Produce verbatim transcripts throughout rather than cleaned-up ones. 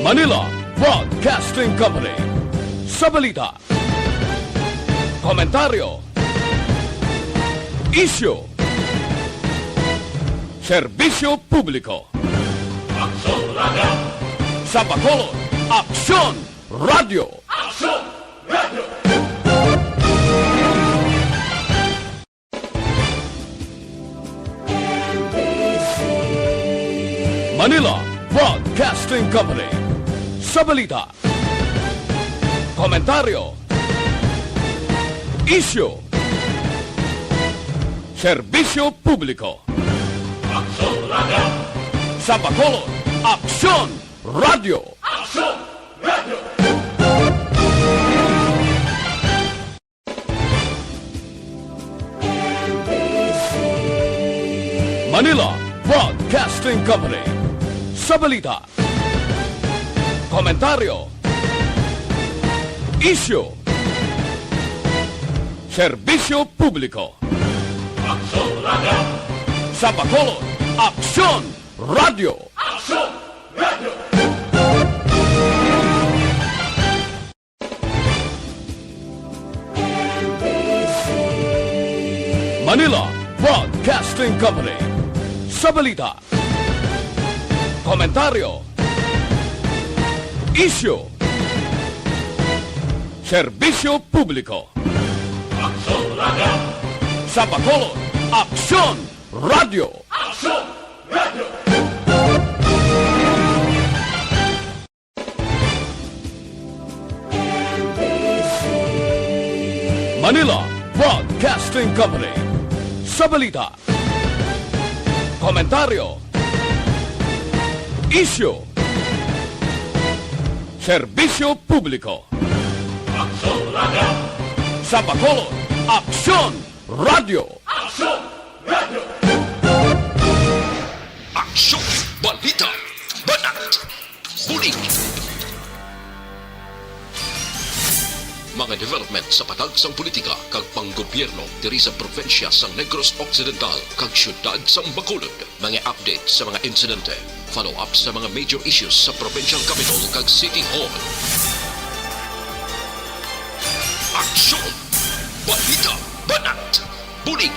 Manila Broadcasting Company. Sa balita, komentaryo, isyu, serbisyo publiko. Aksyon Radio. Sa Bacolod, Aksyon Radio. Aksyon Radio. Manila Broadcasting Company. Sa balita, komentaryo, isyu, serbisyo publiko. Aksyon Radio. Sa Bacolod, Aksyon Radio. Aksyon Radio. Manila Broadcasting Company. Sa balita, komentaryo, isyu, serbisyo publiko. Aksyon Radio. Sa Bacolod, Aksyon Radio. Aksyon Radio. Manila Broadcasting Company. Sa balita, komentaryo, isyu, serbisyo publiko. Aksyon Radio. Sa Bacolod, Aksyon Radio. Aksyon Radio. Manila Broadcasting Company. Sa balita, komentaryo, isyu, serbisyo publiko. Aksyon Radio. Sa Bacolod, Aksyon Radio. Aksyon Radio. Aksyon, balita, banat, bulig. Mga development sa patag sang politika kag panggobyerno diri sa probinsya sang Negros Occidental kag siyudad sang Bacolod. Mga update sa mga insidente, follow-up sa mga major issues sa provincial capital kag city hall. Aksyon! Balita! Banat! Bulig!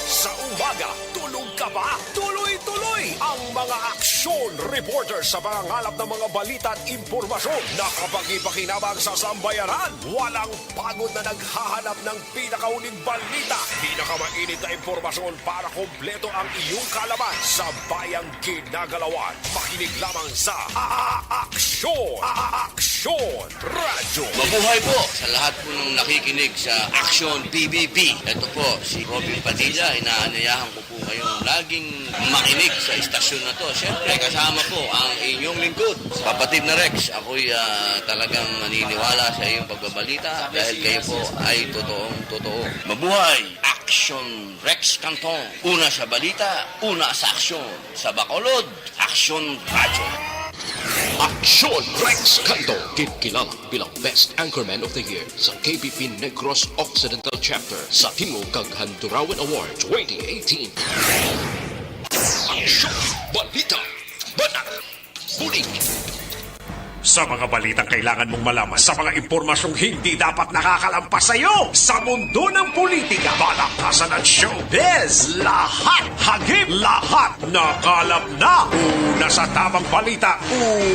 Sa umaga, tulog ka ba? Tuloy-tuloy ang mga aksyon reporter sa pangangalap ng mga balita at impormasyon na kapakipakinabang sa sambayanan. Walang pagod na naghahanap ng pinakauling balita, pinakamainit na impormasyon para kompleto ang iyong kaalaman sa bayang ginagalawan. Makinig lamang sa A-, A-, Aksyon, A-, A-, Aksyon Radyo. Mabuhay po sa lahat po ng nakikinig sa Aksyon P B B. Ito po si Robin Padilla, inaanyayahan ko po kayong laging makinig sa istasyon na to. Siyempre, kasama po ang inyong lingkod, kapatid na Rex. Ako'y, ah, talagang naniniwala sa iyong pagbabalita dahil kayo po ay totoong totoo. Mabuhay! Aksyon Rex Canton. Una sa balita, una sa aksyon. Sa Bacolod, Aksyon Radyo. Aksyon Rex Canton, ginkilala bilang Best Anchorman of the Year sa K B P Negros Occidental Chapter sa Tingog kag Handurawan Award twenty eighteen. Aksyon, balita, banat, bulig. Sa mga balitang kailangan mong malaman, sa mga impormasyong hindi dapat nakakalampas sa iyo, sa mundo ng politika, palakasan at showbiz, lahat, hagip, lahat, nakalap na. Una sa tamang balita,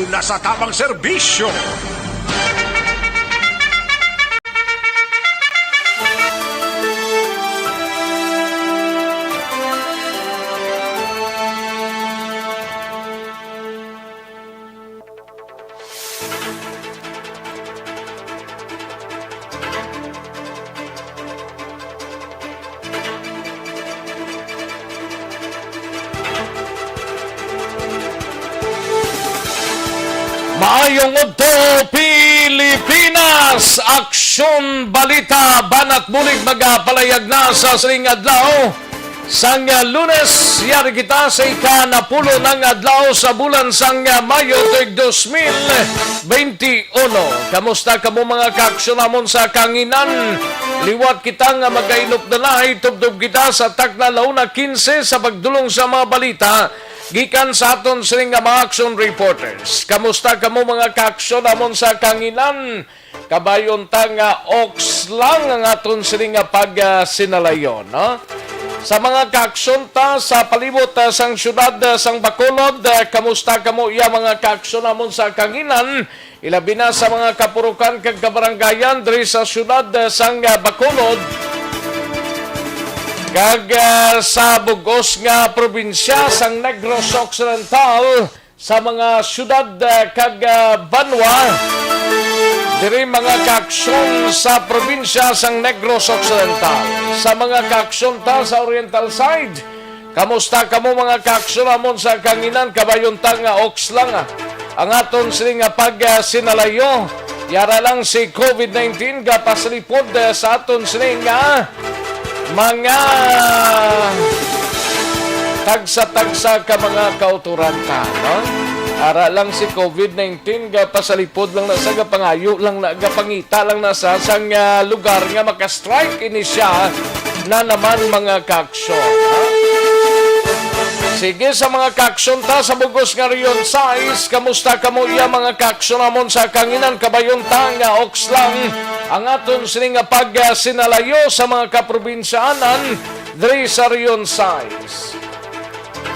una sa tamang serbisyo. Maayong udto, Pilipinas! Aksyon, balita, banat bulig magapalayag na sa sining adlaw. Sang, ah, Lunes, yari kita sa ika-napulo nang adlaw sa bulan sang, ah, Mayo tuig dos mil benti uno. Kamusta kamo, mga kaaksyon namon sa kahanginan? Liwat kita nga magainupdanay, tubtob kita sa takna la una kinse sa pagdulong sa mga balita. Gikan sa aton sini nga mga action reporters. Kamusta kamo, mga ka-action, amon sa kanginan? Kabayon ta nga ox lang ang aton sini nga pagsinalayo, no? Sa mga ka-action ta sa palibot, ah, sang siyudad, ah, sang Bacolod, ah, kamusta kamo iya, mga ka-action, amon sa kanginan? Ilabi na sa mga kapurukan kag kabarangayan diri sa siyudad, eh, sang, eh, Bacolod, kag, eh, sa bug-os nga probinsya sang Negros Occidental, sa mga siyudad, eh, kag, eh, banwa diri, mga kaaksyon, sa probinsya sang Negros Occidental, sa mga kaaksyon ta sa Oriental side. Kamusta kamo, mga kaaksyon, amon sa kanginan? Kabayon ta nga ox lang, ah, ang aton sini nga pagsinalayo. Yara lang si covid nineteen gapasalipod, eh, sa aton sini nga mga tagsa-tagsa ka mga kauturan ta, no? Ara lang si covid nineteen gapasalipod lang na sa, gapangayo lang na, gapangita lang na sa sang, ah, lugar nga maka-strike ini siya na naman, mga kaaksyon, ha? Sige, sa mga kaaksyon ta sa bug-os nga Region sais, kamusta kamo iya, mga kaaksyon, amon sa kanginan? Kabayon ta nga ox lang ang aton sini nga pagsinalayo sa mga kaprobinsyaanan diri sa Region sais.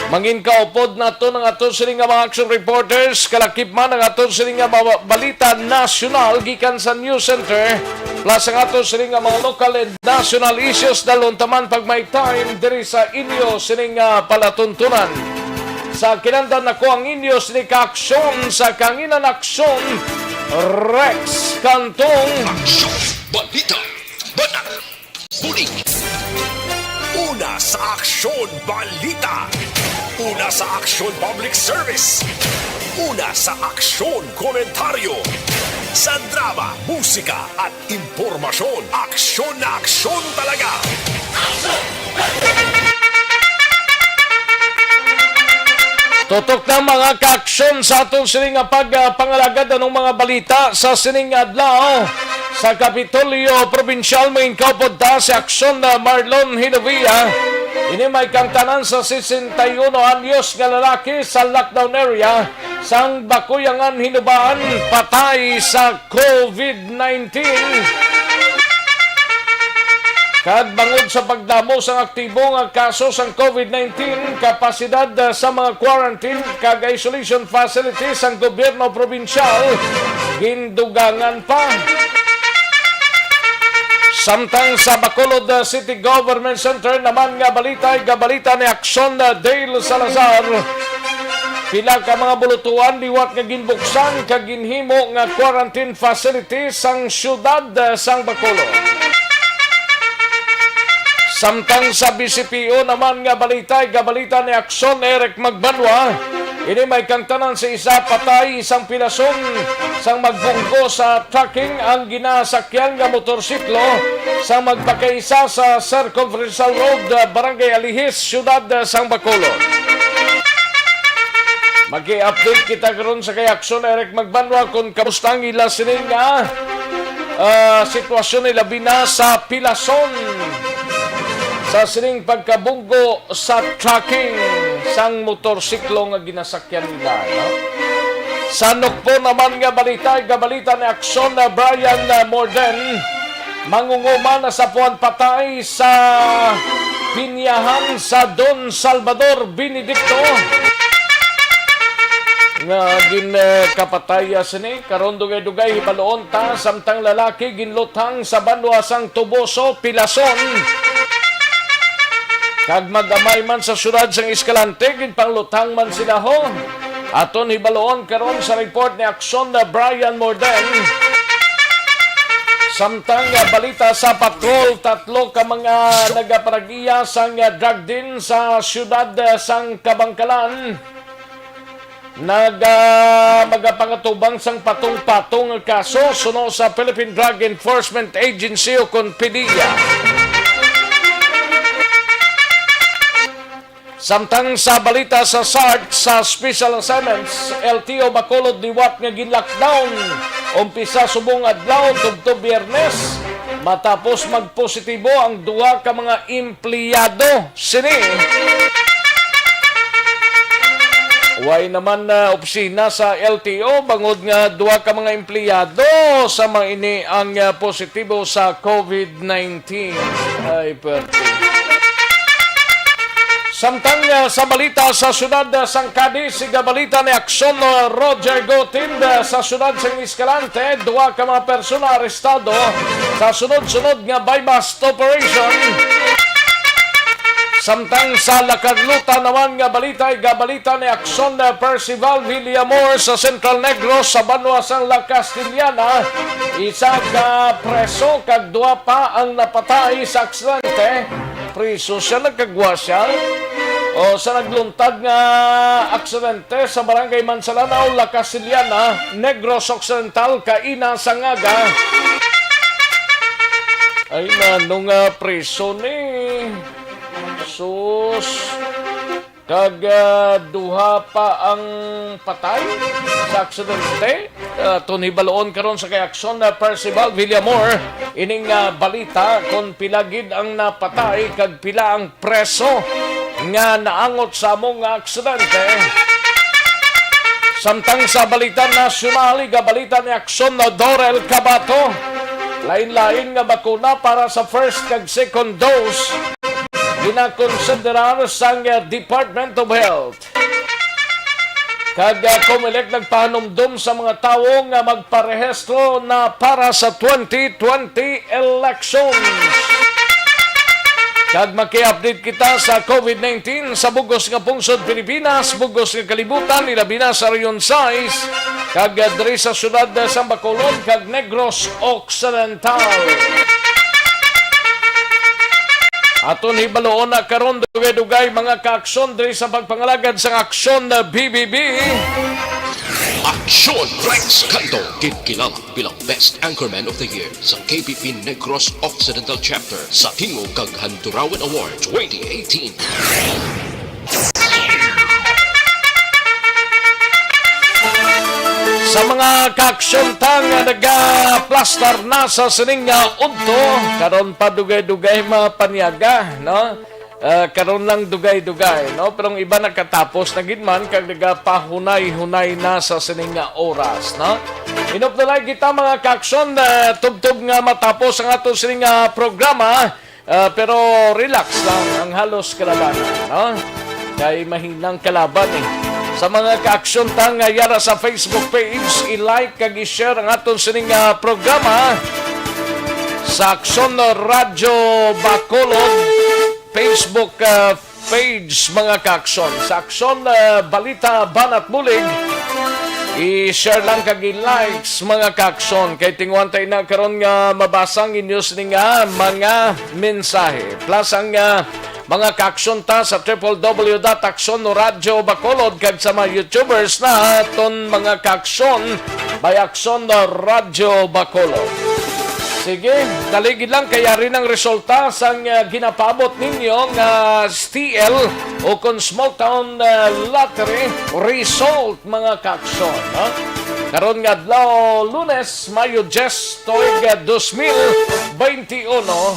Manginkaupod nato ang aton sini nga mga action reporters, kalakip man ang aton sini nga mga balita nasyonal gikan sa News Center, plus ang aton sini nga mga local and national issues, dalhon ta man pag may time diri sa inyo sini nga palatuntunan. Sa kinandan, ako ang inyo sini ka aksyon sa kanginan, aksyon, Rex Cantong. Aksyon, balita, banat, bulig. Una sa aksyon, balita. Una sa aksyon, public service. Una sa aksyon, komentaryo. Sa drama, musika, at impormasyon, aksyon na aksyon talaga. Tutok na, mga kaaksyon, sa aton sini nga pag, ah, pangalagad anong mga balita sa sining adlaw. Sa Kapitolyo Probinsyal, manginkaupod ta si Aksyon na Marlon Hinovia. Ini may kangtanan sa sesenta y uno anyos nga lalaki sa lockdown area sang Bakuyangan, Hinubaan, patay sa covid nineteen. Kag bangod sa pagdamo sang aktibo nga kaso sang covid nineteen, kapasidad, ah, sa mga quarantine kag isolation facilities sang gobyerno probinsyal gindugangan pa. Samtang sa Bacolod, ah, City Government Center naman nga balita, gabalita ni Aksyon, ah, Dale Salazar, pila ka mga bulutuan liwat nga ginbuksan kag ginhimo nga quarantine facility sang siyudad, ah, sang Bacolod. Samtang sa B C P O naman nga balita, gabalita ni Aksyon Eric Magbanwa, ini may kangtanan sa isa patay, isang pilason sang magbunggo sa trucking ang ginasakyan nga motorsiklo sang magpakaisa sa Circumferential Road, ah, Barangay Alihis, siyudad, ah, sang Bacolod. Mag-i-update kita karon sa kay Aksyon Eric Magbanwa kung kamusta ang ila sining nga, ah, sitwasyon, ilabi na sa pilason sa sining pagkabunggo sa trucking sang motorsiklo nga ginasakyan nila, no? Sa Nukpo naman nga balita, gabalita ni Aksyon na Brian, ah, Morden, mangunguman na sa puwan patay sa pinyahan sa Don Salvador Benedicto nga gin, eh, kapataya sini. Karon dugay-dugay hibaloon ta, samtang lalaki ginluthang sa banwa sang Toboso, Pilason, kag mag-amay man sa siyudad sang Escalante, ginpangluthang man sila, ho. Aton hibaloon karon sa report ni Aksyon na Brian Morden. Samtang, ah, balita sa patrol, tatlo ka mga nagaparag-iya sang, ah, drug den sa siyudad, ah, sang Kabangkalan. Nag, ah, magapangatubang sang patong-patong nga kaso suno sa Philippine Drug Enforcement Agency o kon PDEA. Samtang sa balita sa SART, sa Special Assignments, L T O Bacolod liwat nga gin-lockdown umpisa subong adlaw tubtob Biyernes, matapos magpositibo ang duha ka mga empleyado sini. Way naman na opisina sa L T O bangod nga duha ka mga empleyado sa mga ini ang, ah, positibo sa COVID nineteen. Ay, perte. Samtang, ah, sa balita sa siyudad, ah, sang Cadiz, siga balita ni Aksyon, ah, Roger Gotind, ah, sa siyudad sang Escalante, duha ka mga persona arestado sa sunod-sunod nga buy-bust operation. Samtang sa La Carlota naman nga balita, igabalita ni Aksyon, ah, Percival Villamor sa Central Negros sa banwa sang La Castellana, isa ka preso kag duha pa ang napatay sa aksidente. Preso siya, nagkagwa siya. O, sa nagluntad nga aksidente sa Barangay Mansalanaw, La Castellana, Negros Occidental, kaina sang aga. Ay, nano nga preso ni? Sus. Kag, ah, duha pa ang patay sa aksidente. Ah, aton hibaluon karon sa kay Aksyon na Percival Villamor ining, ah, balita kon pila gid ang napatay kag pila ang preso nga naangot sa amo nga aksidente. Samtang sa balita nasyonal, igabalita ni Aksyon na Dorel Cabato, lain-lain nga bakuna para sa first kag second dose ginakonsiderar sang, uh, Department of Health. Kag, uh, Comelec nagpahanumdom sa mga tawo nga magparehistro na para sa twenty twenty elections. Kag maki-update kita sa COVID nineteen sa bugos nga pungsod Pilipinas, bugos nga kalibutan, ilabi na sa Region sais, kag, uh, diri sa siyudad, uh, sang Bacolod, kag Negros Occidental. Aton hibaluon na karon dugay-dugay, mga kaaksyon, diri sa pagpangalagad sang Aksyon na B B B. Aksyon Rex Canto, ginkilala bilang Best Anchorman of the Year sa K B P Negros Occidental Chapter sa Tingog kag Handurawan Award twenty eighteen. Sa mga kaaksyon ta nga nagaplastar na sa sining nga udto, karon pa dugay-dugay mapanyaga, no? Ah, karon lang dugay-dugay, no? Pero ang iba nakatapos na gid man kag nagapahunay-hunay na sa sining nga oras, no? Inop na lang kita, mga kaaksyon, ah, tubtob nga matapos ang ato sining nga programa. Ah, pero relax lang ang halos kalabanan, no? Kay mahinang kalaban, eh. Sa mga kaaksyon ta nga yara sa Facebook page, i-like kag i-share ang aton sining, ah, programa sa Aksyon Radyo Bacolod Facebook, ah, page, mga kaaksyon. Sa Aksyon, ah, Balita Banat Bulig, i-share lang kag i-likes, mga kaaksyon, kay tinguhan ta na karon nga mabasa ang inyo sini nga mga mensahe. Plus ang, ah, mga kaaksyon ta sa triple W dot Aksyon Radyo Bacolod kag sa mga YouTubers naton, mga kaaksyon, by Aksyon Radyo Bacolod. Sige, dali gid lang kay yari nang resulta sang, ah, ginapaabot ninyo nga S T L o kon Small Town, ah, Lottery result, mga kaaksyon, no? Karon nga adlaw, Lunes, Mayo diyes, tuig, ah, dos mil bente uno.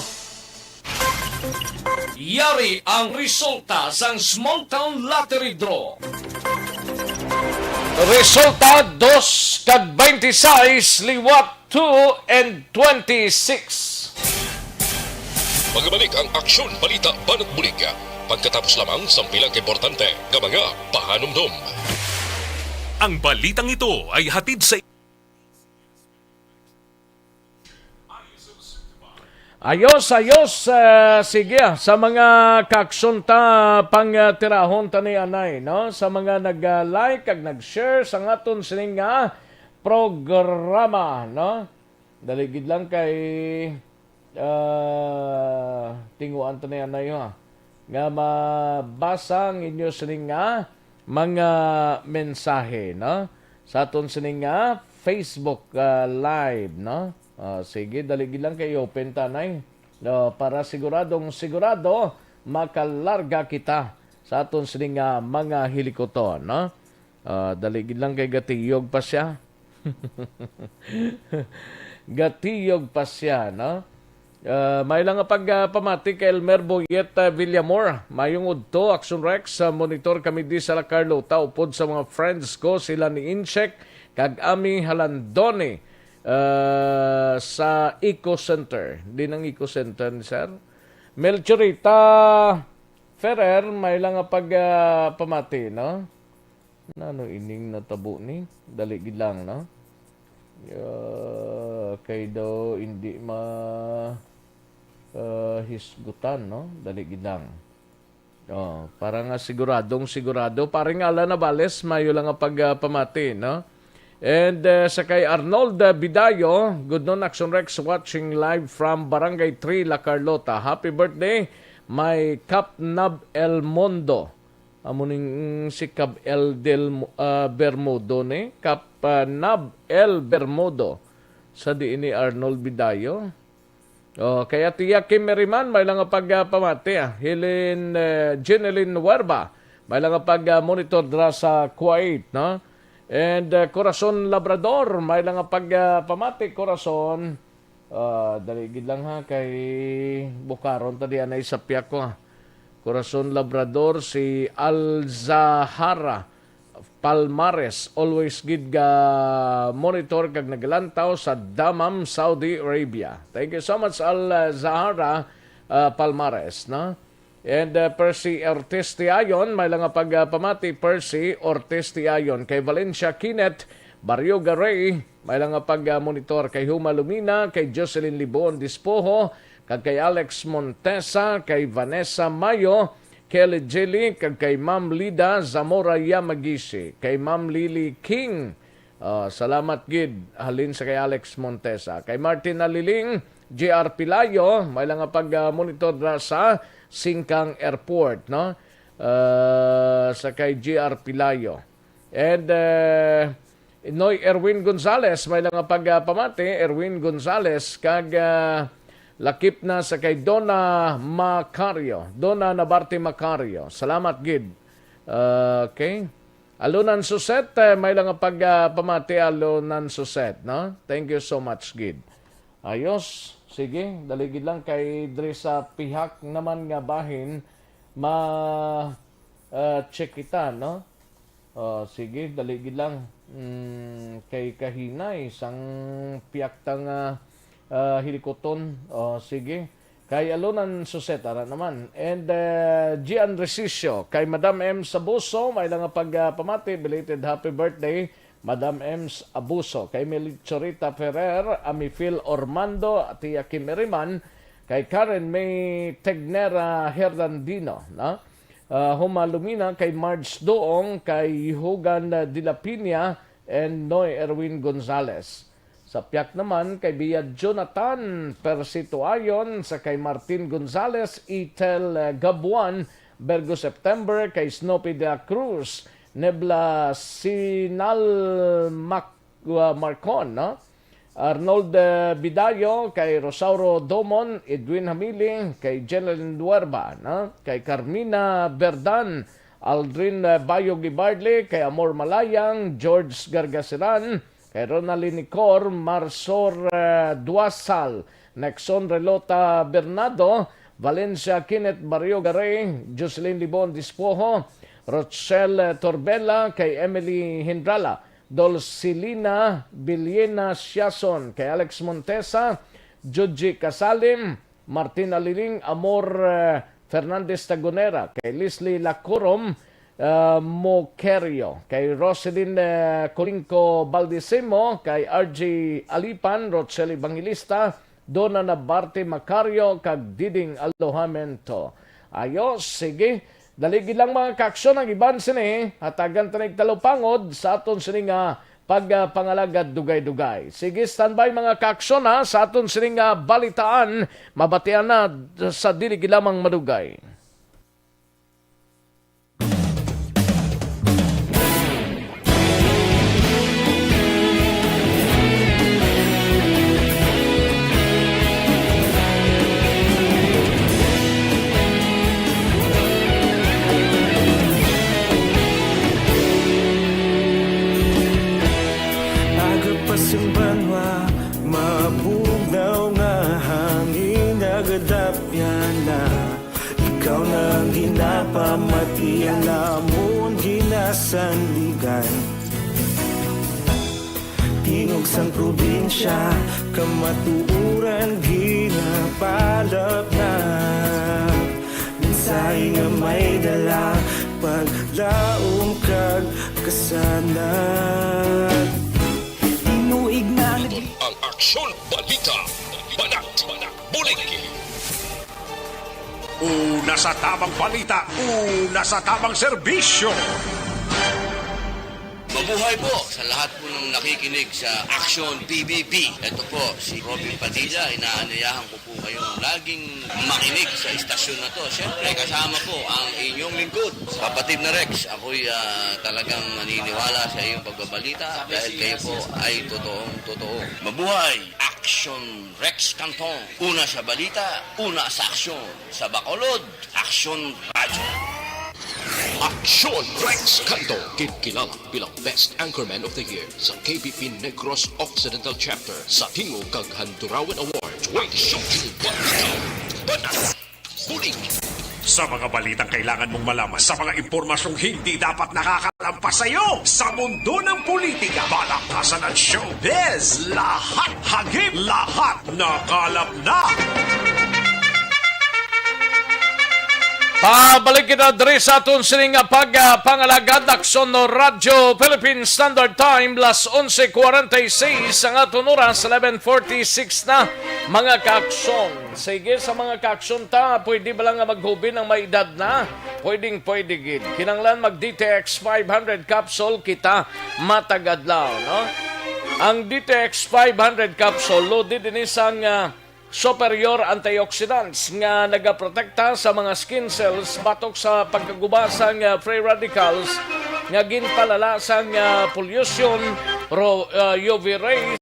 Yari ang resulta sang Small Town Lottery Draw. Resulta, dos kag bente sais, liwat two and twenty-six. Magabalik ang Aksyon Balita Banat Bulig pagkatapos lamang sang pila ka importante nga mga pahanumdom. Ang balitang ito ay hatid sa Ayos, ayos. Ah, sige, ah, sa mga kaaksyon ta, pang, ah, tirahon ta ni anay, no? Sa mga nag, ah, like kag nag-share sa aton sining nga programa, no? Dali gid lang kay, ah, tinguan ta ni anay, ha, nga mabasa ang inyo sining nga mga mensahe, no? Sa aton sining nga Facebook, ah, Live, no? Ah, sige, dali gid lang kay open ta, nay. No, para siguradong sigurado, makalarga kita sa aton sining nga mga hilikuton, no? Ah, dali gid lang kay gatiyog pa siya. Gatiyog pa siya, no? Ah, may lang nga pag, ah, pamati kay Elmer Boyet, ah, Villamor. Mayong udto, Action Rex. Ah, monitor kami di sa La Carlota. Upod sa mga friends ko, sila ni Incheck kag Ami Halandoni, ah, sa Eco Center. Di nang Eco Center ni Sir. Melchorita Ferrer, may lang nga pag, ah, pamati, no? Nano ining natabo ni? Dali gid lang, no? Ah, kay daw hindi ma, ah, hisgutan, no? Dali gid lang. Oh, para nga siguradong sigurado. Paring Alan Navales, mayo lang nga pag, ah, pamati, no? And, ah, sa kay Arnold, ah, Bidayo, good noon, Action Rex, watching live from Barangay three, La Carlota. Happy birthday, my Cap Nab El Mondo. Amo ning, mm, si Cap El del Mo-, ah, Bermudo ni, Cap, ah, Nab El Bermudo. Sa diin ni Arnold Bidayo. Oh, kay Ate Kim Merriman, may lang nga pag, ah, pamati, ah. Helen, eh, Jeneline Huerba, may lang nga pag, ah, monitor dra sa Kuwait, no? And, ah, Corazon Labrador, may lang nga pag, ah, pamati, Corazon. Ah, dali gid lang ha, kay bukaron ta diyan ay sapyak ko, ah. Corazon Labrador, si Alzahara Palmares, always gid ga monitor kag naglantaw sa Dammam, Saudi Arabia. Thank you so much, Al, uh, Zahara, uh, Palmares, no? And, uh, Percy Ortiz Tiayon, may lang nga pag, uh, pamati, Percy Ortiz Tiayon. Kay Valencia Kinet, Barrio Garay, may lang nga pag, uh, monitor. Kay Huma Lumina, kay Jocelyn Libon Dispoho, kag kay Alex Montesa, kay Vanessa Mayo, Kelly Jilly, kag kay Ma'am Lida Zamora Yamagishi, kay Ma'am Lily King. Ah, salamat gid, halin sa kay Alex Montesa. Kay Martin Aliling, J R Pilayo, may lang nga pag, ah, monitor na sa Singkang Airport, no? Ah, sa kay J R Pilayo. And, eh, Noy Erwin Gonzales, may lang nga pag, ah, pamati, Erwin Gonzales, kag, ah, lakip na sa kay Donna Macario, Donna Nabarte Macario. Salamat gid. Ah, okay. Alunan Suset, eh, may lang nga pag, ah, pamati, Alunan Suset, no? Thank you so much gid. Ayos. Sige, dali gid lang kay diri sa pihak naman nga bahin ma, ah, check kita, no? Oh, sige, dali gid lang. Mm, kay kahinay sang piakta nga, ah, hilikoton. Oh, sige. Kay Alunan Suset, ara naman. And, uh, Gian Resicio, kay Madam M Sabuso, may lang nga pag, ah, pamati, belated happy birthday, Madam M Abuso. Kay Melchorita Ferrer, Ami Phil Ormando, Tia Kim Eriman, kay Karen May Tegnera Herlandino, no? Ah, Huma Lumina, kay Marge Doong, kay Hugan, ah, de la Piña, and Noy Erwin Gonzales. Sa piak naman kay Bia Jonathan Persito Ayon, sa kay Martin Gonzales, Itel, eh, Gabuan, Virgo September, kay Snoopy de la Cruz, Nebla Sinal Mac-, uh, Marcon, no? Arnold, eh, Bidayo, kay Rosauro Domon, Edwin Hamili, kay Jeneline Duerba, no? Kay Carmina Berdan, Aldrin, eh, Bayo Gibardle, kay Amor Malayang, George Gargasiran, kay Ronaldin Nicor, Marsor, eh, Duasal, Nexon Relota Bernardo, Valencia Kenneth Barrio Garay, Jocelyn Libon Dispoho, Rochelle, eh, Torbella, kay Emily Hindrala, Dulcilina Villena Siason, kay Alex Montesa, Joji Casalim, Martin Aliling, Amor, eh, Fernandez Tagonera, kay Leslie Lacorom, eh, Moquerio, kay Roselyn, eh, Colinco Baldisimo, kay R J Alipan, Rochelle Evangelista, Donna Nabarte Macario, kag Diding Alojamento. Ayos, sige. Dali gid lang, mga kaaksyon, ang iban sini. Hatagan ta nig talupangod sa aton sini nga pagpangalagad dugay-dugay. Sige, standby, mga kaaksyon, ha, sa aton sini nga balitaan. Mabatian na sa dili gid lamang madugay. Aga pa sing banwa, mabugnaw nga hangin. Kadapyan na, ikaw na ang ginapamatian namon ginasandigan. Tingog sang probinsya, kamatuoran ginapalapnat. Mensahe nga may dala, paglaom kag kasanag. Tinuig na. Ang Aksyon Balita, Banat, Bulig. Una sa tamang balita, una sa tamang serbisyo. Mabuhay po sa lahat po ng nakikinig sa Aksyon P B B. Ito po si Robin Padilla. Inaanyayahan ko po kayong laging makinig sa istasyon na to. Siyempre, kasama po ang inyong lingkod, kapatid na Rex. Ako'y ah, talagang naniniwala sa iyong pagbabalita dahil kayo po ay totoong totoo. Mabuhay! Aksyon Rex Canton. Una sa balita, una sa aksyon. Sa Bacolod, Aksyon Radyo. Aksyon Rex Canton, kinkilala bilang Best Anchorman of the Year sa K B P Negros Occidental Chapter sa Tingog kag Handurawan Award twenty twenty-two. Balita, Banat, Bulig. Sa mga balitang kailangan mong malaman, sa mga impormasyong hindi dapat nakakalampas sa iyo, sa mundo ng politika, balakasan at showbiz, lahat hagip, lahat nakalap na. Pabalik kita diri sa aton sini nga pag, ah, pangalagad. Aksyon Radyo Philippine Standard Time, las onse cuarenta y seis ang aton oras, eleven forty-six na, mga kaaksyon. Sige, sa mga kaaksyon ta, pwede ba lang nga maghubin ang may edad na? Pwedeng pwede gid. Kinanglan mag D T X five hundred capsule kita matag adlaw, no? Ang D T X five hundred capsule, loaded ini sang, ah, superior antioxidants nga nagaprotekta sa mga skin cells batok sa pagkaguba sang, ah, free radicals nga ginpalala sang, ah, pollution, ro-, ah, U V rays.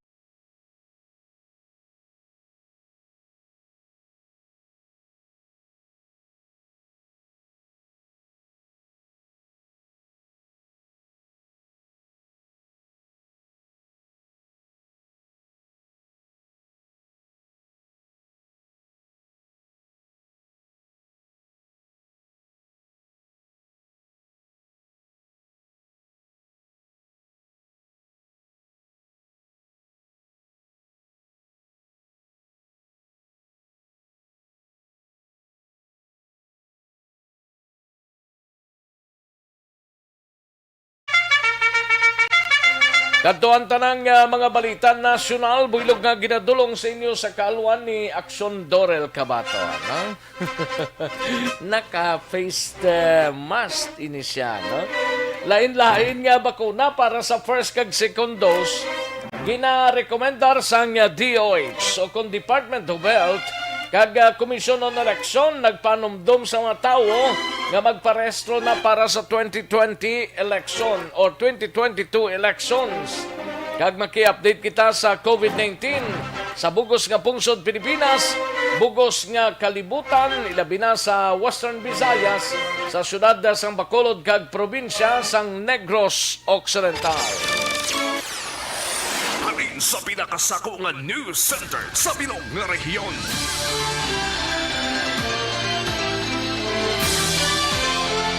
Kadto ang tanang, ah, mga balita nasyonal, buylog nga ginadulong sa inyo sa kaalwan ni Aksyon Dorel Cabato, no? Naka-face, eh, mask ini siya, no? Lain-lain nga bakuna para sa first kag second dose, ginarekomendar sang D O H o kon Department of Health kag, ah, Komisyon on Eleksyon nagpanumdom sa mga tawo nga magparehistro na para sa twenty twenty election or twenty twenty-two elections. Kag maki-update kita sa COVID nineteen sa bugos nga pungsod Pilipinas, bugos nga kalibutan, ilabi na sa Western Visayas, sa siyudad sang Bacolod kag probinsya sang Negros Occidental. Halin sa pinakasako nga news center sa bilog nga rehiyon.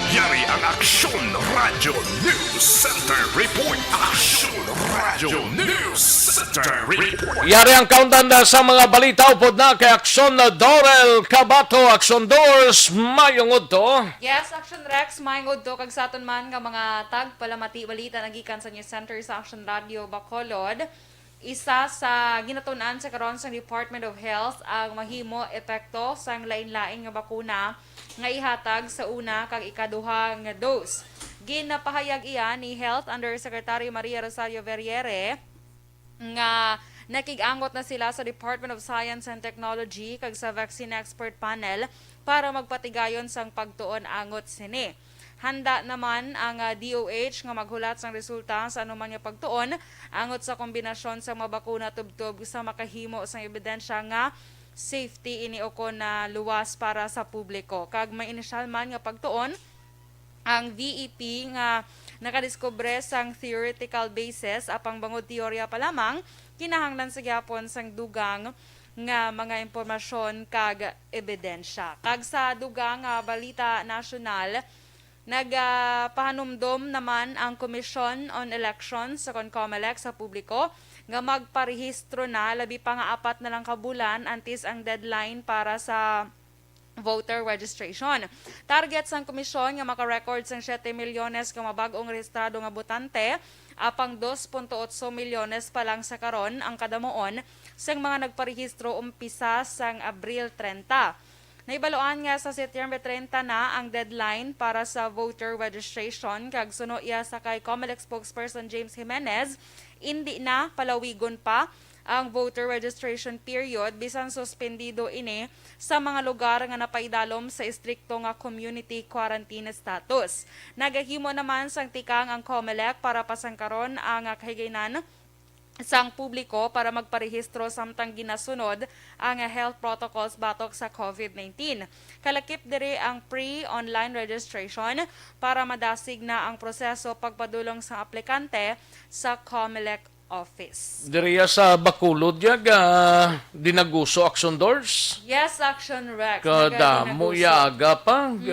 Yari ang Aksyon Radyo News Center Report. Aksyon Radyo News Center Report. Yari ang countdown na sa mga balita upod na kay Aksyon na Dorel Cabato. Aksyon Dors, mayong udto. Yes, Aksyon Rex, mayong udto kag sa aton man nga mga tagpalamati balita nagikan sa News Center sa Aksyon Radyo Bacolod. Isa sa ginatun-an sa karon sa Department of Health ang mahimo epekto sang lain-lain nga bakuna nga ihatag sa una kag ikaduha nga dose. Ginapahayag iya ni Health Undersecretary Maria Rosario Verriere nga nakig-angot na sila sa Department of Science and Technology kag sa Vaccine Expert Panel para magpatigayon sang pagtuon angot sini. Handa naman ang, ah, D O H nga maghulat sang resulta sa anuman nga pagtuon angot sa kombinasyon sa mga bakuna tubtob sa makahimo sang ebidensya nga safety ini o kon, ah, luwas para sa publiko. Kag may inisyal man nga pagtuon ang V E P nga nakadiskubre sang theoretical basis, apang bangod teorya pa lamang, kinahanglan sa gihapon sang dugang nga mga impormasyon kag ebidensya. Kag sa dugang nga balita nasyonal, nagapahanumdom naman ang Commission on Elections o kon COMELEC sa publiko nga magparehistro na, labi pa nga apat na lang ka bulan antes ang deadline para sa voter registration. Target sang komisyon nga maka-record sang siyete milyones ka mga bag-ong rehistrado nga botante, apang dos punto otso milyones pa lang sa karon ang kadamuon sang mga nagparehistro umpisa sang Abril treinta. Nahibaluan nga sa Setyembre treinta na ang deadline para sa voter registration, kag suno iya sa kay COMELEC spokesperson James Jimenez, indi na palawigon pa ang voter registration period, bisan suspendido ini sa mga lugar nga napaidalom sa estrikto nga community quarantine status. Nagahimo naman sang tikang ang COMELEC para pasangkaron ang kahigayunan sang publiko para magparehistro samtang ginasunod ang health protocols batok sa COVID nineteen. Kalakip diri ang pre-online registration para madasig na ang proseso pagpadulong sa aplikante sa COMELEC office. Diriya sa Bacolod, ya, ga Dinaguso, Action Doors. Yes, Action Rex. Kadamo, Naga-Dinaguso. Ya, aga pa, Mm.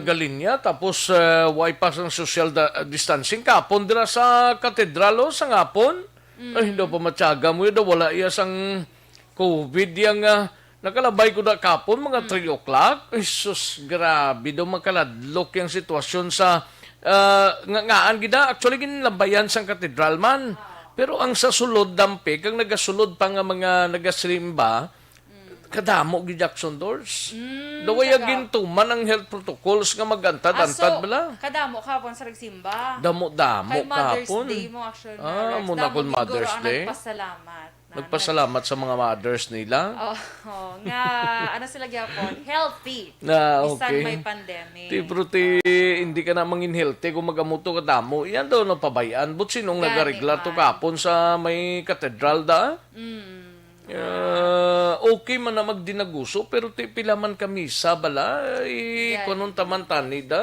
Ga linya, tapos, ah, way pa sang social da-, distancing. Kapon dira sa katedral, oh, sa ngapon. Mm. Ay, hindi pa matyaga mo yun, wala iya sang COVID yang, ah, nakalabay ko na kapon, mga Mm. three o'clock. Ay, sus, grabe daw makaladlok yang sitwasyon sa, ah, nga, ngaan gid na. Actually, ginlabayan sang katedral man. Ah. Pero ang sa sulod, dampi, kag nagasulod pa nga mga nagasimba, Mm. kadamo gid, Action Doors. Mm, Daway taga- gintuman ang health protocols nga mag-antad-antad Ah, so, bala. Kadamo kahapon sa nagsimba. Damo-damo Kay Mother's kahapon. Day mo, Action Ah, Rex. Mo na Damo kung gid guro Mother's ang Day. Nagpasalamat. Nagpasalamat sa mga mothers nila. Oo, nga, ano sila gyapon? Healthy. Na, Bisan okay. may pandemic. Ti, pero ti, Oo. hindi ka na mangin healthy kung magamuto ka damo. Yan daw, napabayaan. But sinong Gani nagarigla to man. Kapon sa may katedral da? Mm. Ah, okay man na magdinaguso, pero ti, pila man ka misa bala, i-, Gani. Kunon taman tani da,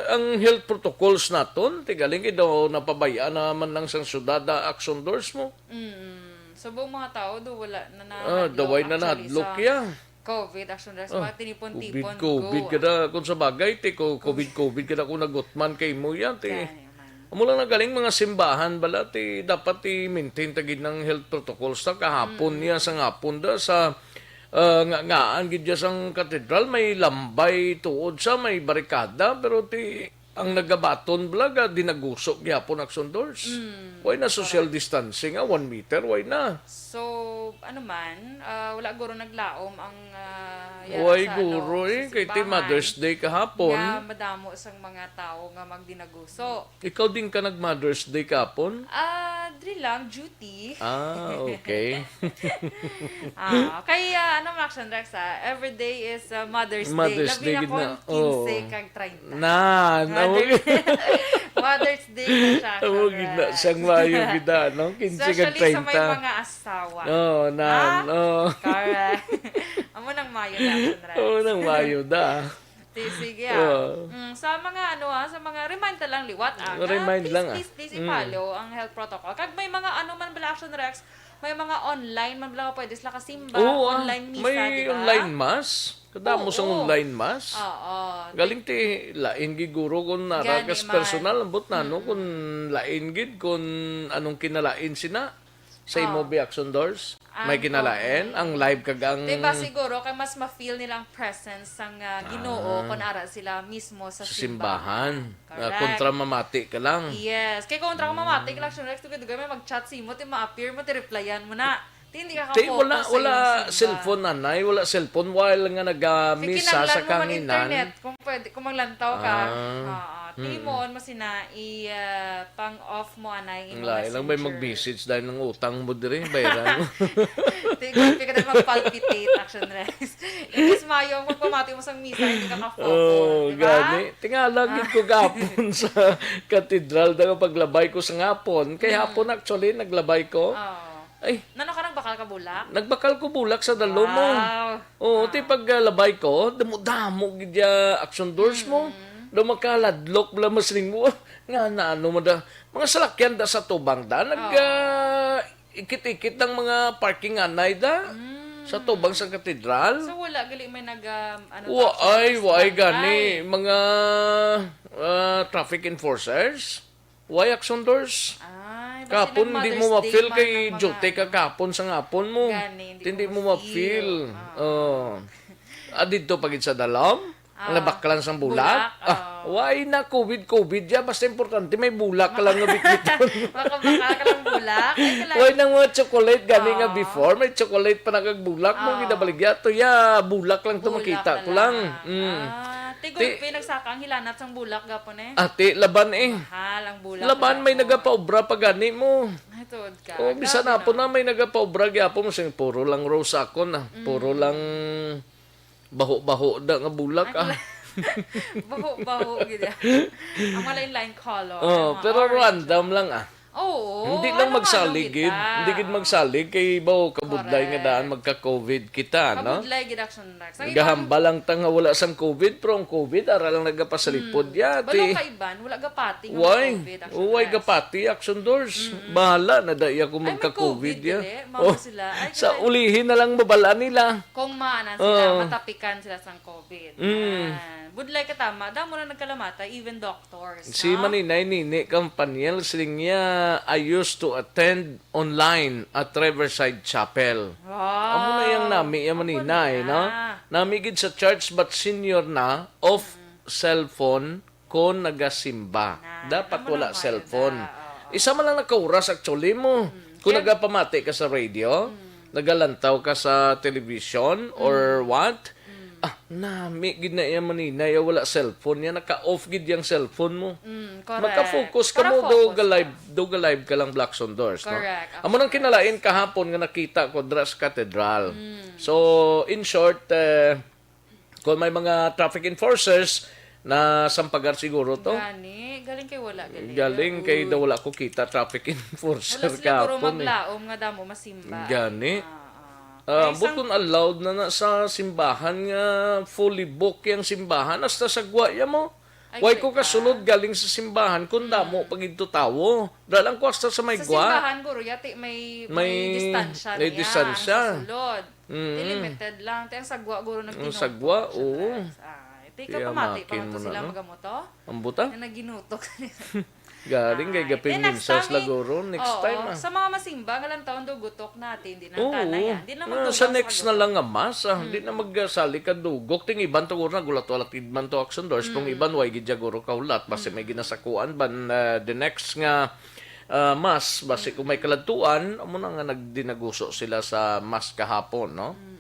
ang health protocols naton, ti galing kay daw napabayaan naman lang sang syudad da, Action Doors mo. Mm. Subong mga tao do wala na na Ah, hadlok daway na actually nahadlok sa ya. COVID, actually, sa Ah, mga tinipon-tipon COVID, COVID go. Kada, kung sa bagay, ti, ko, COVID, COVID kada kung nagutman kay mo yan, ti. Kaya naman. Amo lang nagaling mga simbahan bala, ti, dapat i-maintain ta gid ng health protocols ta kahapon Mm. niya sa ngapon da sa, ah, nga, ngaan gid ya sang katedral, may lambay tuod sa, may barikada, pero ti, ang nagabaton bala ga dinaguso gyapon, Action Doors. Mm, Why na social correct. Distancing, ah, one meter, why na? So, ano man, ah, wala guro naglaom ang, ah, yara Why sa, guro, ano, eh? sa Kay ti simbahan Mother's Day kahapon. Nga madamo sang mga tao nga magdinaguso. Ikaw din ka nag-Mother's Day kahapon? Ah, diri lang, duty. Ah, okay. Ah, kay, ah, ano, Action Rex, ah, every day is, ah, Mother's Day. Mother's Labi Day na gid kung na. Quince Oo. kag treinta. Na, na, Mother's, Mother's Day na siya, Amo gid na, correct. siyang mayo gid na, no? Quince kag Especially sa may treinta. mga asawa. Oo, na, Ha? oo. Correct. Amo nang mayo na, Action Rex. Oo, nang mayo da. Ti, sige, ah. Oo. Mm, sa mga ano, ah, sa mga remind ta lang liwat, ah, nga Remind please, lang, ah. please, please Mm. i-follow ang health protocol. Kag may mga ano man bala, Action Rex, may mga online man bala nga pwede sila kasimba, Oo, ah. online misa, May di ba? online mass. Kadamo sang Oo. online mass. Oo. Galing ti lain gid guro kung nara Gani kas man. personal, ambot na, no? Mm. Kung lain gid, kung anong kinalain sina sa imo Oh. Bi Action Doors. Ang May kinalain, COVID. ang live kag ang Diba siguro, kay mas ma-feel nila ang presence sang, ah, Ginoo Ah. kung ara sila mismo sa Sa simbahan. simbahan. Ah, Correct. kontra mamati ka lang. Yes. Kay kontra kung mamati ka lang, Mm. Action Rex, dugay-dugay may mag-chat sa imo, ti ma-appear mo, ti replyan mo na. Ti, hindi ka Ti, wala, ka-focus sa wala iyong simba. cellphone, nanay. Wala cellphone while nga naga-misa Ti, kinahanglan sa mo kahanginan. mag-internet. Kung pwede, kung maglantaw ka. Ah. Oo. Ti, Mm. moon mo sina i, ah, pang-off mo, anay, imo Ang lain lang may messenger. mag-message dahil ng utang mo diri, bayaran mo. Ti, grabe ka na mag-palpitate, Action Rex. Imbis mayo ang pagpamati mo sang misa, hindi ka ka-focus, Oh, di ba? gani. Tingalang Ah. gid ko gapon sa katedral na nga paglabay ko sa ngapon. Kay Mm. hapon, actually, naglabay ko. Oo. Ay. Nano ka, nagbakal ka bulak? Nagbakal ko bulak sa dalom mo. Wow. Oo, Wow. ti pag, ah, labay ko, damo-damo gid ya Action Doors mo. Mm. Daw makaladlok bala, masiling mo, "Ah, nga na ano mo da?" Mga salakyan da sa tubang da, nag, Oo. ah, ikit-ikit ang mga parking anay da. Mm. Sa tubang sa katedral? So, wala gali may nag, um, ano, Wa-, ay, traffic, waay gani. Mga, ah, traffic enforcers? Why, Aksondors? Ay, basta Kapon, hindi mo ma-feel kay duty ka kapon sa ngapon mo. Gani, hindi Hindi mo mo ma-feel. ma-feel. Ah. Oh. Ah, dito pa gid sa dalom? Ah, nabaklan sang bulak? Bulak, Ah, oo. why na covid, covid ya? Basta importante may bulak ka lang nga bitbiton. Makabakal ka lang bulak. Ay, kalay. Why nang mga chocolate gani nga Oo. before? May chocolate pa nagag bulak mo, Oo. ginabaligya. To ya, bulak lang to, Bulak makita na ko lang. lang. Mm. Ah, ti Ti- gulpi, nagsaka ang hilanat sang bulak gapon eh. Ati, laban eh. Mahal ang bulak Laban, may gapon. nagapaobra pa gani mo. Ay, tuod ka. Oh, bisan Grabe, na po no? na may nagapaobra gyapon mo sing puro lang rose ako na. Puro Mm. lang baho-baho da nga bulak, Ay, ah. baho-baho, gid, ah. Ang malain-lain color, Oh, ang mga pero orange, random ah. lang, ah. Oo, Hindi lang ano, magsalig, ano, gid. kita? Hindi gid magsalig kay bawo kabudlay nga Correct. daan magka-covid kita, no? Kabudlay, gid, Action Rex. Ang Gahamba iban lang ta nga wala sang covid, pero ang covid, ara lang nagapasalipod, Mm. ya, Balo ti. ka iban, wala gapati nga Why? covid, Action Why Rex. gapati, Action Doors? Mm-mm. Bahala na da iya kung Ay, may magka-covid, covid, ya. dili. Mao Oh, sila. Ay, sa kaya ulihin na lang mabal-an nila. Kung maana sila, Oo. matapikan sila sang covid. Mm. Yan. Budlay ka tama. Damo na nagkalamata, even doctors, Si no? Maninay Nini Campaniel, siling niya, "I used to attend online at Riverside Chapel." Wow. Amo na yang nami ya Amo Maninay, na. no? Nami gid sa church, but senior na, off Mm. cellphone kon nagasimba. Na, Dapat amo wala lang, cellphone. Wanda. Oo. Isa man lang nakauras actually mo. Mm. Kung Kaya nagapamati ka sa radio, Mm. nagalantaw ka sa television or Mm. what, Mm. ah, nami gid na iya Maninay, wala cellphone niya, naka-off gid yang cellphone mo. Mm, correct. Maka-focus ka Para mo, do focus ga live, ka. do ga live ka lang, Black Sondors, no? Correct. Amo nang Actually, kinalain kahapon nga nakita ko dra sa katedral. Mm. So, in short, eh, kung may mga traffic enforcers, na sampagar siguro to. Gani, galing kay wala gali. Galing kay Oo. daw wala ko kita traffic enforcer Wala sila guro kahapon, eh. maglaom nga damo masimba. Gani. Ah, ah. Ah, Ay, isang bukon allowed na na sa simbahan nga fully book yang simbahan, hasta sa gwa ya mo. Ay, Why gali ko ka. kasulod galing sa simbahan kung damo Mm. pa gid to tawo? Dala lang ko hasta sa may Sa gwa. simbahan, guro, yati may, may May, distansya may na yan distansya. sa sulod. Mm. Ti limited lang. Ti ang sagwa, guro, Ang nagtinugtog sagwa, siya, oo. Tres. Ah, ti Kaya kapamati pa makin man to mo na, sila no? magamoto? Ang buta? Na naginutok. Galing kay Ay, gapin then next minsan sila, time, guro. Next oo, time, ah. sa mga masimba, nga lang taon daw gutok natin. Di na Oo. tana yan. Di na Ah, magdugang sa sa next na gutok. lang nga mas, ah. Hindi na Mm. magsali ka dugok. Ting iban to, guro, nagulat-ulat man to, Action Doors. Kung Mm. iban, way gid ya, guro, kahulat. Basi may Mm. ginasakuan ban, ah, the next nga ah, mas, basi kung may kaladtuan, amo na nga nagdinaguso sila sa mas kahapon, no? Mm-mm.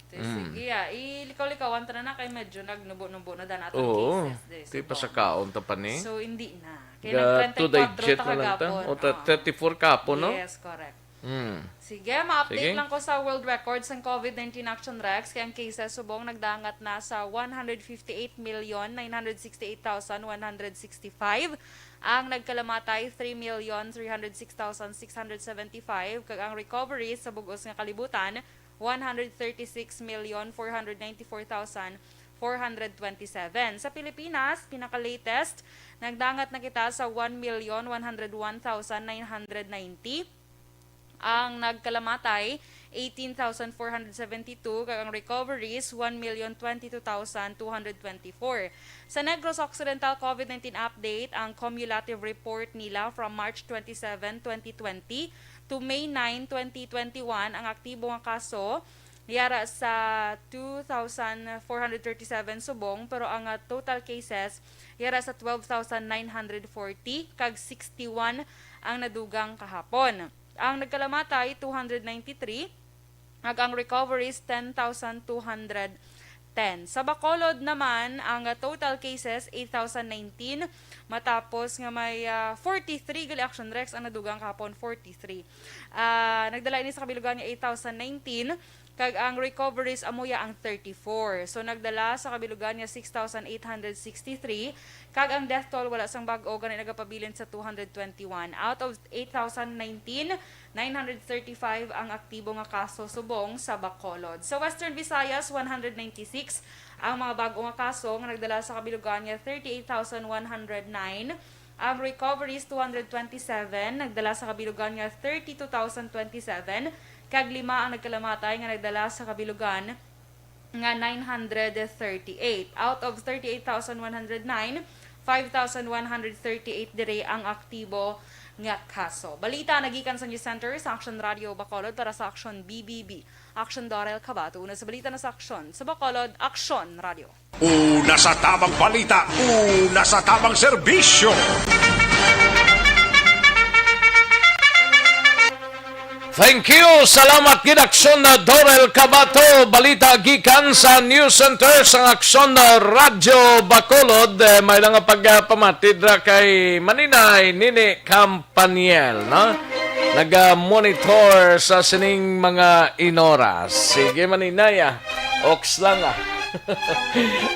Te, Mm. sige, ah. Ilikaw-likawan ta na na kay medyo nagnubo-nubo na dan atong Oo. cases, eh, Ti subong. pasakaon ta pa ni. So, hindi na. Kay Ga nag treinta y cuatro two digit ta na lang ta. kagapon. O, ta-, Ah. thirty-four kahapon, no? Yes, correct. Mm. Sige, ma-update Sige. lang ko sa world record sang covid nineteen, Action Rex, kay ang cases subong nagdangat na sa one hundred fifty-eight million nine hundred sixty-eight thousand one hundred sixty-five. Ang nagkalamatay, three million three hundred six thousand six hundred seventy-five, kag ang recoveries sa bug-os nga kalibutan, one hundred thirty-six million four hundred ninety-four thousand four hundred twenty-seven. Sa Pilipinas, pinaka-latest, nagdangat na kita sa one million one hundred one thousand nine hundred ninety. Ang nagkalamatay, eighteen thousand four hundred seventy-two, kag ang recoveries, one million twenty-two thousand two hundred twenty-four. Sa Negros Occidental covid nineteen update, ang cumulative report nila from March twenty-seven, twenty twenty to May nine, twenty twenty-one, ang aktibo nga kaso yara sa two thousand four hundred thirty-seven subong, pero ang, ah, total cases yara sa twelve thousand nine hundred forty, kag sixty-one ang nadugang kahapon. Ang nagkalamatay, two hundred ninety-three, kag ang recoveries, ten thousand two hundred ten. Sa Bacolod naman, ang, ah, total cases, eight thousand nineteen, matapos nga may, ah, forty-three gali, Action Rex, ang nadugang kahapon, forty-three. Ah, nagdala ini sa kabilugan nga eight thousand nineteen, kag ang recoveries amo ya ang thirty-four. So, nagdala sa kabilugan nga six thousand eight hundred sixty-three, kag ang death toll wala sang bag-o gani nagapabilin sa two hundred twenty-one. Out of eight thousand nineteen, nine hundred thirty-five ang aktibo nga kaso subong sa Bacolod. Sa Western Visayas, one hundred ninety-six ang mga bag-o nga kaso nga nagdala sa kabilugan nga thirty-eight thousand one hundred nine, Ang recoveries, two hundred twenty-seven, nagdala sa kabilugan nga thirty-two thousand twenty-seven, kag lima ang nagkalamatay nga nagdala sa kabilugan nga nine hundred thirty-eight. Out of thirty-eight thousand one hundred nine, five thousand one hundred thirty-eight diri ang aktibo nga kaso. Balita nagikan sa News Center sa Action Radio Bacolod para sa Action B B B. Action Dorel Cabato, una sa balita na sa Action. Sa Bacolod, Action Radio. Una sa tamang balita, una sa tamang serbisyo. Thank you. Salamat gid, Action na Dorel Cabato. Balita gikan sa News Center sang Action na Radyo Bacolod. Eh, may lang nga pagpamatid ra kay Maninay Nini Campaniel, no? Naga-monitor sa sining mga inoras. Sige, Maninay, ah. Oks lang, ah.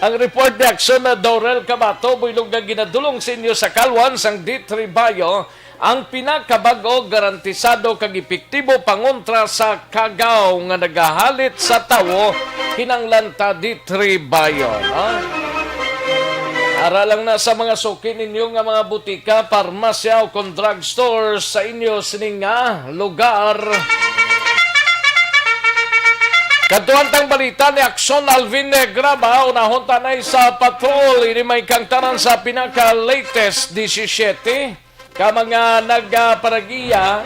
Ang report ni Action na Dorel Cabato, buylog nga ginadulong sa inyo sa kalwan sang D three Bayo, ang pinakabag-o, garantisado kag epektibo pangontra sa kagaw nga nagahalit sa tawo, kinahanglan ta D three Bayo, ha? Ara lang na sa mga suki ninyo nga mga butika, parmasya, o kon drugstore sa inyo sining nga lugar. Kadtuan tang balita ni Action Alvin Negraba, unahon tanay sa patrol, ini may kangtanan sa pinaka-latest disisiete ka mga nagapanagiya,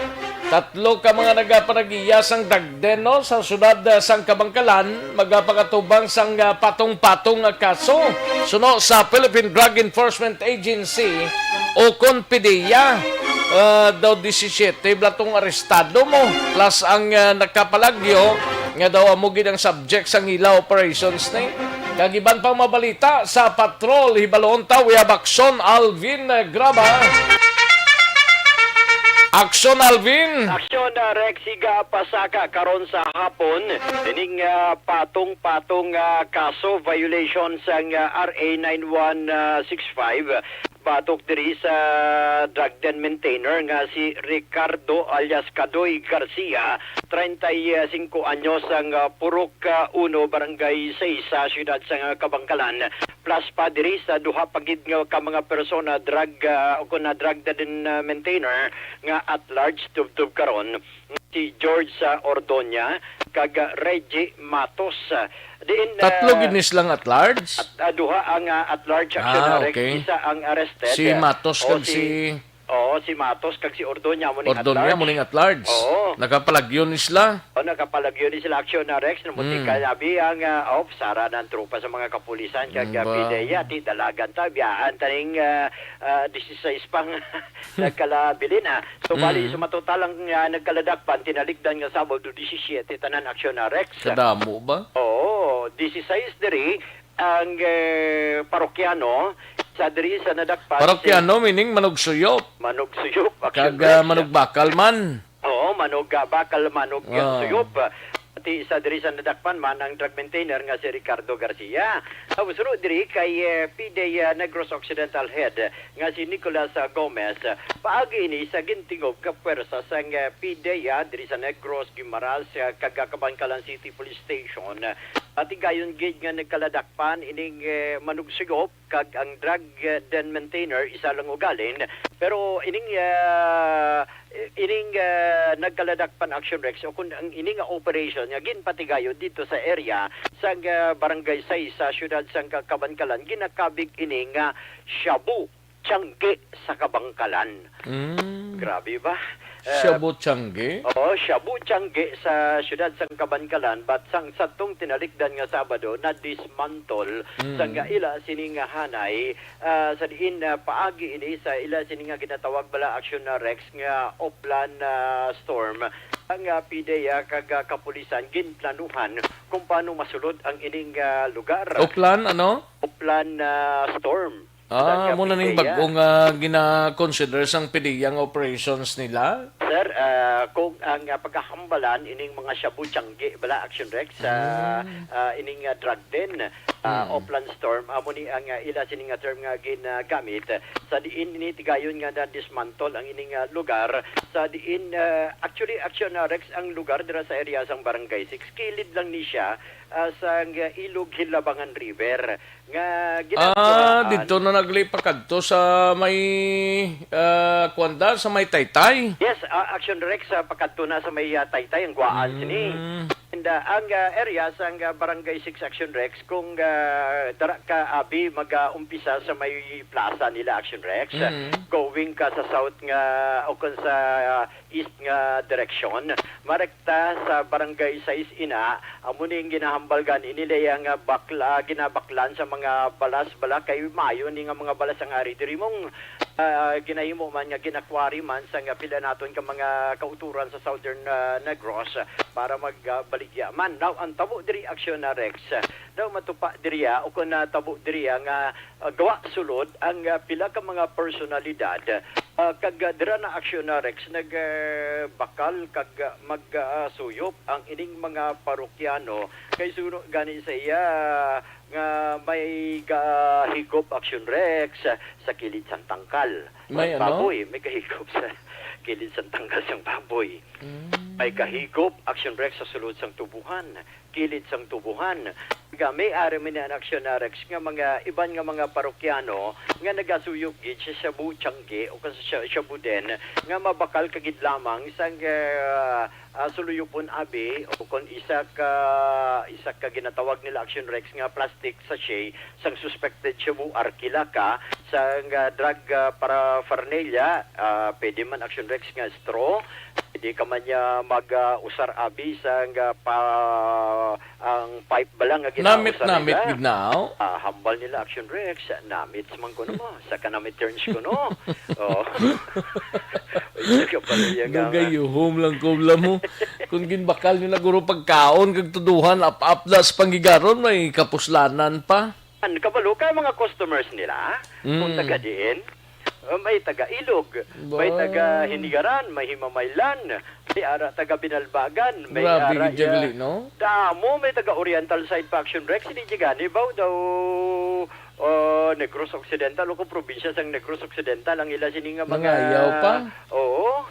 tatlo ka mga nagapanagiya sang drug den, no, sa siyudad, ah, sang Kabankalan, magapakatubang sang, ah, patong-patong nga kaso. Suno sa Philippine Drug Enforcement Agency o kon PDEA, ah, daw disisiete bala tong arestado mo, plus ang, ah, nakapalagyo nga daw amo gid ang subject sang ila operations ni. Kag iban pang mabalita sa patrol, hibaluon ta, we have Action Alvin Graba. Action Alvin. Action, ah, Rex, higa pasaka karon sa hapon ining, ah, patong-patong, ah, kaso, violation sang, ah, R A nine one six five, batok diri sa drug den maintainer nga si Ricardo alias Kadoy Garcia, treinta y cinco anyos, ang, ah, Purok, ah, Uno, Barangay Seis sa siyudad sang, ah, Kabankalan. Plus pa diri sa duha pa gid nga ka mga persona, drug, ah, o kon na drug den, ah, maintainer nga at large tubtob karon, si George, ah, Ordoña kag, ah, Reggie Matos. Diin, Tatlo ah, gid ni silang at large? At, ah, duha ang, ah, at large, Action Ah, Rex, okay. Isa ang arrested. Si Matos O, kag si, si oo, si Matos kag si Ordoña mo ning at Ordoña large. Mo ning at large. Oo. Nakapalagyo ni sila? O, nakapalagyo ni sila, Action Rex, na muti Mm. ka labi ang, ah, oh, sara ng tropa sa mga kapulisan kag, Mm, ah, ba? PDEA, ti dalagan ta, biyaan taning, ah, ah, dieciséis pang nagkalabilin, ah. So, bali, Mm. sa matotal ang, ah, nagkaladakpan, tinalikdan nga Sabado, diecisiete tanan, Action Rex. Kadamo ba? Oo, dieciséis diri ang, eh, parokyano, sa diri sa nadakpan, si Parokyano, meaning manugsuyop. Manugsuyop, Action Kag, Rex. ah, manugbakal man. Oo, manug-, ah, bakal, manug-, Ah. suyop. Pati isa diri sa nadakpan man ang drug maintainer nga si Ricardo Garcia. Sa usulo diri kay, eh, PDEA Negros Occidental Head nga si Nicolas, ah, Gomez, paagi ini sa gintingog nga pwersa sang, eh, PDEA diri sa Negros, Guimaras, ah, kag Kabankalan City Police Station. Atigayon gid nga nagkaladakpan ining, eh, manugsuyop kag ang drug, eh, den maintainer, isa lang ugalin. Pero ining, ah, ining, ah, nagkaladakpan, Action Rex, o kung ang ining operation nga ginpatigayon dito sa area sa, ah, Barangay Seis sa siyudad sang Ka-, Kabankalan, ginakabig ini nga shabu tiangge sa Kabankalan. Mm. Grabe ba? Eh, Shabu tiangge? Oo, shabu tiangge sa siyudad sang Kabankalan, but sang sadtong tinalikdan nga Sabado, na-dismantle Mm. sa nga ila sini nga hanay, ah, sa diin, ah, paagi ini sa ila sini nga ginatawag bala, Action na Rex, nga Oplan, ah, storm. Ang, ah, PDEA kag, ah, kapulisan ginplanuhan kung paano masulod ang ining, ah, lugar. Oplan, ano? Oplan, ah, storm. Ah, Sa amo na ning Kapitea. Bag-o nga gina-consider sang PDEA nga operations nila? Sir, ah, kung ang, ah, pagkahambalan ining mga shabu tiangge bala, Action Rex, sa, Mm. ah, ining, ah, drug den, ah, Mm. Oplan Storm, amo ni ang, ah, ila sini nga term nga ginagamit, sa diin ini tigayon nga na-dismantle ang ining, ah, lugar, sa diin, ah, actually, Action, ah, Rex, ang lugar dira sa area sang Barangay Six, kilid lang ni siya, ah, sang, ah, Ilog Hilabangan River. Nga Ah, ginadtuhaan. Didto na Nagli pakadto sa may, ah, kuwan da, sa may Taytay. Yes, ah, Action Rex, ah, pakadto na sa may, ah, Taytay, ang guwaan sini. Mm. And, ah, ang, ah, area sang, ah, Barangay Six Action Rex, kung, ah, dara ka, abi, mag, ah, umpisa sa may plaza nila Action Rex, ah, Mm. going ka sa south nga, o kung sa, ah, east nga direksyon, marekta sa Barangay Sais ina, amo ni ang ginahambal gani nila yang, ah, bakla, ginabaklan sa mga balas bala kay maayo ni nga mga balas ang ari diri mong, ah, ginahimo man nga ginakwari man sa nga pila naton ka mga kauturan sa Southern, ah, Negros para magbaligya man. Now, ang tabo diri, Action na Rex, daw matupa diri, ah, o kung natabo diri, ah, nga, ah, gawa sulod ang, ah, pila ka mga personalidad, ah, kag, ah, dira na Action na Rex nag, ah, bakal kag, ah, mag, ah, suyop ang ining mga parokyano kay suno gani sa iya nga may gahigop Action Rex sa kilid sang tangkal. May Sang ano? baboy, may gahigop sa kilid sang tangkal sang baboy. Mm. May gahigop Action Rex sa sulod sang tubuhan, kilid sang tubuhan. Kag may ari man ni Action na Rex nga mga iban nga mga parokyano nga nagasuyop gid sa shabu, tiangge, o kung sa sha-, shabu din, nga mabakal ka gid lamang sang, ah, ah, suluyupon abi, o kon isa ka, isa ka ginatawag nila Action Rex nga plastic sachet sang suspected shabu, arkila ka, sang, ah, drug, ah, paraphernalia, ah, pwede man Action Rex nga straw, pwede ka man niya mag, ah, usar abi sang, ah, pa, ang pipe bala nga ginausar Namit-namit nila. gid na, oh. Ah, hambal nila Action Rex, namit man kuno mo, sa kanamit turns kuno. Oh. Isa ka pala iya nga Dugay, yuhom lang ko, alam mo. Kung ginbakal nila guro pagkaon, kag tuduhan, ap-ap na sa panggigaron, may kapuslanan pa. Ang kabalo ka mga customers nila, kung Mm. taga diin, uh, may taga Ilog, may Ba? taga Hinigaran, may Himamaylan, may ara taga Binalbagan, may Grabe ara gid iya, jagli, no? damo, may taga Oriental side pa, Action Rex, hindi gani ba daw, uh, Negros Occidental, o kung probinsya sang Negros Occidental, ang ila sini nga mga Nangayaw pa? Oo,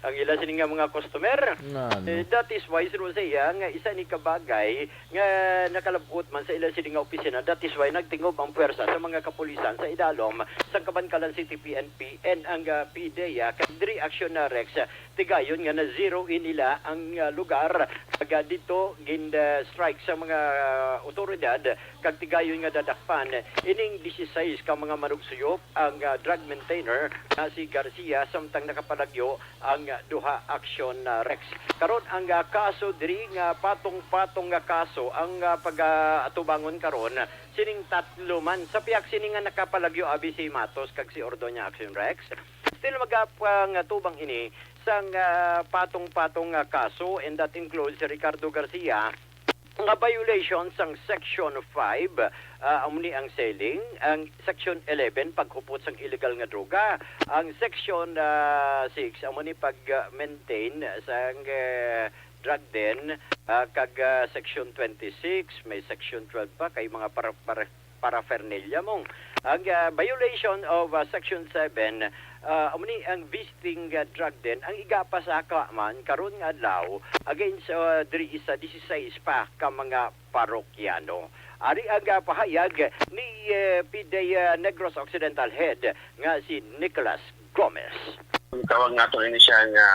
ang ila sini nga mga customer. Nano? Eh, that is why, sino sa iya, nga isa ni kabagay, nga nakalab-ot man sa ila sini nga opisina. That is why nagtingob ang puwersa sa mga kapulisan sa idalom sang Kabankalan City P N P and ang, ah, PDEA. Kag diri Action na Rex, ah, tigayon nga na-zero in nila ang, ah, lugar. Kag, ah, dito gin, ah, strike sa mga, ah, otoridad kag tigayon nga dadakpan ining disisais ka mga manugsuyop ang, ah, drug maintainer nga si Garcia samtang nakapalagyo ang, ah, duha Action, ah, Rex. Karon ang, ah, kaso diri nga patong-patong nga kaso ang, ah, pag-atubangon karon sining tatlo man. Sa pihak sini nga nakapalagyo abi si Matos kag si Ordoña Action Rex, still magapangatubang ini sang, ah, patong-patong nga kaso, and that includes si Ricardo Garcia, nga violation sang Section five, ah, amo ni ang selling, ang Section eleven, paghupot sang illegal nga droga, ang Section, ah, six, amo ni pag-maintain sang, eh, drug den, ah, kag, ah, Section twenty-six, may Section twelve pa, kay mga para, para, paraphernalia mong. Ang, ah, violation of, ah, Section seven, ah, amo ni ang visiting, ah, drug den, ang igapasaka man karon nga adlaw against, ah, diri sa disisais pa ka mga parokyano. Ari ang, ah, pahayag ni, eh, PDEA Negros Occidental Head nga si Nicholas Gomez. Ang tawag nato ini siya nga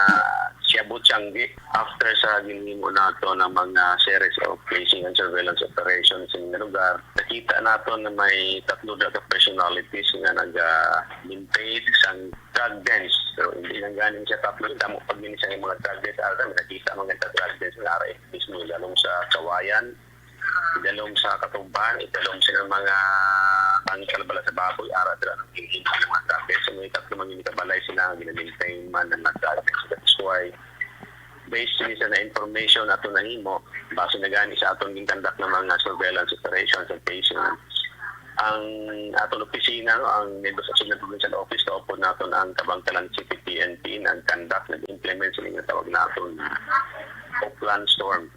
Shabu Changi. After sa ginhimo nato ng mga series of tracing and surveillance operations sa mga lugar, nakita nato na may tatlo na ka personalities nga naga-maintain sang drug dens. Pero hindi lang ganing siya tatlo, damo pag yun isang mga drug dens. Alam, nakita mga drug dens na R F Ps mo, lalong sa Kawayan, idalom sa Katuban, idalom sila mga pangkalbala sa baboy, ara dira ang tingin ng mga target. So, may tatlo man yung kabalay sila ang ginamintay man ng mga target. So, that's why, based sa na information ato nahimo, base na gani sa aton ginkandak ng mga surveillance operations and patients, ang aton opisina, no, ang Negros Occidental Provincial Office, kaupod naton ang Kabankalan City P N P, nag-conduct, nag-implement sa mga tawag naton Oplan Storm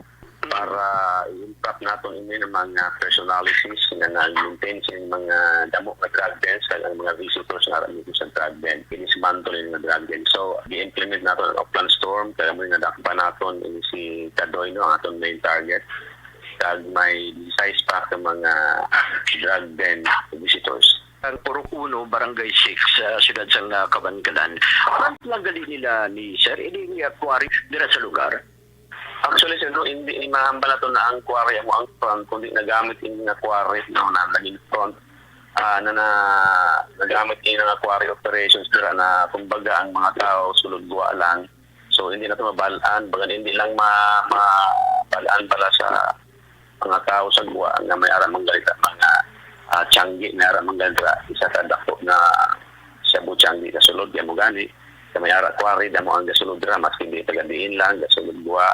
para i-entrap naton ini ng mga personalities nga nag-maintain sa mga damo nga drug dens, kag ang mga visitors nga aram sa drug den, i-dismantle yung mga drug den. So, i-implement naton ang Oplan Storm, kaya mo nga dakpa naton ini si Kadoy, no, ang aton main target. Kag may disisais pa ka mga drug den visitors. Ang Purok Uno, Barangay Six, sa siyudad sang, ah, Kabankalan. Front lang gali nila ni Sir, ini nga quarry dira sa lugar? Actually, sir, no, hindi, hindi mahambal nato na ang quarry amo ang front, kundi nagamit ini nga quarry, no, na naging front, ah, na, na nagamit ini nga quarry operations dira na, kumbaga, ang mga tao sulod guwa lang. So, hindi nato mabal-an, bagan hindi lang ma-, mabal-an pala sa mga tao sa guwa nga may ara man gali dira mga, ah, tiyanggi, may ara man gali dira isa ka dako nga shabu tiyanggi sa sulod, kaya mo gani, sa may ara quarry, damo ang gasulod dira, maski di taga diin lang, gasulod guwa.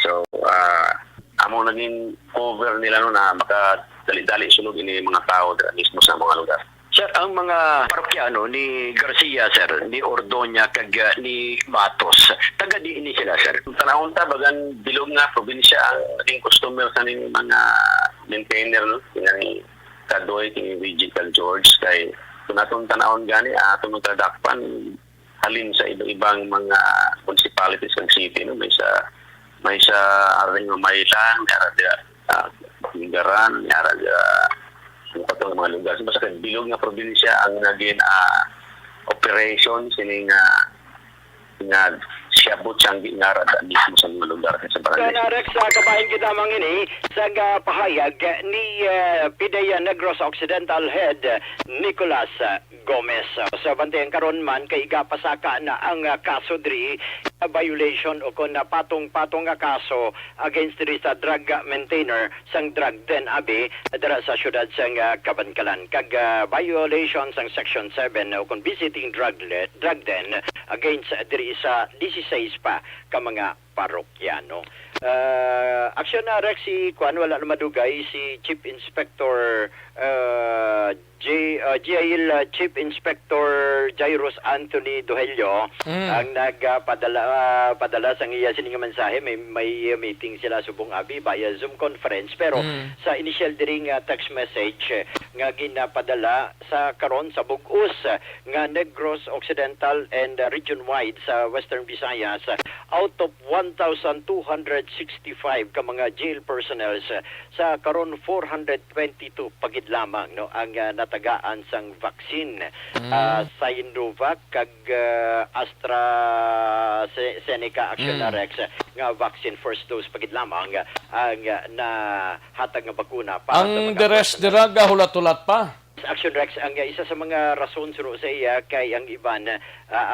So, ah, amo naging cover nila, no, na makadali-dali sulod ini mga tao dira mismo sa mga lugar. Sir, ang mga parokyano ni Garcia, sir, ni Ordoña, kag, ah, ni Matos, taga diin ni sila, sir? Tanahon ta, bagan bilog nga probinsya ang naging customer sa ning mga maintainer, no? Kini Kadoy, kini Reggie, kag George, kay kung atong tanahon gani, ah, atong magkadakpan, halin sa iba-ibang mga municipalities kag city, no? May sa, may sa Aring Umaylan, may ara dira, ah, Garan, may ara dira, ano pa tong mga lugar. So, basta kay bilog nga probinsya ang naging, ah, operation sini nga, nga shabu tiyanggi nga ara mismo sa mga lugar sa barangay. Kana, Rex, ah, kabahin kita man ini sa, ah, pahayag ni, ah, P D A Negros Occidental Head Nicolas, ah, Gomez. Sa bantayan karon man kay gapasaka na ang, ah, kaso diri, ah, violation o kon, ah, patong-patong nga kaso against diri sa drug, ah, maintainer sang drug den abi dira sa siyudad sang, ah, Kabankalan, kag, ah, violation sang Section seven o kon visiting drug le-, drug den against diri sa dieciséis pa ka mga parokyano. Ah, aksyon na, Rex, si kuan, wala na madugay, si Chief Inspector, ah, J-, ah, G I L, ah, Chief Inspector Jairus Anthony Dohelio Mm. ang nagpadala, ah, padala sang iya sini nga mensahe. May, may, ah, meeting sila subong abi via Zoom conference, pero Mm. sa initial diri nga text message, eh, nga ginapadala sa karon sa bug-os, eh, nga Negros Occidental and, ah, region-wide sa Western Visayas, ah, out of one thousand two hundred sixty-five ka mga jail personnels, ah, sa karon four hundred twenty-two pa gid lamang, no, ang, ah, natagaan sang vaccine. Mm. Ah, Sinovac kag, ah, AstraZeneca, aksyon na, Mm. Rex, nga vaccine first dose pa gid lamang, ah, ang, ah, nahatag nga bakuna para sa Ang mga the rest personnel. Dira gahulat-hulat pa. Aksyon, Rex, ang isa sa mga rason suno sa iya kay ang iban, ah,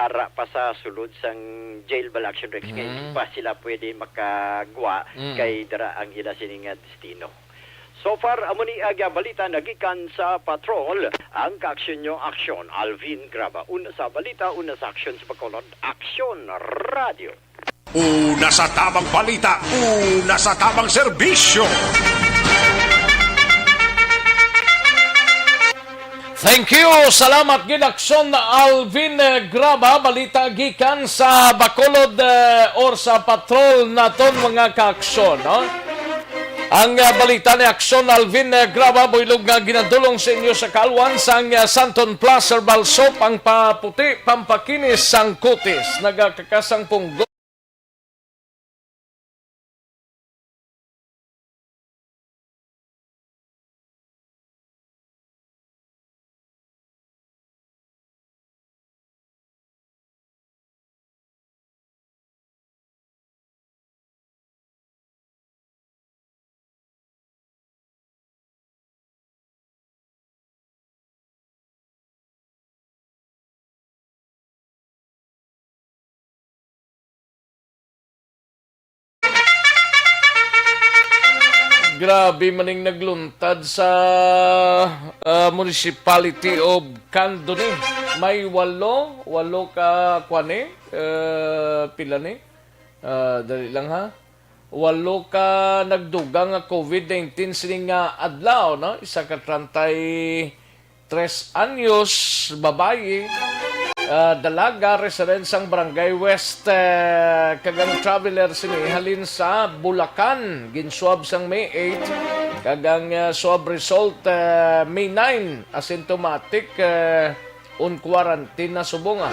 ara pa sa sulod sang jail bala, aksyon, Rex, kay Mm. hindi pa sila pwede makagwa Mm. kay dira ang ila sini nga destino. So far, amo ni aga balita nagikan sa patrol. Ang kaaksyon nyo, aksyon. Alvin Graba, una sa balita, una sa aksyon sa Bacolod, Aksyon Radio. Una sa tabang balita, una sa tabang serbisyo. Thank you. Salamat gid, Aksyon Alvin, eh, Graba. Balita gikan sa Bacolod, eh, or sa patrol naton, mga kaaksyon, no? Ang, eh, balita ni Aksyon Alvin, eh, Graba, buylog nga ginadulong sa inyo sa kalwan sang, eh, Santon Plus Herbal Soap, ang paputi, pampakinis sang kutis. Nagakakasang punggo. Grabe man ning nagluntad sa, ah, Municipality of Candoni. May walo, walo ka, kwan, eh, eh, pila ni? Ah, dali lang, ha. Walo ka nagdugang nga covid nineteen sining nga adlaw, no? Isa ka trantay tres anyos, babayi, ah, dalaga, resident sang Barangay West, eh, kag ang traveler sini halin sa Bulacan, ginswab sang May eight, kag ang, ah, swab result, eh, May nine, asymptomatic, eh, on quarantine na subong, ah.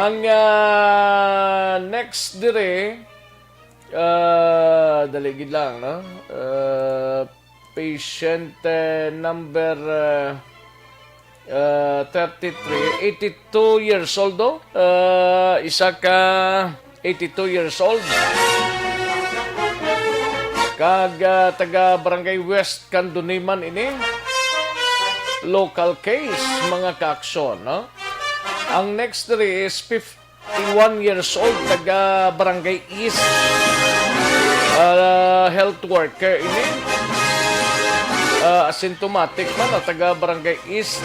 Ang, ah, next diri, ah, dali gid lang, no? Ah, patient, eh, number, eh, ah, thirty-three, eighty-two years old, oh. Ah, isa ka eighty-two years old. Kag, ah, taga Barangay West Candoniman ini. Local case, mga kaaksyon, no? Ang next diri is fifty-one years old, taga Barangay East. Ah, health worker ini. Ah, asymptomatic man, ah, taga Barangay East,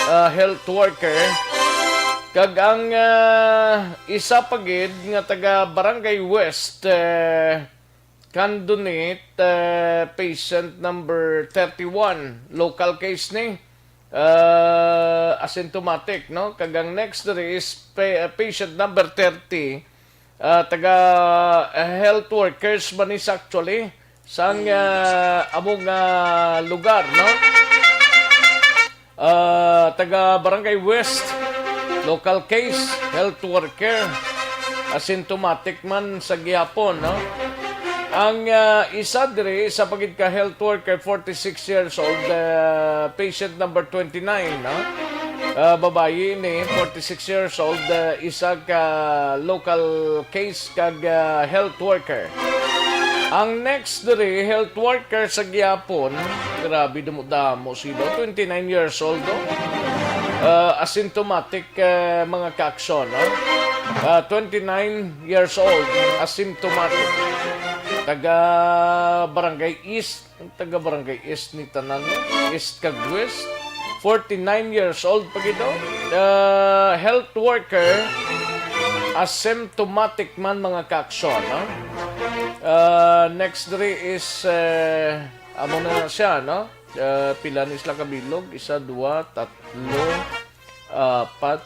ah, health worker. Kag ang, ah, isa pa gid nga taga Barangay West, eh, Candonate, eh, patient number thirty-one, local case ni, eh, asymptomatic, no? Kag ang next diri is pa-, patient number thirty, ah, taga, eh, health workers man ni sa actually, sang, ah, among, ah, lugar, no? Ah, taga Barangay West, local case, health worker, asymptomatic man sa gihapon, no? Ang, ah, isa diri, isa pa gid ka health worker, forty-six years old, ah, patient number twenty-nine, no? Ah, babayi ni, forty-six years old, ah, isa ka local case kag, ah, health worker. Ang next diri, health worker sa gihapon. Grabe, damo-damo sila. Twenty-nine years old, oh. Ah, asymptomatic, ah, mga kaaksyon, no? Ah, twenty-nine years old, asymptomatic. Taga Barangay East, ang taga Barangay East ni tanan, no? East kag West. Forty-nine years old pa gid, oh. Ah, health worker, asymptomatic man, mga kaaksyon, no? Ah, next diri is, eh, amo na na siya, no? Ah, pila ni sila kabilog? Isa, dua, tatlo, apat,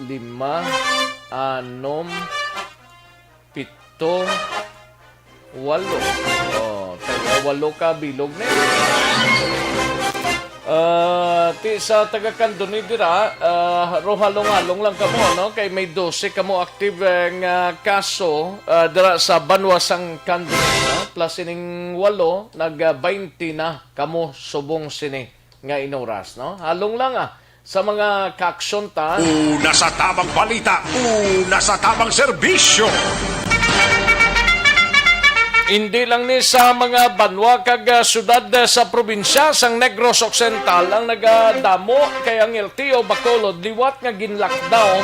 lima, anom, pito, walo. Oh, taga walo ka bilog na eh. Ah, ti sa taga Candoni dira, ah, ro halong-halong lang kamo, no? Kay may dose kamo active, eh, nga kaso, ah, dira sa banwa sang Candoni, no? Plus ining walo, nag, ah, baynte na kamo subong sini nga inoras, no? Halong lang, ah, sa mga kaaksyon ta. Una sa tamang balita, una sa tamang serbisyo. Indi lang ni sa mga banwa kag, ah, syudad, ah, sa probinsya sang Negros Occidental ang nagadamo, kay ang L T O Bacolod liwat nga gin-lockdown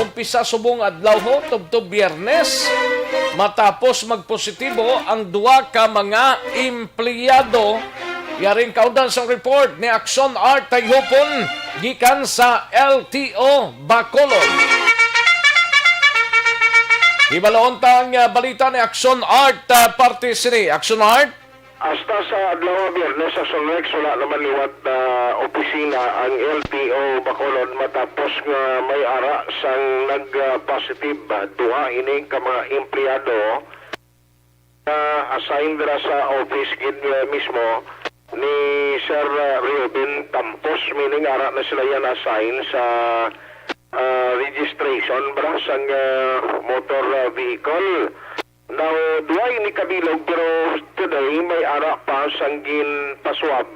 umpisa subong adlaw, ho, tubtob Biyernes, matapos magpositibo ang duha ka mga empleyado. Yaring kaundan sang report ni Action Art Tayhupon gikan sa L T O Bacolod. Hibaloon ta ang, ah, balita ni Action Art, ah, parte sini. Action Art? Hasta sa adlaw nga Biyernes, Action Rex, wala naman liwat na opisina ang L T O Bacolod matapos nga may ara sang nag-positive, ah, duha ini ka mga empleyado na assign dira sa office gid, eh, mismo ni Sir, eh, Reuben Tampos, meaning ara na sila yan assign sa, ah, registration, bra, sang, ah, motor, ah, vehicle. Now, duha ini kabilog, pero today may ara pa sang ginpaswab.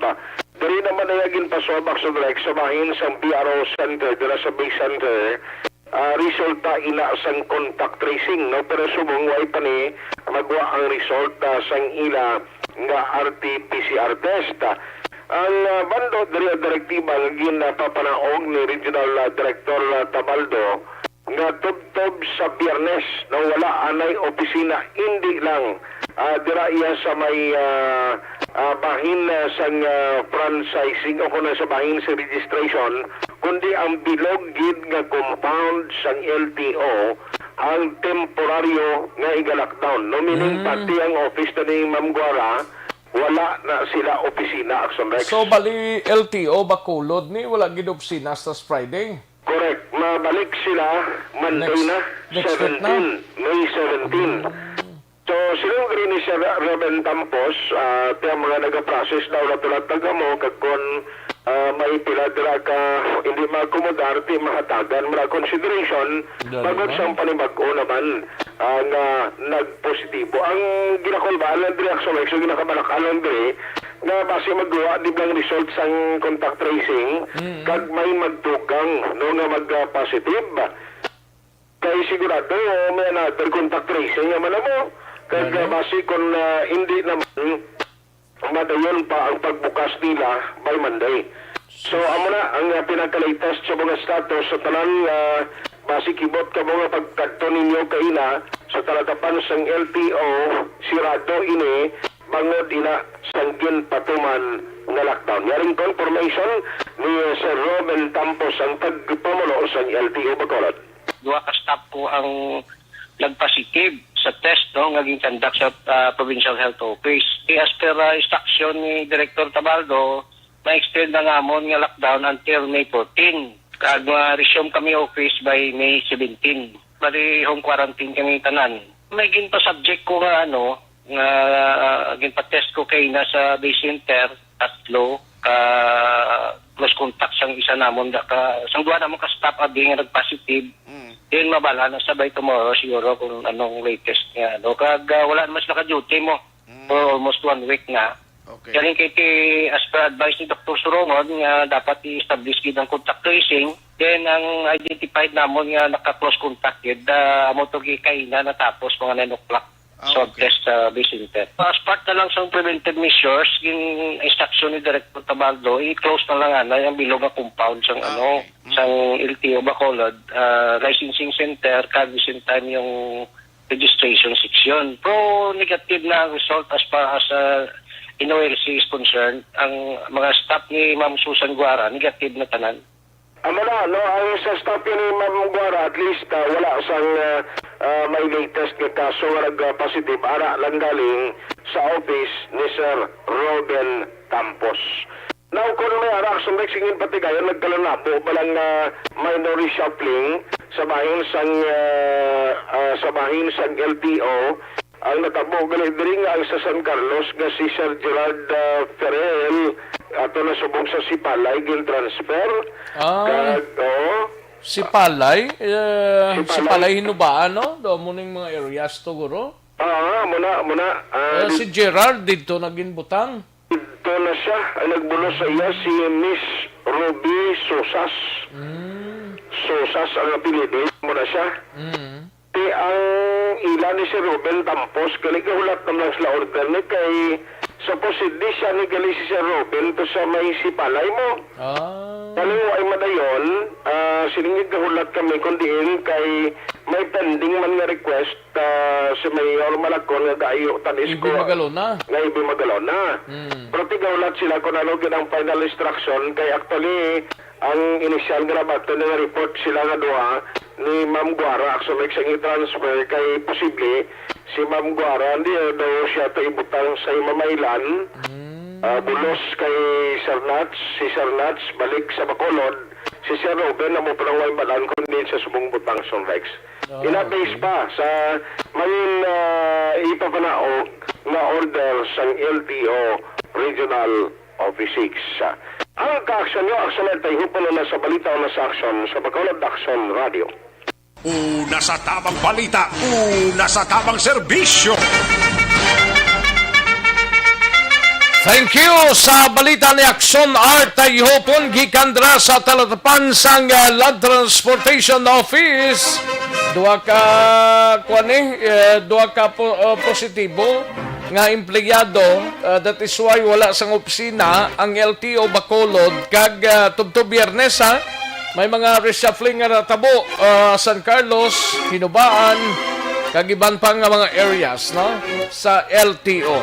Diri naman na iya ginpaswab, Action Rex, sa bahin sang B R O Center, dira sa Bay Center. Ah, resulta ina sang contact tracing, no? Pero subong way pa ni magwa ang result, ah, sang ila nga R T P C R test. Ang, ah, bando diri ang direktiba nga ginapapanaog ni Regional, ah, Director, ah, Tabaldo nga tubtob sa Biyernes, no, wala anay opisina, indi lang, ah, dira iya sa may, ah, ah, bahin, ah, sang, ah, franchising o kung sa bahin sa registration, kundi ang bilog gid nga compound sang L T O ang temporaryo nga iga-lockdown, no? Meaning, Mm. pati ang office na ni Ma'am Guara, wala na sila opisina, Action Rex. So, bali, L T O Bacolod ni, wala gid opisina sa Friday? Correct. Mabalik sila Monday Next, na, next week na? seventeen, May seventeen. Mm. So, siling diri ni Sir Reuben Tampos, ah, ti ang mga nagaprocess daw na tulad kag amo, kag kon, ah, may pila dira ka hindi maakomodar, ti mahatagan mo na consideration, Dali bagod na. sang panibag-o naman, ah, nga nagpositibo. Ang ginakulbaan lang diri, Action Rex, so ginakabalak-an lang diri, nga basi magkuha di bang result sang contact tracing, Mm. kag may magdugang, no, nga mag, ah, positive. Kay sigurado, may another contact tracing naman na mo. Kag, Ano? ah, basi kung, ah, hindi naman, madayon pa ang pagbukas nila by Monday. So, amo na ang, ah, pinaka-latest sa mga status sa tanan nga basi kibot ka mga pagkadto ninyo kaina sa talatapan sang L T O, sirado ini bangod ina sang ginpatuman nga lockdown. Yaring confirmation ni Sir Robin Tampos, ang tagpamuno sang L T O Bacolod. Duha ka staff ko ang nagpositive sa test, no, nga gin-conduct sa, ah, Provincial Health Office. Kay as per, ah, instruction ni Director Tabaldo, ma-extend na namon nga lockdown until May fourteen. Kag ma-resume kami office by May seventeen. Bali, home quarantine kami tanan. May ginpa-subject ko nga, ano, nga, ah, ginpa-test ko kay nasa day center, tatlo ka close contact sang isa namon, da ka, sang duha namon ka staff abi nga nag-positive. Mm. Then mabal-an na sa by tomorrow siguro kung anong latest nga, ano. Kag, ah, wala naman sila ka-duty mo Mm. for almost one week na. Okay. Galing kay ti, as per advice ni Doktor Surongon, nga dapat i-establish gid ang contact tracing. Then ang identified namon nga naka-close contact gid, ah, amo to gikaina natapos mga nine o'clock. Ah, swab okay. test sa Vicente. As part na lang sa preventive measures, yung instruction ni Director Tabaldo, i-close na lang ana yung bilog nga compound sang, Ah, ano, okay. Mm. sang L T O Bacolod, ah, licensing center, kag the same time yung registration section. Pero negative na ang result as far as, ah, N O L C is concerned. Ang mga staff ni Ma'am Susan Guara, negative na tanan. Amo na, no, ang sa staff ni Ma'am Guara, at least, ah, wala sang, ah, ah, may latest nga kaso nga nag-positive. Ara lang galing sa office ni Sir Robin Campos. Now, kung may ara, sa next ingin patigayon, nagkalanabo ba lang, ah, minor reshuffling sa bahin sang, ah, ah, sa bahin sang L T O? Ang natabo gali diri nga ang sa San Carlos nga si Sir Gerard, ah, Ferrell ato na subong sa Sipalay gin-transfer. Ah. Kag, oo. Sipalay, eh, Sipalay. Sipalay Hinubaan, no? Do mo ning mga areas to, guro. Ah, muna, muna. Ah, Eh, di- si Gerard dito naging butang. Dito na siya. Ang nagbulos sa iya si Miss Ruby Sosas. Mm. Sosas ang apelyido. Muna siya. Mm. Ti ang ila ni si Ruben Tampos, gali gahulat naman sila order ni kay supposedly siya ni gali si Sir Ruben to sa may Sipalay mo. Ah. Kani mo ay madayon, ah, siling gahulat kami kung diin kay may pending man nga request, ah, si Mayor Malacon nga gaayo tan Ibi isko Magalona. nga Ibi Magalona. Hmm. Pero tigahulat sila kung ano gid ang final instruction kay actually ang initial nga nabaton nga report sila nga duha ni Ma'am Guara, actually, sa i-transfer kay posible si Ma'am Guara, hindi daw siya to ibutang sa Himamaylan. Mm. Ah, bulos kay Sir Nats, si Sir Nats balik sa Bacolod, si Sir Ruben na mo palang way balaan kundi sa subong butang, Sir Rex. Ah, Ina-base okay. pa sa mayon, ah, ipapanaog nga order sang L T O Regional Office six. Ang kaaksyon nyo, aksyonan tayo puno na sa balita o na sa aksyon sa Bacolod Aksyon Radio. Una sa tabang balita, una sa tabang serbisyo. Thank you sa balita ni Aksyon Art Tayhopon gikan dira sa talatapan sang, ah, Land Transportation Office. Duha ka, kuwan eh, eh, duha ka po, ah, positibo nga empleyado, ah, that is why wala sang opisina ang L T O Bacolod kag, ah, tubtob Biyernes, ha, may mga reshuffling nga natabo, ah, San Carlos, Hinubaan, kag iban pa nga mga areas, no, sa L T O.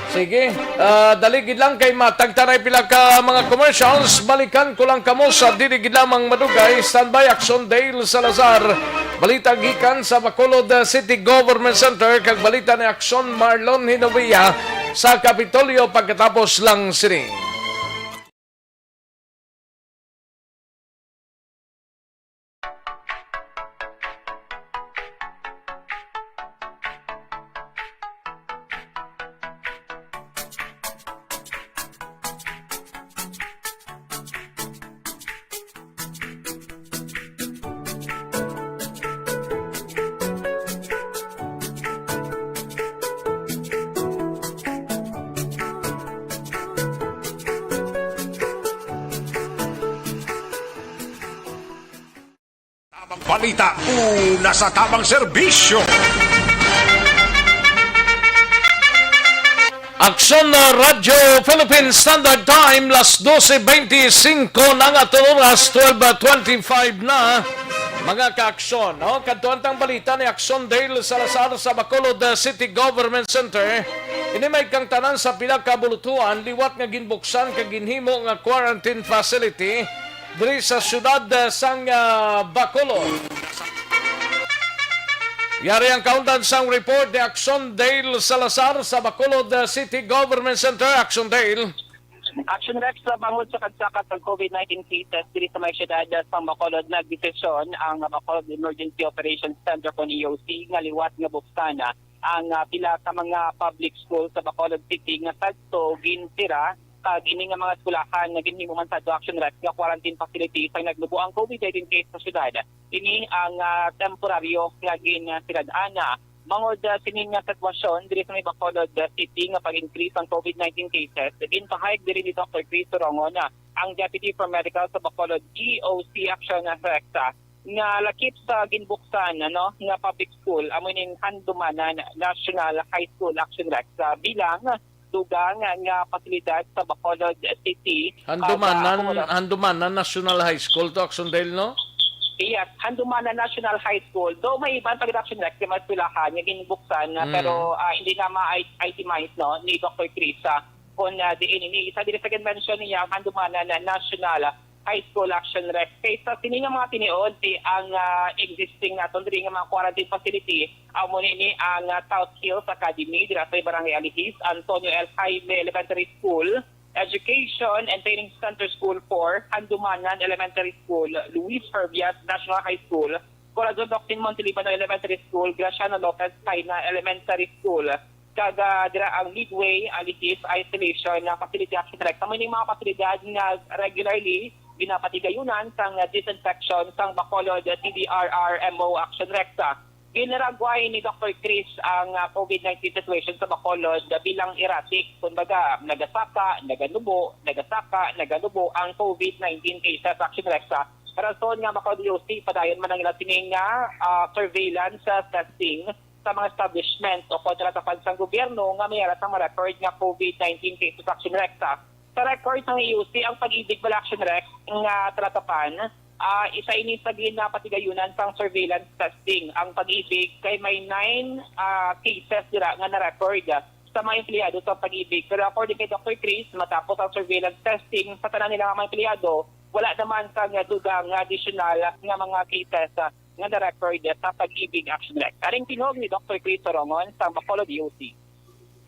Sige, ah, dali gid lang kay matagtanay pila ka mga commercials. Balikan ko lang kamo sa dili gid lamang madugay. Standby, Aksyon Dale Salazar. Balita gikan sa Bacolod City Government Center kag balita ni Aksyon Marlon Hinovia sa Kapitolyo pagkatapos lang sini. Balita, una sa tamang serbisyo. Aksyon na Radyo Philippine Standard Time, las doce veinticinco na nga aton oras, twelve twenty-five na. Mga kaaksyon, no? Kadtuan tang balita ni Aksyon Dale Salazar sa Bacolod, uh, City Government Center. Ini may kang tanan sa pila ka bulutuan liwat nga ginbuksan kag ginhimo nga quarantine facility diri sa siyudad, uh, sang, uh, Bacolod. Yari ang kaundan sang report ni Aksyon Dale Salazar sa Bacolod, uh, City Government Center. Aksyon Dale. Action Rex, sa bangod sa kagsaka sang COVID nineteen cases diri sa may siyudad sa Bacolod, nagdesisyon ang Bacolod Emergency Operations Center kon E O C nga liwat nga buksan ang, ah, pila ka mga public school sa Bacolod City nga sadto ginsira, kag ini nga mga eskwelahan nga ginhimo man sadto, Action Rex, nga quarantine facility sang nagnubo ang COVID nineteen case sa siyudad. Ini ang, ah, temporaryo nga ginsirad-an na. Bangod, ah, sini nga sitwasyon diri sa may Bacolod, ah, City nga pag-increase ang COVID nineteen cases, ginpahayag diri ni Doctor Chris Sorongon, ah, ang Deputy for Medical sa Bacolod E O C Action Rex, ah, nga lakip sa ginbuksan, ano, nga public school, amo ning Handumanan National High School, Action Rex, ah, bilang dugang nga pasilidad sa Bacolod City. Handumanan, ah, nga Handumanan National High School to, Action Dale, no? Yes, Handumanan National High School. Though may iban pa gid, Action Rex, nga mga eskwelahan nga ginbuksan, ah, Mm. pero, ah, hindi na ma-itemize, no, ni Doctor Chris, ah, kung, ah, diin ini. Isa diri sa ginmention niya, Handumanan National High School, Action Rex. Kay sa sini nga mga tiniod, ti ang, ah, existing naton diri nga mga quarantine facility, amo ni, ni ang, ah, South Hills Academy, dira sa Barangay Alihis, Antonio L. Jaime Elementary School, Education and Training Center School four, Handumanan Elementary School, Luis Herbias National High School, Corazon Doctrine Montelibano Elementary School, Graciano Lopez Jaena Elementary School, kag, ah, dira ang Midway, ah, Alihis Isolation, ah, Facility, Action Rex. Amo ning mga pasilidad nga regularly ginapatigayunan sang disinfection sang Bacolod T D R R M O, Action Rex. Ginragway ni Doctor Chris ang, ah, COVID nineteen situation sa Bacolod bilang erratic. Kumbaga, nagasaka, naganubo, nagasaka, naganubo ang COVID nineteen cases, Action Rex. Rason nga maka-D O C padayon man ang ila sining nga, ah, surveillance, ah, testing sa mga establishment o kontratapan sang gobyerno nga may ara sang ma-record nga COVID nineteen cases, Action Rex. Sa record sang E O C, ang Pag-ibig bala, Action Rex, nga talatapan, ah, isa ini sa ginapatigayunan sang surveillance testing. Ang Pag-ibig kay may nine, ah, cases dira nga na-record sa mga empleyado sa Pag-ibig. Pero according kay Doctor Chris, matapos ang surveillance testing sa tanan nila nga mga empleyado, wala naman sang dugang nga additional nga mga cases, ah, nga na-record sa Pag-ibig, Action Rex. Aring tingog ni Doctor Chris Sorongon sa Bacolod E O C.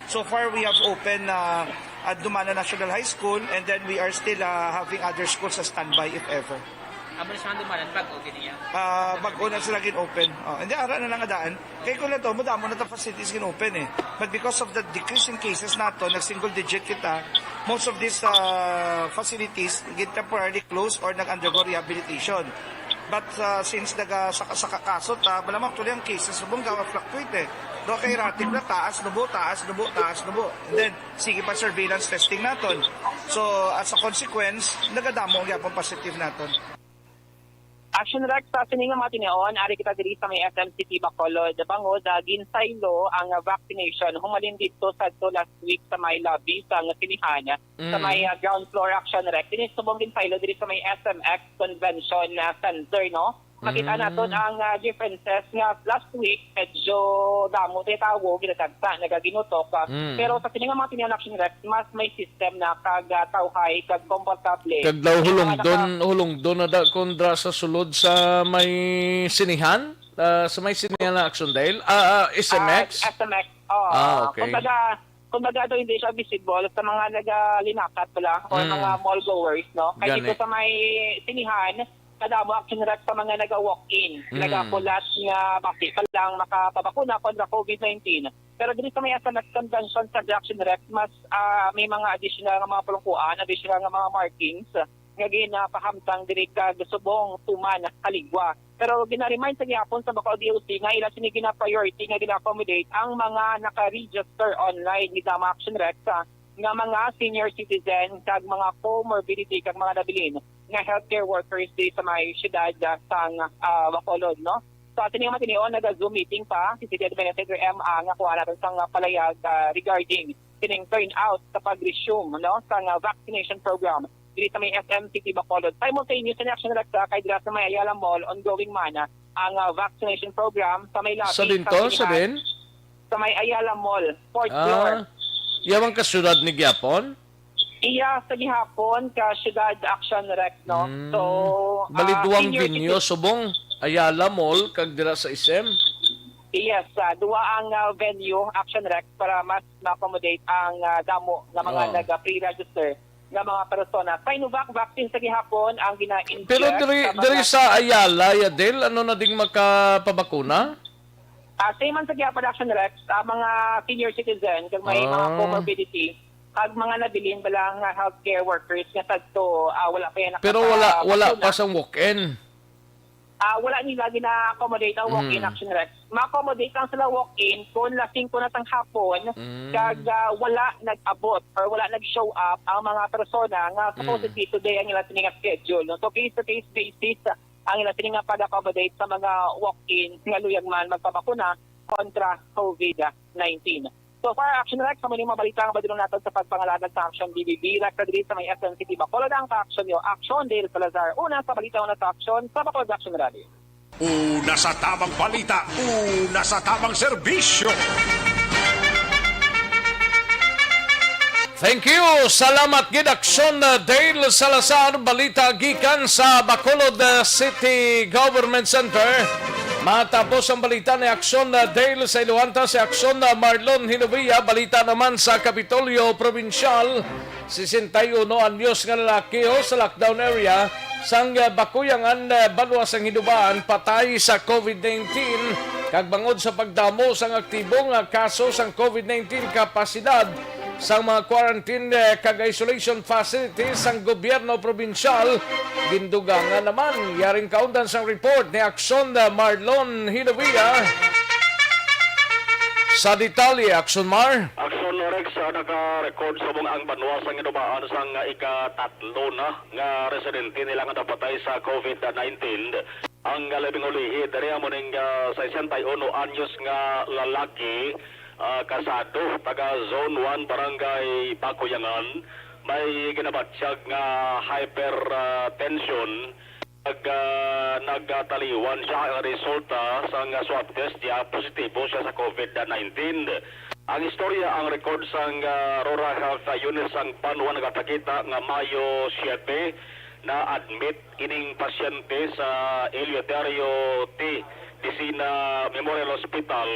So far, we have opened, uh, Handumanan National High School, and then we are still, uh, having other schools sa standby if ever. Amo ni sa Handumanan, bag-o gid niya? Ah, bag-o na sila gin-open. Oh, hindi, ara na lang adaan. Kay kung na to, madamo na ta facilities gin-open eh. But because of the decrease in cases nato, nag-single digit kita, most of these, uh, facilities gin temporarily closed or nag-undergo rehabilitation. But, uh, since naga-, saka-saka kaso ta, malamang actually ang cases subong gawa fluctuate eh. Do kay erratic na, taas, nubo, taas, nubo, taas, nubo. And then, sige pa surveillance testing naton. So, as a consequence, nagadamo ang gyapon positive naton. Action Rex, sa sini nga mga tinion, ari kita diri sa may S M City Bacolod, bangod, ah, ginsaylo ang vaccination humalin dito sa to last week sa may lobby sa nga sinihan, sa Mm. may, ah, ground floor, Action Rex. Ini subong ginsaylo diri sa may S M X Convention, ah, Center, no? Makita Mm. naton ang, ah, differences nga last week, medyo damo tayo tawo, ginatagsa, nagaginutok, ah, Mm. pero sa sini nga mga tinion, Action Rex, mas may system na kag, ah, tawhay, kag komportable. Kag daw Yung mga hulungdon, naka- hulungdon na da kondra sa sulod sa may sinihan? Ah, sa may sinihan na Action Dale? Ah, ah, S M X? Ah, S M X, oh. Ah, okay. Kumbaga, kumbaga daw hindi siya visible sa mga nagalinakat pala or Mm. mga mall goers, no? Kaya Gani. dito sa may sinihan, kadamo, Action Rex, sa mga naga-walk-in, Mm. nagakulat nga basi pa lang makapabakuna kontra COVID nineteen. Pero diri sa may S M X Convention Center, Action Rex, mas, ah, may mga additional nga mga pulungkuan, additional nga mga markings nga ginapahamtang diri kag subong tuman kaligwa. Pero gina-remind sa gihapon sa Bacolod D O C nga ila sini gina-priority nga gina-accommodate ang mga naka-register online ni Dama, Action Rex, ah, nga mga senior citizen kag mga comorbidity kag mga nabilin nga healthcare workers diri sa may siyudad, ah, sang, ah, Bacolod, no? So, ato ning matinion, naga-Zoom meeting pa si City Administrator M. Ang, ah, kuha naton sang, ah, palayag, ah, regarding kining turnout sa pag-resume, no, sang, ah, vaccination program diri sa may S M City Bacolod. Simultaneous ni Action Rex, ah, kay dira sa may Ayala Mall, ongoing man, ah, ang, ah, vaccination program sa may Sa lobby din sang to, sa sinihan, din? Sa may Ayala Mall, fourth floor. Ah, yawang ka syudad ni gyapon? Iya sa gihapon ka siyudad, Action Rex, no? Mm. So, Bali, ah, duwang senior venue, citizen. Subong Ayala Mall kag dira sa S M? Yes, ah, duwa ang, ah, venue, Action Rex, para mas ma-accommodate ang, ah, damo nga mga Oh. naga-pre-register nga mga persona. Sinovac vaccine sa gihapon ang gina-inject Pero diri, sa mga diri sa Ayala, Yadel, ano na ding makapabakuna? Ah, same man sa gihapon, Action Rex, ah, mga senior citizen, kag may mga Ah. comorbidity, kag mga nabilin bala nga healthcare workers nga sadto, ah, wala pa yan Pero wala, wala nakapabakuna. pa sang walk-in. Ah, wala nila gina-accommodate ang walk-in, Mm. Action Rex. Ma-accommodate lang sila walk-in kung las singko na sang hapon, Mm. kag, ah, wala nag-abot or wala nag-show up ang mga persona nga Mm. supposedly today ang ila sini nga schedule, no? So, case-to-case basis ang ila sini nga pag-accommodate sa mga walk-ins nga luyag man magpabakuna kontra COVID nineteen. So far, Action Rex, amo ni mga balita nga madulong naton sa pagpangalaga sa Action B B B. Rex Rodriguez sa may S M City Bacolod, ang ka-action nyo. Action, Dale Salazar. Una sa balita, una sa action, sa Bacolod Action Radio. Una sa tamang balita, una sa tamang serbisyo. Thank you. Salamat gid, Action, uh, Dale Salazar. Balita gikan sa Bacolod, uh, City Government Center. Matapos ang balita ni Action, uh, Dale sa Iluanta, si Action, uh, Marlon Hinovia. Balita naman sa Kapitolyo Probinsyal, sesenta y uno anyos nga lalaki, oh, sa lockdown area sang, uh, Bakuyangan, uh, banwa sang Hindubaan, patay sa COVID nineteen. Kag bangod sa pagdamo sang aktibo nga kaso sang COVID nineteen, kapasidad sang mga quarantine, eh, kag isolation facilities sang gobyerno probinsyal gindugangan naman. Yaring kaundan sang report ni Action, eh, Marlon Hinovia. Sa detalye, Action Mar. Action Rex, ah, naka-record subong ang banwa sang Hindubaan sang, ah, ikatatlo na nga residente nila nga napatay sa COVID nineteen. Ang labing ulihi diri amo ning, ah, sesenta y uno anyos nga lalaki, ah, kasado, taga Zone one, Barangay Bakuyangan, may ginabatyag nga hyper, ah, tension. Nag, ah, nagkataliwan siya ang resulta sang swab test niya, positibo siya sa COVID nineteen. Ang istorya, ang record sang, ah, Rural Health Unit sang banwa nagapakita nga Mayo siete, na-admit ining pasyente sa Eleuterio T. Dicina Memorial Hospital,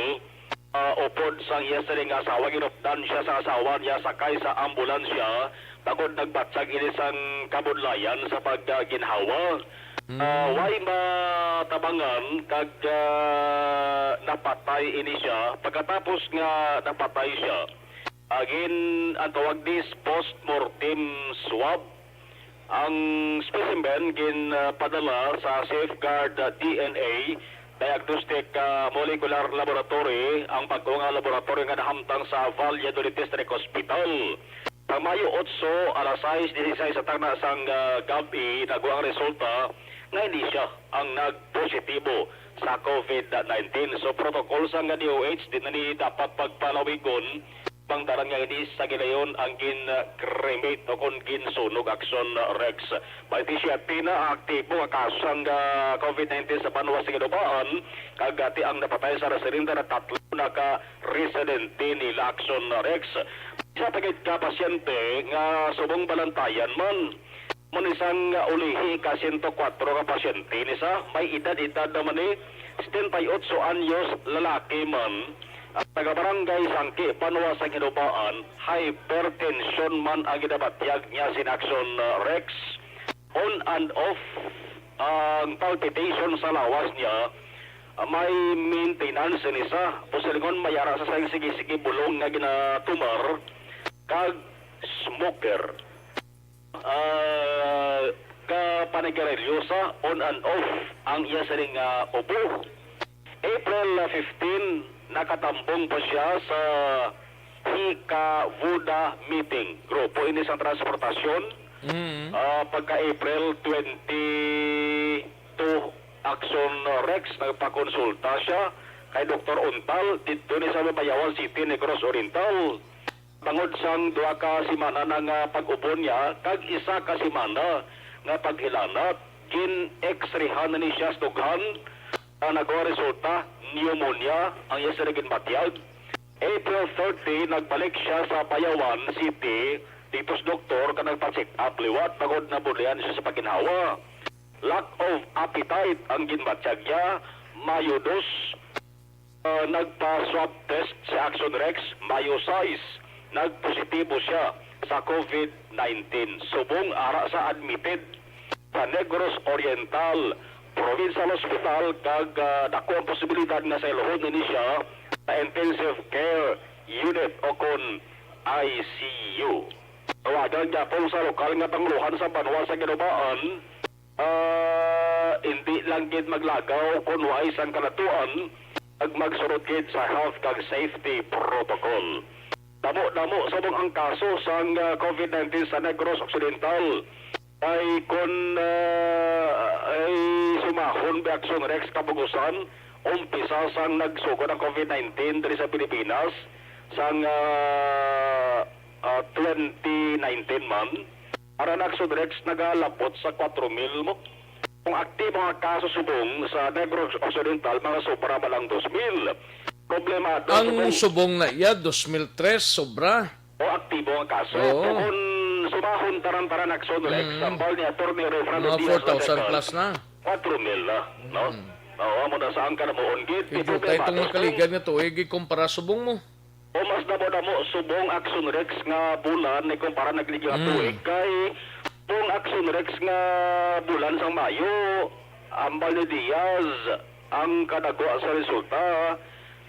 ah, upod sang iya sining asawa. Ginupdan siya sa asawa niya sakay sa ambulansya, bangod nagbatyag ini sang kabudlayan sa pagginhawa. Ah, Mm. Way matabangan kag, ah, napatay ini siya. Pagkatapos nga napatay siya, ah, gin-, ang tawag ni post-mortem swab. Ang specimen ginpadala sa Safeguard, ah, D N A Diagnostic, ah, Molecular Laboratory, ang bag-o nga laboratory nga nahamtang sa Valladolid District Hospital. Sa Mayo otso, alas sais dieciséis sa tagna sang, ah, gab-i, nagwa ang resulta nga hindi siya ang nagpositibo sa COVID nineteen. So, protocol sang D O H, di na ni dapat pagpalawigon. Bangdaran nga ini sa gilayon ang gin-cremate o kon ginsunog, Action Rex. Baynte siyete na aktibo nga kaso sang, ah, COVID nineteen sa banwa sa Hindubaan, kag ti ang napatay sa residente na tatlo na ka residente nila, Action Rex. Isa pa gid ka pasyente nga subong balantayan man. Mo ni sang ulihi ka sento kuwatro ka pasyente ni sa may edad-edad naman ni setenta y ocho anyos, lalaki man, ang taga Barangay Sangki, banwa sang Hindubaan, hypertension man ang ginabatyag niya sin Action, uh, Rex. On and off ang palpitation sa lawas niya, uh, may maintenance ni sa, posilingon may ara sa sang sige-sige bulong nga ginatumar, kag smoker. Ah, ka panigarilyo sa on and off ang iya sining, ah, ubo. April fifteen, nakatambong pa siya sa Hikavuda meeting. Grupo ini sang transportasyon Mm. Ah, pagka April twenty-two, Action Rex, nagpakonsulta siya kay Doktor Untal didto ni sa Mabayawan City, Negros Oriental. Bangod sang duha ka semana na nga pag-ubon niya kag isa ka semana nga paghilanat, gin-X-rayhan na ni siya sa dughan. Ang nagwa resulta, pneumonia ang iya sila ginbatyag. April thirty, nagbalik siya sa Bayawan City dito sa doktor kag nagpa-check up liwat bangod nabulian siya sa pagginhawa. Lack of appetite ang ginbatyag niya. Mayo dos, ah, nagpa-swab test si Action Rex. Mayo sais, nagpositibo siya sa COVID nineteen. Subong ara sa admitted sa Negros Oriental Provincial Hospital kag, ah, dako ang posibilidad nga sa iluhod na ni siya sa intensive care unit o kon I C U. Tawagan gyapon sa lokal nga pangulohan sa banwa sa Ginubaan, ah, hindi lang gid maglagaw kon waay sang kalatuan, ag magsurot gid sa health kag safety protocol. Damo-damo subong ang kaso sang, ah, COVID nineteen sa Negros Occidental. Ay kon, ah, ay sumahon ba Action Rex kabugusan, umpisa sang nagsugod ang COVID nineteen diri sa Pilipinas sang, ah, ah, twenty nineteen man. Ara na Action Rex nagalabot sa kwatro mil mo. Kung aktibo nga kaso subong sa Negros Occidental, mga sobra ba lang dos mil. Problemado Ang subong subong na iya, dos mil tres, sobra. O aktibo ang kaso. Oo. Kung sumahon taran-taran Action Rex, Mm. sambal ni Attorney Reverendo Mga Diaz four thousand Lacatal, plus na. Kwatro mil na, no? Mm. Oo, amo na saan ka namuon gid. Kay Di jutay itong problema. Makaligan nga tuig, ikumpara subong mo. O mas damo-damo subong Action Rex nga bulan, ikumpara nagligya nga Mm. tuig. Kay kung Action Rex nga bulan sang Mayo, ambal ni Diaz, ang kadagwa sa resulta,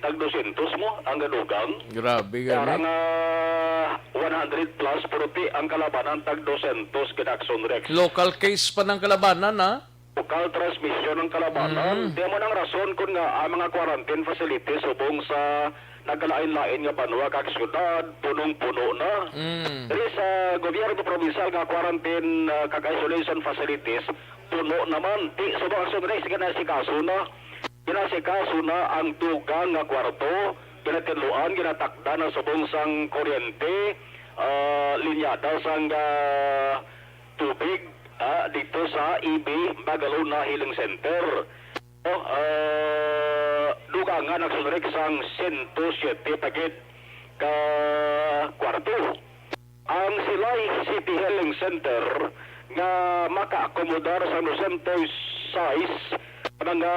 tag dosyentos mo ang gadugang. Grabe Kaya gani. Nga one hundred plus, pero ti ang kalabanan tag dosyentos gid Action Rex. Local case pa ng kalabanan, ha? Local transmission ang kalabanan. Mm. Di mo nang rason kun nga ang mga quarantine facilities subong sa nagkalain-lain nga banwa kag syudad, punong-puno na. Mm. Diri sa gobyerno provincial nga quarantine, ah, kag isolation facilities, puno naman. Ti subong Action Rex, ginasikaso na. Ginasikaso na ang dugang nga kwarto, ginatinluan, ginatakdan ang subong sang kuryente, ah, linyada sang, ah, tubig, ah, dito sa E B Magalona Healing Center. Oh, ah, dugangan ang Action Rex sang sento siyete pa gid ka kwarto. Ang Silay City Healing Center nga makaakomodar sa dosyentos sais ka mga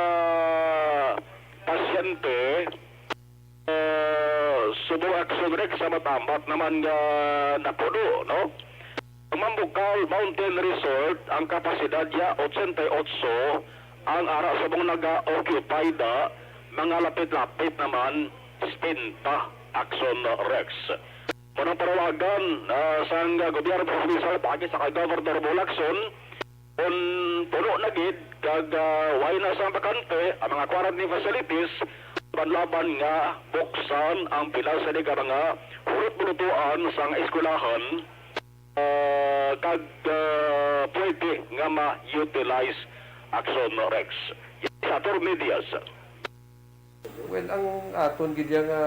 pasyente, ah, subong Action Rex sa Matamat naman nga napuno, no? Ang Mambukal Mountain Resort, ang kapasidad niya, ochenta y ocho, ang ara subong naga-occupy da, mga lapit-lapit naman, setenta Action Rex. Mao nang panawagan, ah, sang gobyerno provincial paagi sa kay Governor Bong Lacson, kung puno na gid kag, ah, way na sang bakante ang mga quarantine facilities, laban-laban nga buksan ang pila sini ka mga hurot-bulutuan sang eskwelahan, ah, kag, ah, pwede nga ma-utilize Action Rex. Sa Attorney Diaz. Well, ang aton gid ya nga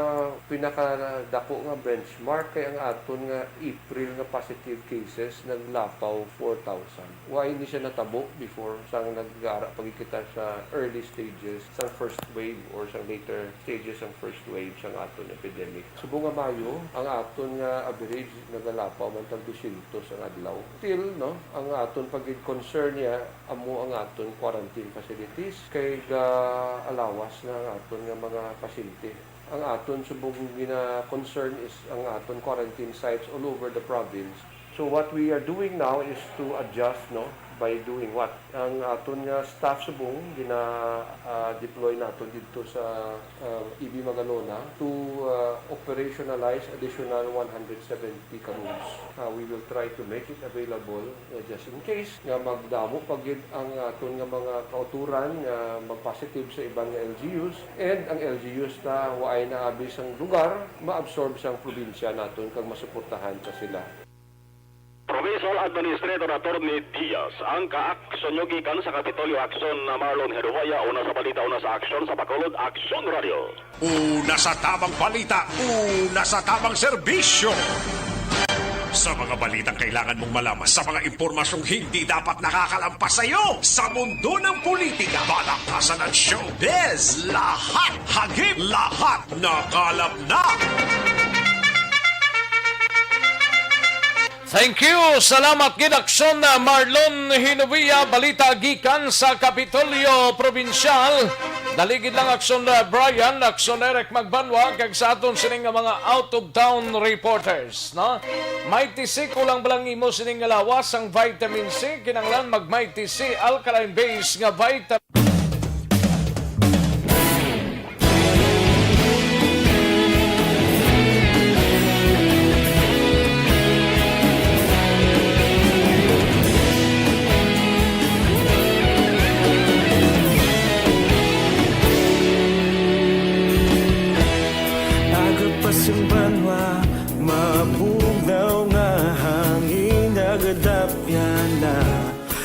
pinakadako nga benchmark kay ang aton nga April nga positive cases naglapaw four thousand. Wa ini siya natabo before sang nag-ara pa gid kita sa early stages sang first wave or sang later stages sang first wave sang aton epidemic. Subong nga Mayo, ang aton nga average nagalapaw man tag dosyentos ang adlaw. Still, no, ang aton pa gid concern niya amo ang aton quarantine facilities kay ga-alawas na ang aton nga mga pasyente. Ang aton subong gina-concern is ang aton quarantine sites all over the province. So what we are doing now is to adjust, no, by doing what? Ang aton nga staff subong gina, ah, deploy naton didto sa, ah, E B Magalona to, ah, operationalize additional one hundred seventy ka rooms. Ah, we will try to make it available, ah, just in case nga magdamo pa gid ang aton nga mga kauturan nga mag-positive sa iban nga L G Us, and ang L G Us ta waay na abi sang lugar, maabsorb sang probinsya naton kag masuportahan ta sila. Provincial Fiscal Administrator Attorney Diaz, ang ka-aksyon nyo gikan sa Kapitolyo Aksyon na Marlon Herubaya, una sa balita, una sa aksyon, sa Bacolod Aksyon Radio. Una sa tamang balita, una sa tamang serbisyo. Sa mga balitang kailangan mong malaman, sa mga impormasyong hindi dapat nakakalampas sa iyo, sa mundo ng politika, balakasan at showbiz, lahat hagip, lahat nakalap na. Thank you. Salamat gid, Aksyon, uh, Marlon Hinovia. Balita gikan sa Kapitolyo Probinsyal. Dali gid lang, Aksyon, uh, Brian, Aksyon, Eric Magbanwa, kag sa aton sini nga mga out-of-town reporters, no? Mighty C, kulang ba lang imo sini nga lawas ang vitamin C? Kinahanglan mag Mighty C, alkaline base nga vitamin. Aga pa sang banwa, mabugnaw nga hangin, nagadapyan na.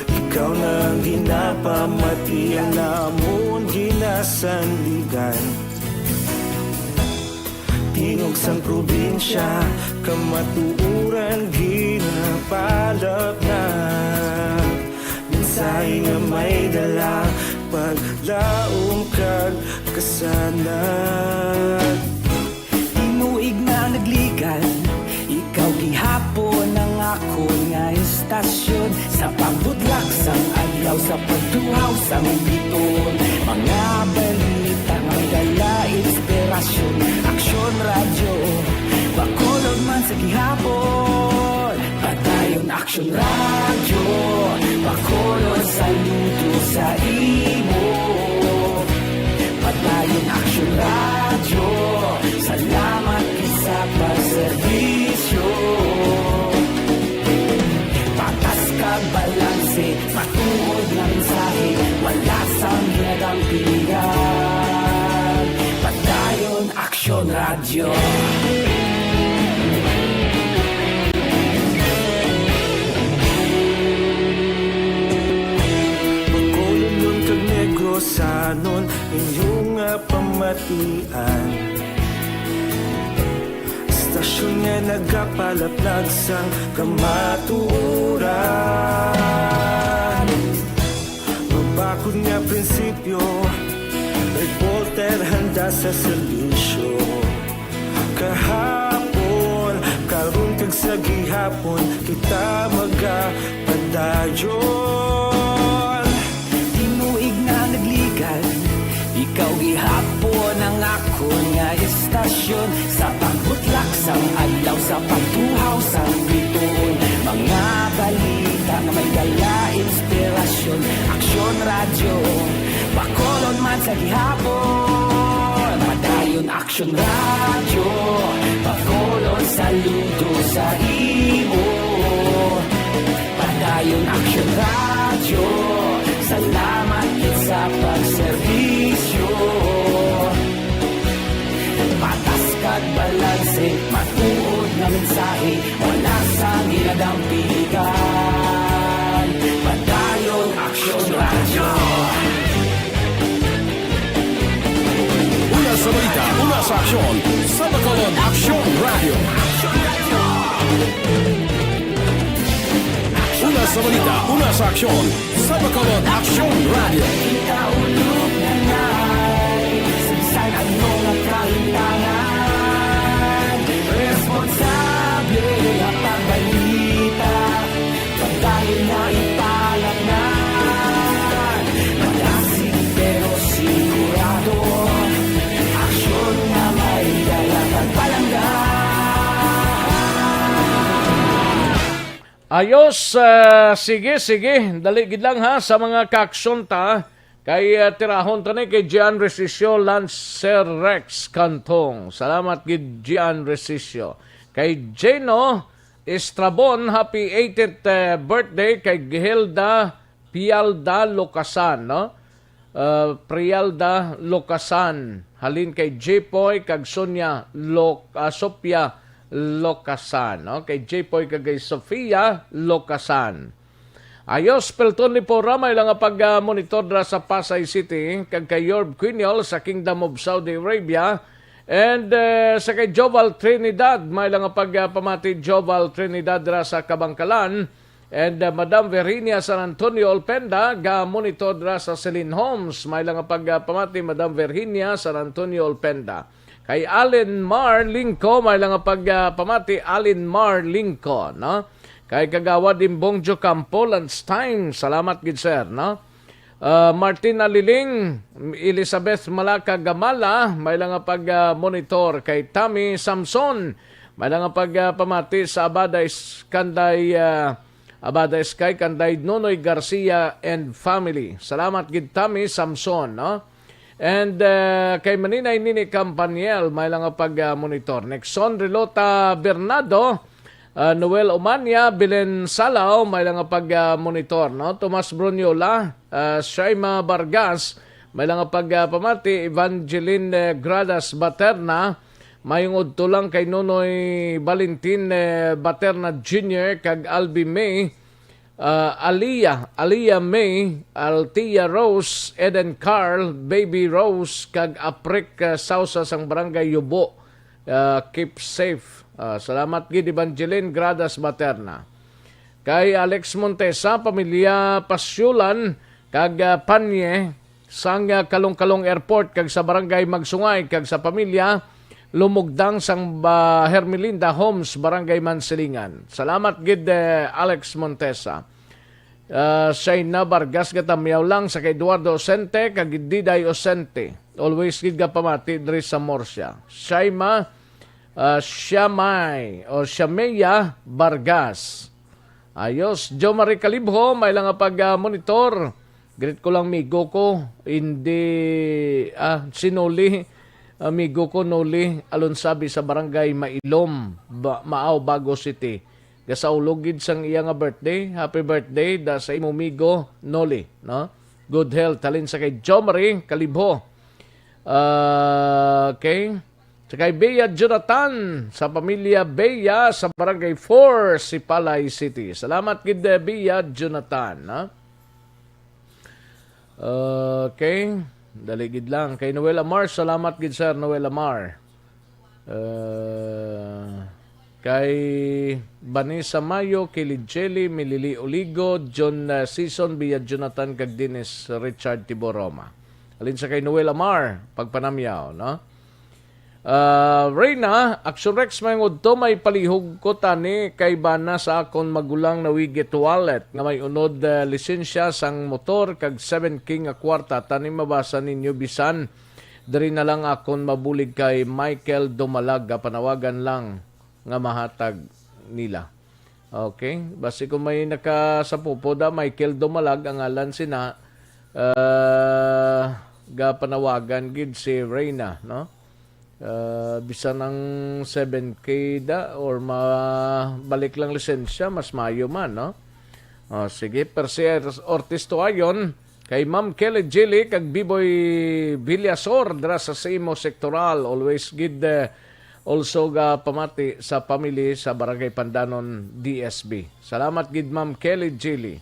Ikaw na ang ginapamati, ang namon ginasandigan. Tingog sang probinsya, kamatuoran ginapalapnag. Mensahe nga may dala, paglaom kag kasanag. Tinuig na nagligad, ikaw gihapon ang akon nga istasyon. Sa pagbudlak sang adlaw, sa pagtuhaw sang bituon, mga balita nga may dala inspirasyon. Aksyon Radyo, Bacolod man sa gihapon. Padayon Aksyon Radyo, Bacolod, saludo sa imo. Padayon Aksyon Radyo, salamat gid sa pagserbisyo. Patas kag balanse, matuod nga mensahe, wala sang ginadampigan. Padayon Aksyon Radyo. Bacolodnon kag Negrosanon, inyo nga pamatian. Istasyon nga nagapalaplag sang kamatuoran. Mabakod nga prinsipyo, reporter handa sa serbisyo. Kahapon, karon kag sa gihapon, kita magapadayon. Tinuig na nagligad, ikaw gihapon ang akon nga istasyon. Sa pagbutlak sang adlaw, sa pagtuhaw sang bituon, mga balita nga may dala inspirasyon. Aksyon Radyo, Bacolod man sa gihapon. Padayon Aksyon Radyo, Bacolod, saludo sa imo. Padayon Aksyon Radyo, salamat gid sa pagserbisyo. Patas kag balanse, matuod nga mensahe, wala sang ginadampigan. Padayon Aksyon Radyo. Una sa balita, una sa aksyon, sa Bacolod Aksyon Radyo. Una sa balita, una sa aksyon, sa Bacolod Aksyon Radyo. Ikaulog na ngay, sa bisan ano nga kahitangan, responsable nga pagbalita. Padayon na ipalapngan, malasig pero sigurado, aksyon nga may dala kag palangga. Ayos, ah, sige, sige. Dali gid lang ha sa mga kaaksyon ta. Kay, ah, tirahon ta ni kay Gian Resisio, Lancer Rex Cantong. Salamat gid, Gian Resisio. Kay Jeno Estrabon, happy eightieth, eh, birthday kay Gilda Pialda Locasan, no? Uh, Prialda Locasan, halin kay Jipoy kag Sonia Lo-, ah, Sofia Locasan, no? Kay J Poy kag kay Sofia Locasan. Ayos, Pelton Lipora, may lang nga pag-, ah, monitor dira sa Pasay City, kag kay Yorb Quiniol sa Kingdom of Saudi Arabia, and, eh, sa kay Joval Trinidad, may lang nga pag-, ah, pamati Joval Trinidad dira sa Kabangkalan, and, ah, Madam Virginia San Antonio Olpenda, ga monitor dira sa Celine Homes, may lang nga pag-, ah, pamati Madam Virginia San Antonio Olpenda. Kay Allen Mar Lingko, may lang nga pag, ah, pamati, Allen Mar Lingko, no? Kay Kagawad Imbong Jocampo, lunch time. Salamat gid, sir, no? Ah, Martin Aliling, Elizabeth Malaka Gamala, may lang nga pag, ah, monitor. Kay Tammy Samson, may lang nga pag, ah, pamati sa Abada Is-, Kanday, ah, Abada Sky, Kanday Nonoy Garcia and family. Salamat gid, Tammy Samson, no? And, uh, kay Maninay Nini Campaniel, may lang nga pag, uh, monitor. Nixon Relota Bernardo, uh, Noel Omania, Belen Salao, may lang nga pag, uh, monitor, no? Tomas Bruniola, uh, Shaima Vargas, may lang nga pag, uh, pamati. Evangeline, uh, Gradas Baterna, mayong udto lang kay Nonoy Valentin, uh, Baterna Junior kag Albi May, ah, Aliyah, Aliyah May, Althea Rose, Eden Carl, Baby Rose, kag Aprek, ah, Sausa sang Barangay Yubo. Ah, keep safe. Ah, salamat gid, Evangeline Gradas Baterna. Kay Alex Montesa, pamilya Pasyulan, kag, ah, Panye, sang, ah, Kalong-Kalong Airport kag sa Barangay Magsungay kag sa pamilya Lumugdang sang ba-, Hermelinda Homes, Barangay Mansilingan. Salamat gid, eh, Alex Montesa. Ah, Shaina Vargas, gatamyaw lang sa kay Eduardo Osente kag Diday Osente. Always gid gapamati diri sa Murcia. Shaima, ah, Shamay o Shameya Vargas. Ayos, Jo Marie Calibjo, may lang nga pag, ah, monitor. Greet ko lang migo ko, hindi, ah, si Noli, amigo ko Noli Alonsabi sa Barangay Mailom, Ba-, Maao, Bago City. Gasaulog gid sang iya nga birthday. Happy birthday da sa imo migo Noli, no? Good health. Halin sa kay Jo Marie Calibjo. Ah, okay. Sa kay Bea Jonathan, sa pamilya Bea, sa Barangay four, Sipalay City. Salamat gid, eh, Bea Jonathan, ha? Okay. Dali gid lang. Kay Noel Amar, salamat gid, Sir Noel Amar. Uh, kay Vanessa Mayo, Kili Jelly, Milili Oligo, John, uh, Season, Bea Jonathan, kag Dennis Richard Tiboroma. Alin sa kay Noel Amar, pagpanamyaw, no? Ah, Reyna, Action Rex, mayong udto, may palihog ko tani kay bana sa akon magulang nawigit wallet nga may unod, eh, lisensya sang motor kag seven K nga kwarta. Tani mabasa ninyo bisan diri na lang akon mabulig kay Michael Dumalag, panawagan lang nga mahatag nila. Okay. Basi kung may nakasapupo da, Michael Dumalag ang ngalan sina, ah, gapanawagan gid si Reyna, no? Ah, bisan ang seven K da or mabalik lang lisensya, mas mayo man, no? Oh, sige, Percy Ortiz Tuayon, kay Ma'am Kelly Jilly kag Biboy Villasor dira sa Simo Sektoral. Always gid, eh, also ga pamati sa family sa Barangay Pandanon, D S B. Salamat gid, Ma'am Kelly Jilly.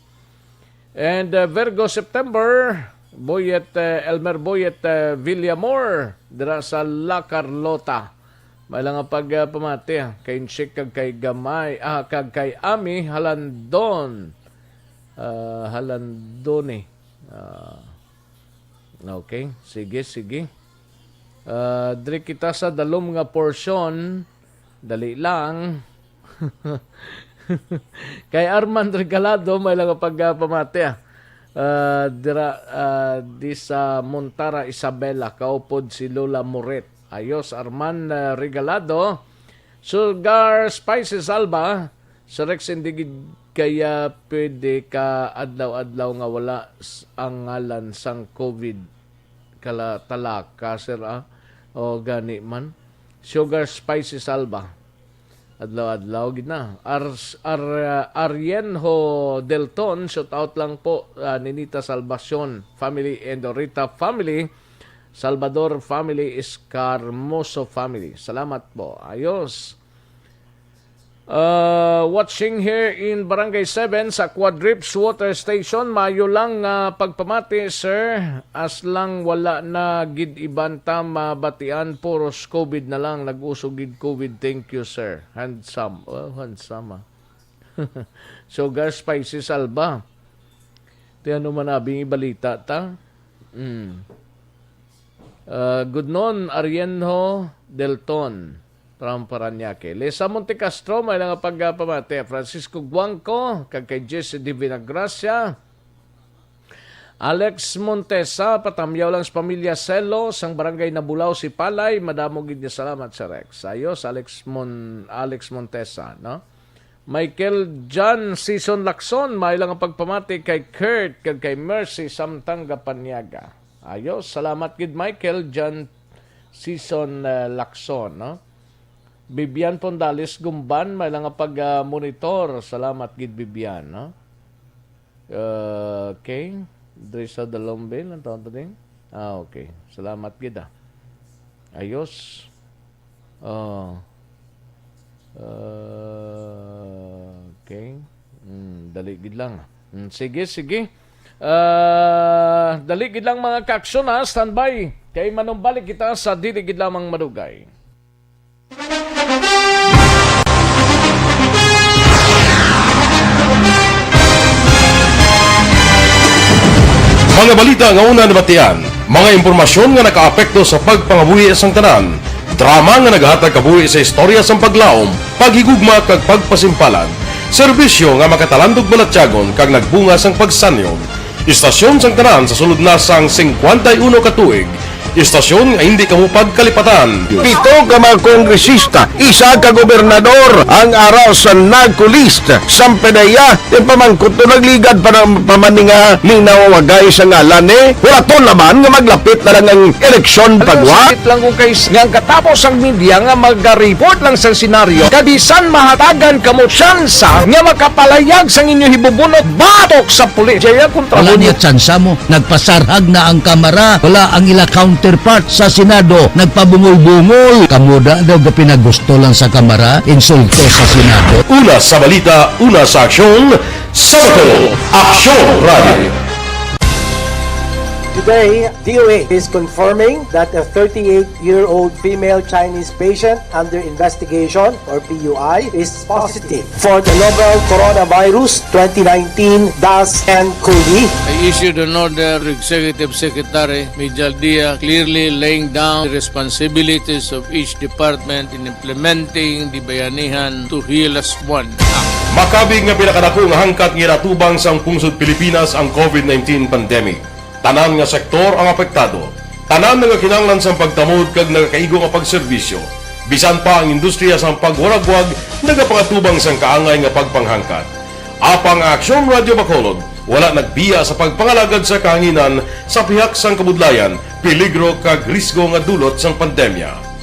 And, uh, Virgo September, Boyet, uh, Elmer Boyet, uh, Villamor, dira sa La Carlota. May lang nga pag, uh, pamati, ah, kay Inchik kag kay Gamay, ah, kag kay Ami Halandon. Ah, Halandoni. Ah, okay, sige, sige. Ah, diri kita sa dalom nga porsyon. Dali lang. Kay Arman Regalado, may lang nga pagpamati, ah. Ah, dira, ah, di sa Montara, Isabela, kaupod si Lola Moret. Ayos, Arman, ah, Regalado. Sugar Spices Alba, sa Rex, hindi gid kaya pwede ka adlaw-adlaw nga wala s-, ang ngalan sang COVID kala talaka, sir, ah. O gani man. Sugar Spices Alba. Adlaw-adlaw gid na. Ar-, Ar-, Arienho Delton, shout out lang po, ah, Ninita Salvacion family and Orita family, Salvador family, Escarmoso family. Salamat po. Ayos. Uh, watching here in Barangay seven sa Quadrips Water Station. Mayo lang nga pagpamati, sir. As lang wala na gid iban ta mabatian, puros COVID na lang. Nag-uso gid COVID. Thank you, sir. Handsome. Oh, handsome, ah. Sugar spices, Alba. Ti ano man abing ibalita ta? Mm. Ah, good noon, Arienho Delton from Parañaque. Lisa Montecastro, may lang pagpamati. Francisco Guangco, kag kay Jesse de Vinagracia. Alex Montesa, patamyaw lang sa pamilya Selo, sang barangay Nabulao, Sipalay. Madamo gid nga salamat, Sir Rex. Ayos, Alex Mon-, Alex Montesa, no? Michael John Season Lacson, may lang ang pagpamati kay Kurt kag kay Mercy Samtang Gapanyaga. Ayos, salamat gid, Michael John Season, uh, Lacson, no? Bibian Pondales Gumban, may lang ang pag, uh, monitor. Salamat gid, Bibian, no? Uh, okay. Drisa Dalombil, ang tawag din? Ah, okay. Salamat gid, ah. Ayos. Oh. Uh, okay. Mm, dali gid lang. Mm, sige, sige. Ah, dali gid lang, mga kaaksyon, ha. Standby. Kay manumbalik kita sa dili gid lamang madugay. Mga balita nga una nabatian, mga impormasyon nga nakaapekto sa pagpangabuhi sang tanan, drama nga nagahatag kabuhi sa istorya sang paglaom, paghigugma kag pagpasimpalan, serbisyo nga makatalandog balatyagon kag nagbunga sang pagsanyon. Istasyon sang tanan sa sulod na sang singkwenta y uno ka tuig, istasyon nga hindi kamo pagkalipatan. Pito ka mga kongresista, isa ka gobernador, ang ara sa NAGCO list. Sampedeya, yung pamangkot to nagligad pa ng pamaninga ning nawawagay sa ngalan, eh. Wala to naman nga maglapit na lang ang eleksyon pagwa. Sakit lang kung kay nga ang katapos ang media nga magariport lang sa senaryo, kabisan mahatagan kamo tsansa nga makapalayag sang inyo hibubunot batok sa pulis. Jaya kontra. Wala niya tsansa mo. Nagpasarhag na ang Kamara. Wala ang ila counterpart sa Senado. Nagpabungol-bungol. Kamo da daw gapinagusto lang sa Kamara. Insulto sa Senado. Una sa balita, una sa aksyon, sa Bacolod, Aksyon Radio. Today, D O H is confirming that a thirty-eight-year-old female Chinese patient under investigation, or P U I, is positive for the novel coronavirus twenty nineteen dash N COVID. I issued an order to Executive Secretary Mijal Dia, clearly laying down the responsibilities of each department in implementing the Bayanihan to Heal Us One Act. Makabig nga pinakadako nga hangkat nga ginatubang sang pungsod Pilipinas ang COVID nineteen pandemic. Tanan nga sektor ang apektado. Tanan nagakinahanglan sang pagtamod kag nagakaigo nga pagserbisyo. Bisan pa ang industriya sang pagwaragwag nagapangatubang sang kaangay nga pagpanghangkat. Apang ang Aksyon Radio Bacolod wala nagbiya sa pagpangalagad sa kahanginan sa pihak sang kabudlayan, peligro kag risgo nga dulot sang pandemya.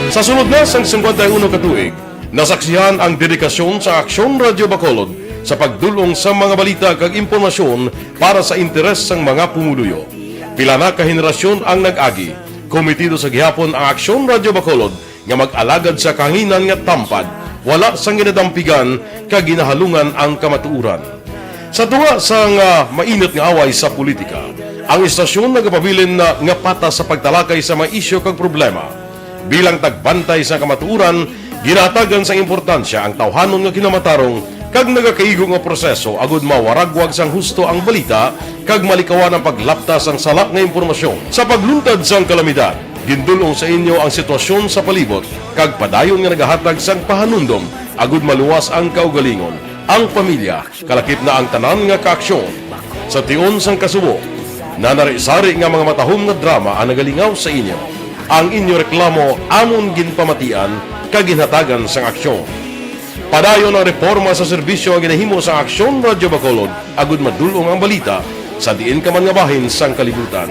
Sa sulod na sang singkwenta y uno ka tuig, nasaksihan ang dedikasyon sa Aksyon Radio Bacolod sa pagdul-ong sa mga balita kag impormasyon para sa interes sang mga pumuluyo. Pila na ka henerasyon ang nag-agi, kometido sa gihapon ang Aksyon Radio Bacolod nga mag-alagad sa kahanginan nga tampad, wala sang ginadampigan kag ginahalungan ang kamatuoran. Sa tunga sang, ah, mainit nga away sa politika, ang istasyon nagapabilin na nga patas sa pagtalakay sa mga isyu kag problema. Bilang tagbantay sa kamatuoran, ginahatagan sang importansya ang tawhanon nga kinamatarong kag nagakaigo nga proseso agud mawaragwag sang husto ang balita kag malikawan ang paglapta sang sala nga impormasyon. Sa pagluntad sang kalamidad, gindul-ong sa inyo ang sitwasyon sa palibot kag padayon nga nagahatag sang pahanumdom agud maluwas ang kaugalingon, ang pamilya, kalakip na ang tanan nga kaaksyon. Sa tion sang kasubo, nanari-sari nga mga matahom nga drama ang nagalingaw sa inyo. Ang inyo reklamo amon ginpamatian kag ginhatagan sang aksyon. Padayon ang reporma sa serbisyo nga ginahimo sa Aksyon Radio Bacolod agud madul-ong ang balita sa diin ka man nga bahin sang kalibutan.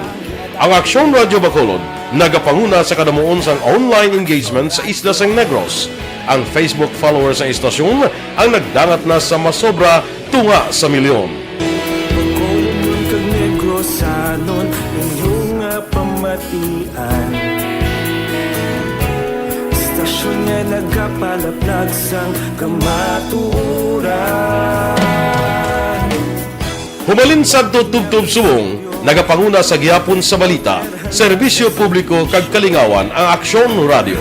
Ang Aksyon Radio Bacolod nagapanguna sa kadamuon sang online engagement sa isla sang Negros. Ang Facebook followers sang istasyon ang nagdangat na sa masobra tunga sa milyon. Sanon inyo nga pamatian. Istasyon nga nagapalaplag sang kamatuoran. Humalin sadto tubtob subong, nagapanguna sa gihapon sa balita, serbisyo publiko kag kalingawan ang Aksyon Radio.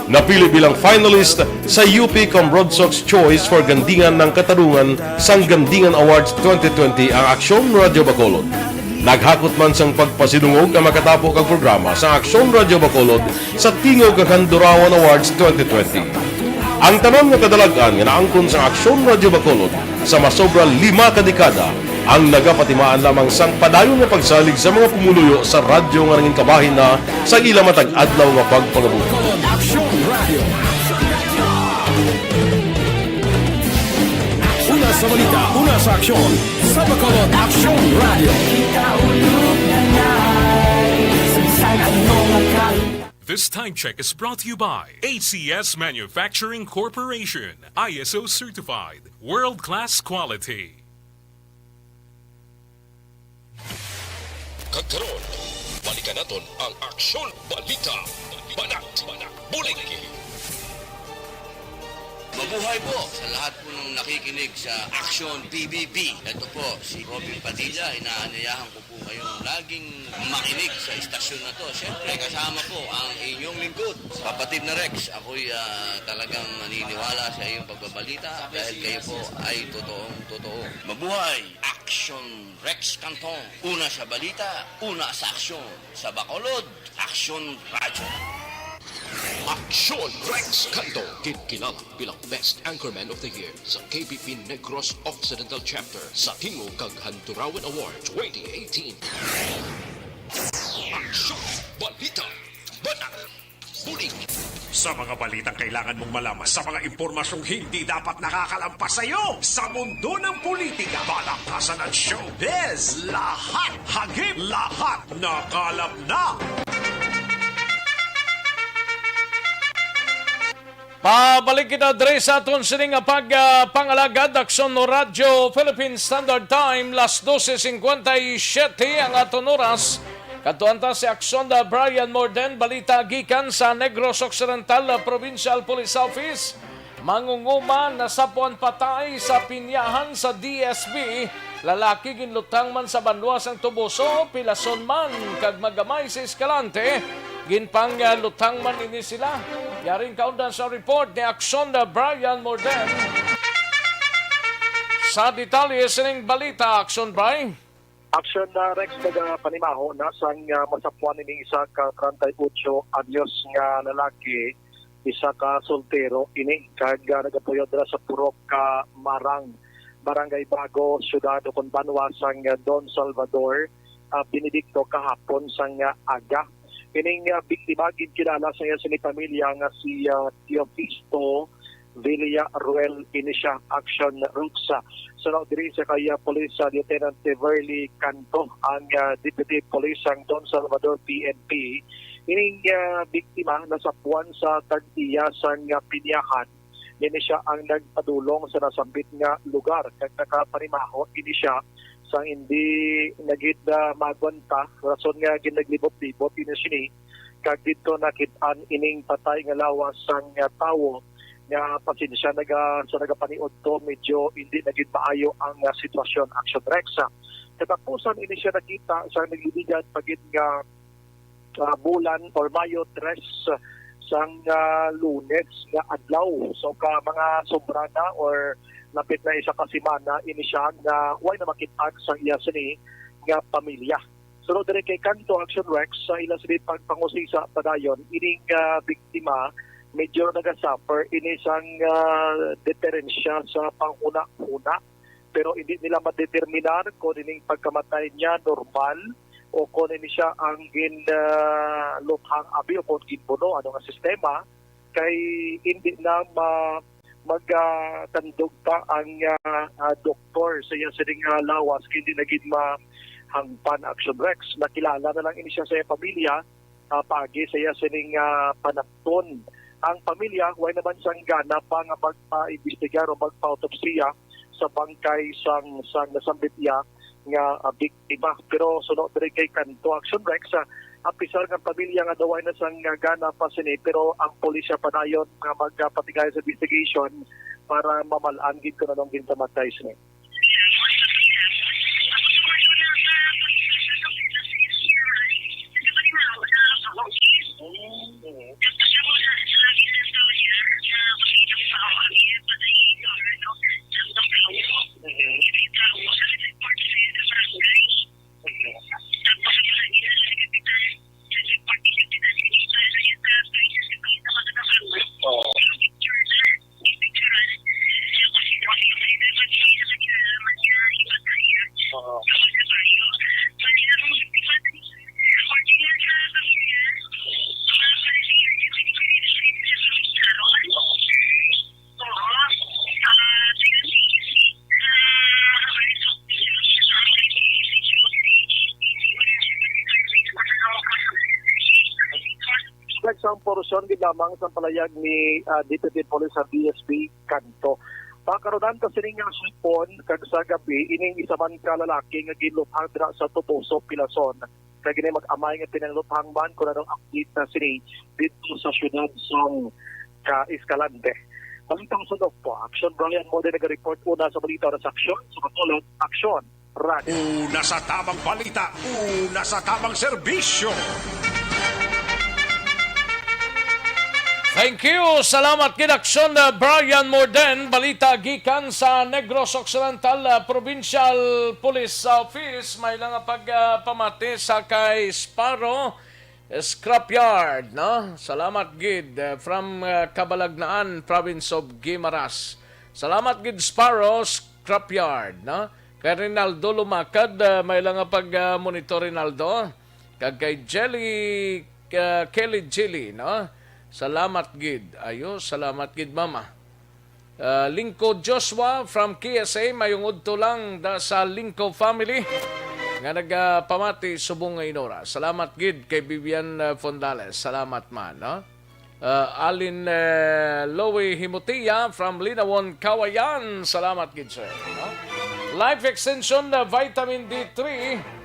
Napili bilang finalist sa U P Cambronsox Choice for Gandingan ng Katarungan sang Gandingan Awards twenty twenty ang Aksyon Radio Bacolod. Naghakot man sang pagpasidungog ang makatapo kag programa sa Aksyon Radio Bacolod sa Tingog kag Handurawan Awards twenty twenty. Ang tanan nga kadalag-an nga naangkon sa Aksyon Radio Bacolod sa masobra lima ka dekada ang nagapatimaan lamang sang padayon nga pagsalig sa mga pumuluyo sa radyo nga nangin kabahin na sa ila matag adlaw nga pagpangabuhi. Aksyon Radio. Una sa balita, una sa aksyon, sa Bacolod Aksyon Radio. This time check is brought to you by A C S Manufacturing Corporation, I S O certified, world-class quality. Kag karon, balikan naton ang Aksyon Balita. Banat, banat, bulig. Mabuhay po sa lahat po ng nakikinig sa Aksyon P B B. Ito po si Robin Padilla, inaanyayahan ko po kayong laging makinig sa istasyon na to. Siyempre, kasama po ang inyong lingkod, kapatid na Rex. Ako'y ah, talagang naniniwala sa iyong pagbabalita dahil kayo po ay totoong totoo. Mabuhay! Aksyon Rex Canton. Una sa balita, una sa aksyon. Sa Bacolod, Aksyon Radyo. Aksyon Rex Canton, ginkilala bilang Best Anchorman of the Year sa K B P Negros Occidental Chapter sa Tingog kag Handurawan Award twenty eighteen. Aksyon Balita. Banat. Bulig. Sa mga balitang kailangan mong malaman, sa mga impormasyong hindi dapat nakakalampas sa iyo, sa mundo ng politika, palakpasan at showbiz, lahat hagip, lahat nakalap na. Pabalik kita diri sa aton sini nga pag, ah, pangalagad, Aksyon Radyo Philippine Standard Time, las dose cincuenta y siete ang aton oras. Kadtuan ta si Aksyon da Brian Morden, balita gikan sa Negros Occidental Provincial Police Office. Mangunguma, nasapuan patay sa pinyahan sa D S B. Lalaki ginlutang man sa banwa sang Toboso, pilason man kag magamay sa Escalante. Ginpanglutang man ini sila. Yaring kaundan sa report ni Aksyon da Brian Morden. Sa detalye sining balita, Aksyon Bray. Action na Rex, nagapanimaho na sang, ah, masapuan ini isa ka treinta y ocho anyos nga lalaki, isa ka soltero ini, kag, ah, nagapuyo dira sa purok ka Marang, Barangay Bago, Siyudad ukon Banwa sang, ah, Don Salvador, ah, Benedicto kahapon sang, ah, aga. Ining, ah, biktima ginkilala sa iya sini pamilya nga si, ah, Teofisto Villaruel ini siya, Action Rex. Suno diri sa kay, ah, Police, ah, Lieutenant Beverly Canto, ang, ah, Deputy Police sang Don Salvador P N P. Ining, ah, biktima nasapuan sa tag-iya sang, ah, pinyahan. Ini siya ang nagpadulong sa nasambit nga lugar kag nakapanimaho ini siya sang hindi na gid, ah, maagwanta, rason nga ginaglibot-libot ini sini, kag didto nakit-an ining patay nga lawas sang, ah, tawo nga pasensya naga-, sa nagapaniudto, medyo hindi na gid maayo ang, ah, sitwasyon, Action Rex. Katapusan ini siya nakita sa nagliligad pa gid nga, ah, bulan or Mayo tres sang, ah, Lunes nga adlaw. So, ka mga sobra na or lapit na isa ka semana ini siya nga way na makit-an sang iya sini nga pamilya. Sunod diri kay Canto, Action Rex, sa ila sini pagpangusisa padayon, ining, ah, biktima medyo nagasuffer ini sang, ah, diferensya sa panghuna-huna, pero hindi nila madeterminar kung ining pagkamatay niya normal o kung ini siya ang gin, ah, luthang abi o kung ginbuno, ano nga sistema, kay hindi na ma-, magkatandog pa ang, ah, ah, doktor sa iya sining, ah, lawas, kay hindi na gid mahangpan, Action Rex. Nakilala na lang ini siya sa iya pamilya, ah, paagi sa iya sining, ah, panakton. Ang pamilya, way naman sang gana pa nga magpaimbestigar o magpa-autopsiya sa bangkay sang, sang nasambit iya, nga, ah, biktima. Pero suno diri kay Kanto Action Rex, ah, apisar nga pamilya nga daw ay na sang, ah, gana pa sini, pero ang pulisya padayon nga magpatigay sa investigation para mabal-an gid kung anong ginkamatay sini. Sa isang porsyon gid lamang sa palayag ni, ah, Deputy Police sa D S P Kanto. Pakarunan ta sini nga hapon kag sa gabi ining isa man ka lalaki nga ginluthang dira sa Toboso, Pilason. Kag ini mag-amay nga pinangluthang man kung anong update na sini dito sa siyudad sang ka Escalante. Balitang sa Dokpo, Action Brian Mode nag-report una sa balita sa Aksyon, sa Bacolod, Aksyon, Radyo. Una sa tamang balita, una sa tamang serbisyo. Thank you. Salamat gid, Aksyon, uh, Brian Morden. Balita gikan sa Negros Occidental, uh, Provincial Police Office. May lang pagpamati sa kay Sparrow Scrapyard, no? Salamat gid, uh, from, uh, Cabalagnaan, Province of Guimaras. Salamat gid, Sparrow Scrapyard, no? Kay Rinaldo Lumakad, uh, may lang pag, uh, monitor, Rinaldo. Kag kay Jelly, uh, Kelly Jelly, no? Salamat gid. Ayo, salamat gid, mama. Uh, Lingko Joshua from K S A, mayong udto lang da sa Lingko family nga nagapamati subong nga inora. Salamat gid kay Vivian, uh, Fondales. Salamat man, no? Uh, Alin, uh, Lowy Himutia from Linawon, Kawayan. Salamat gid, sir, no? Life Extension, uh, Vitamin D three.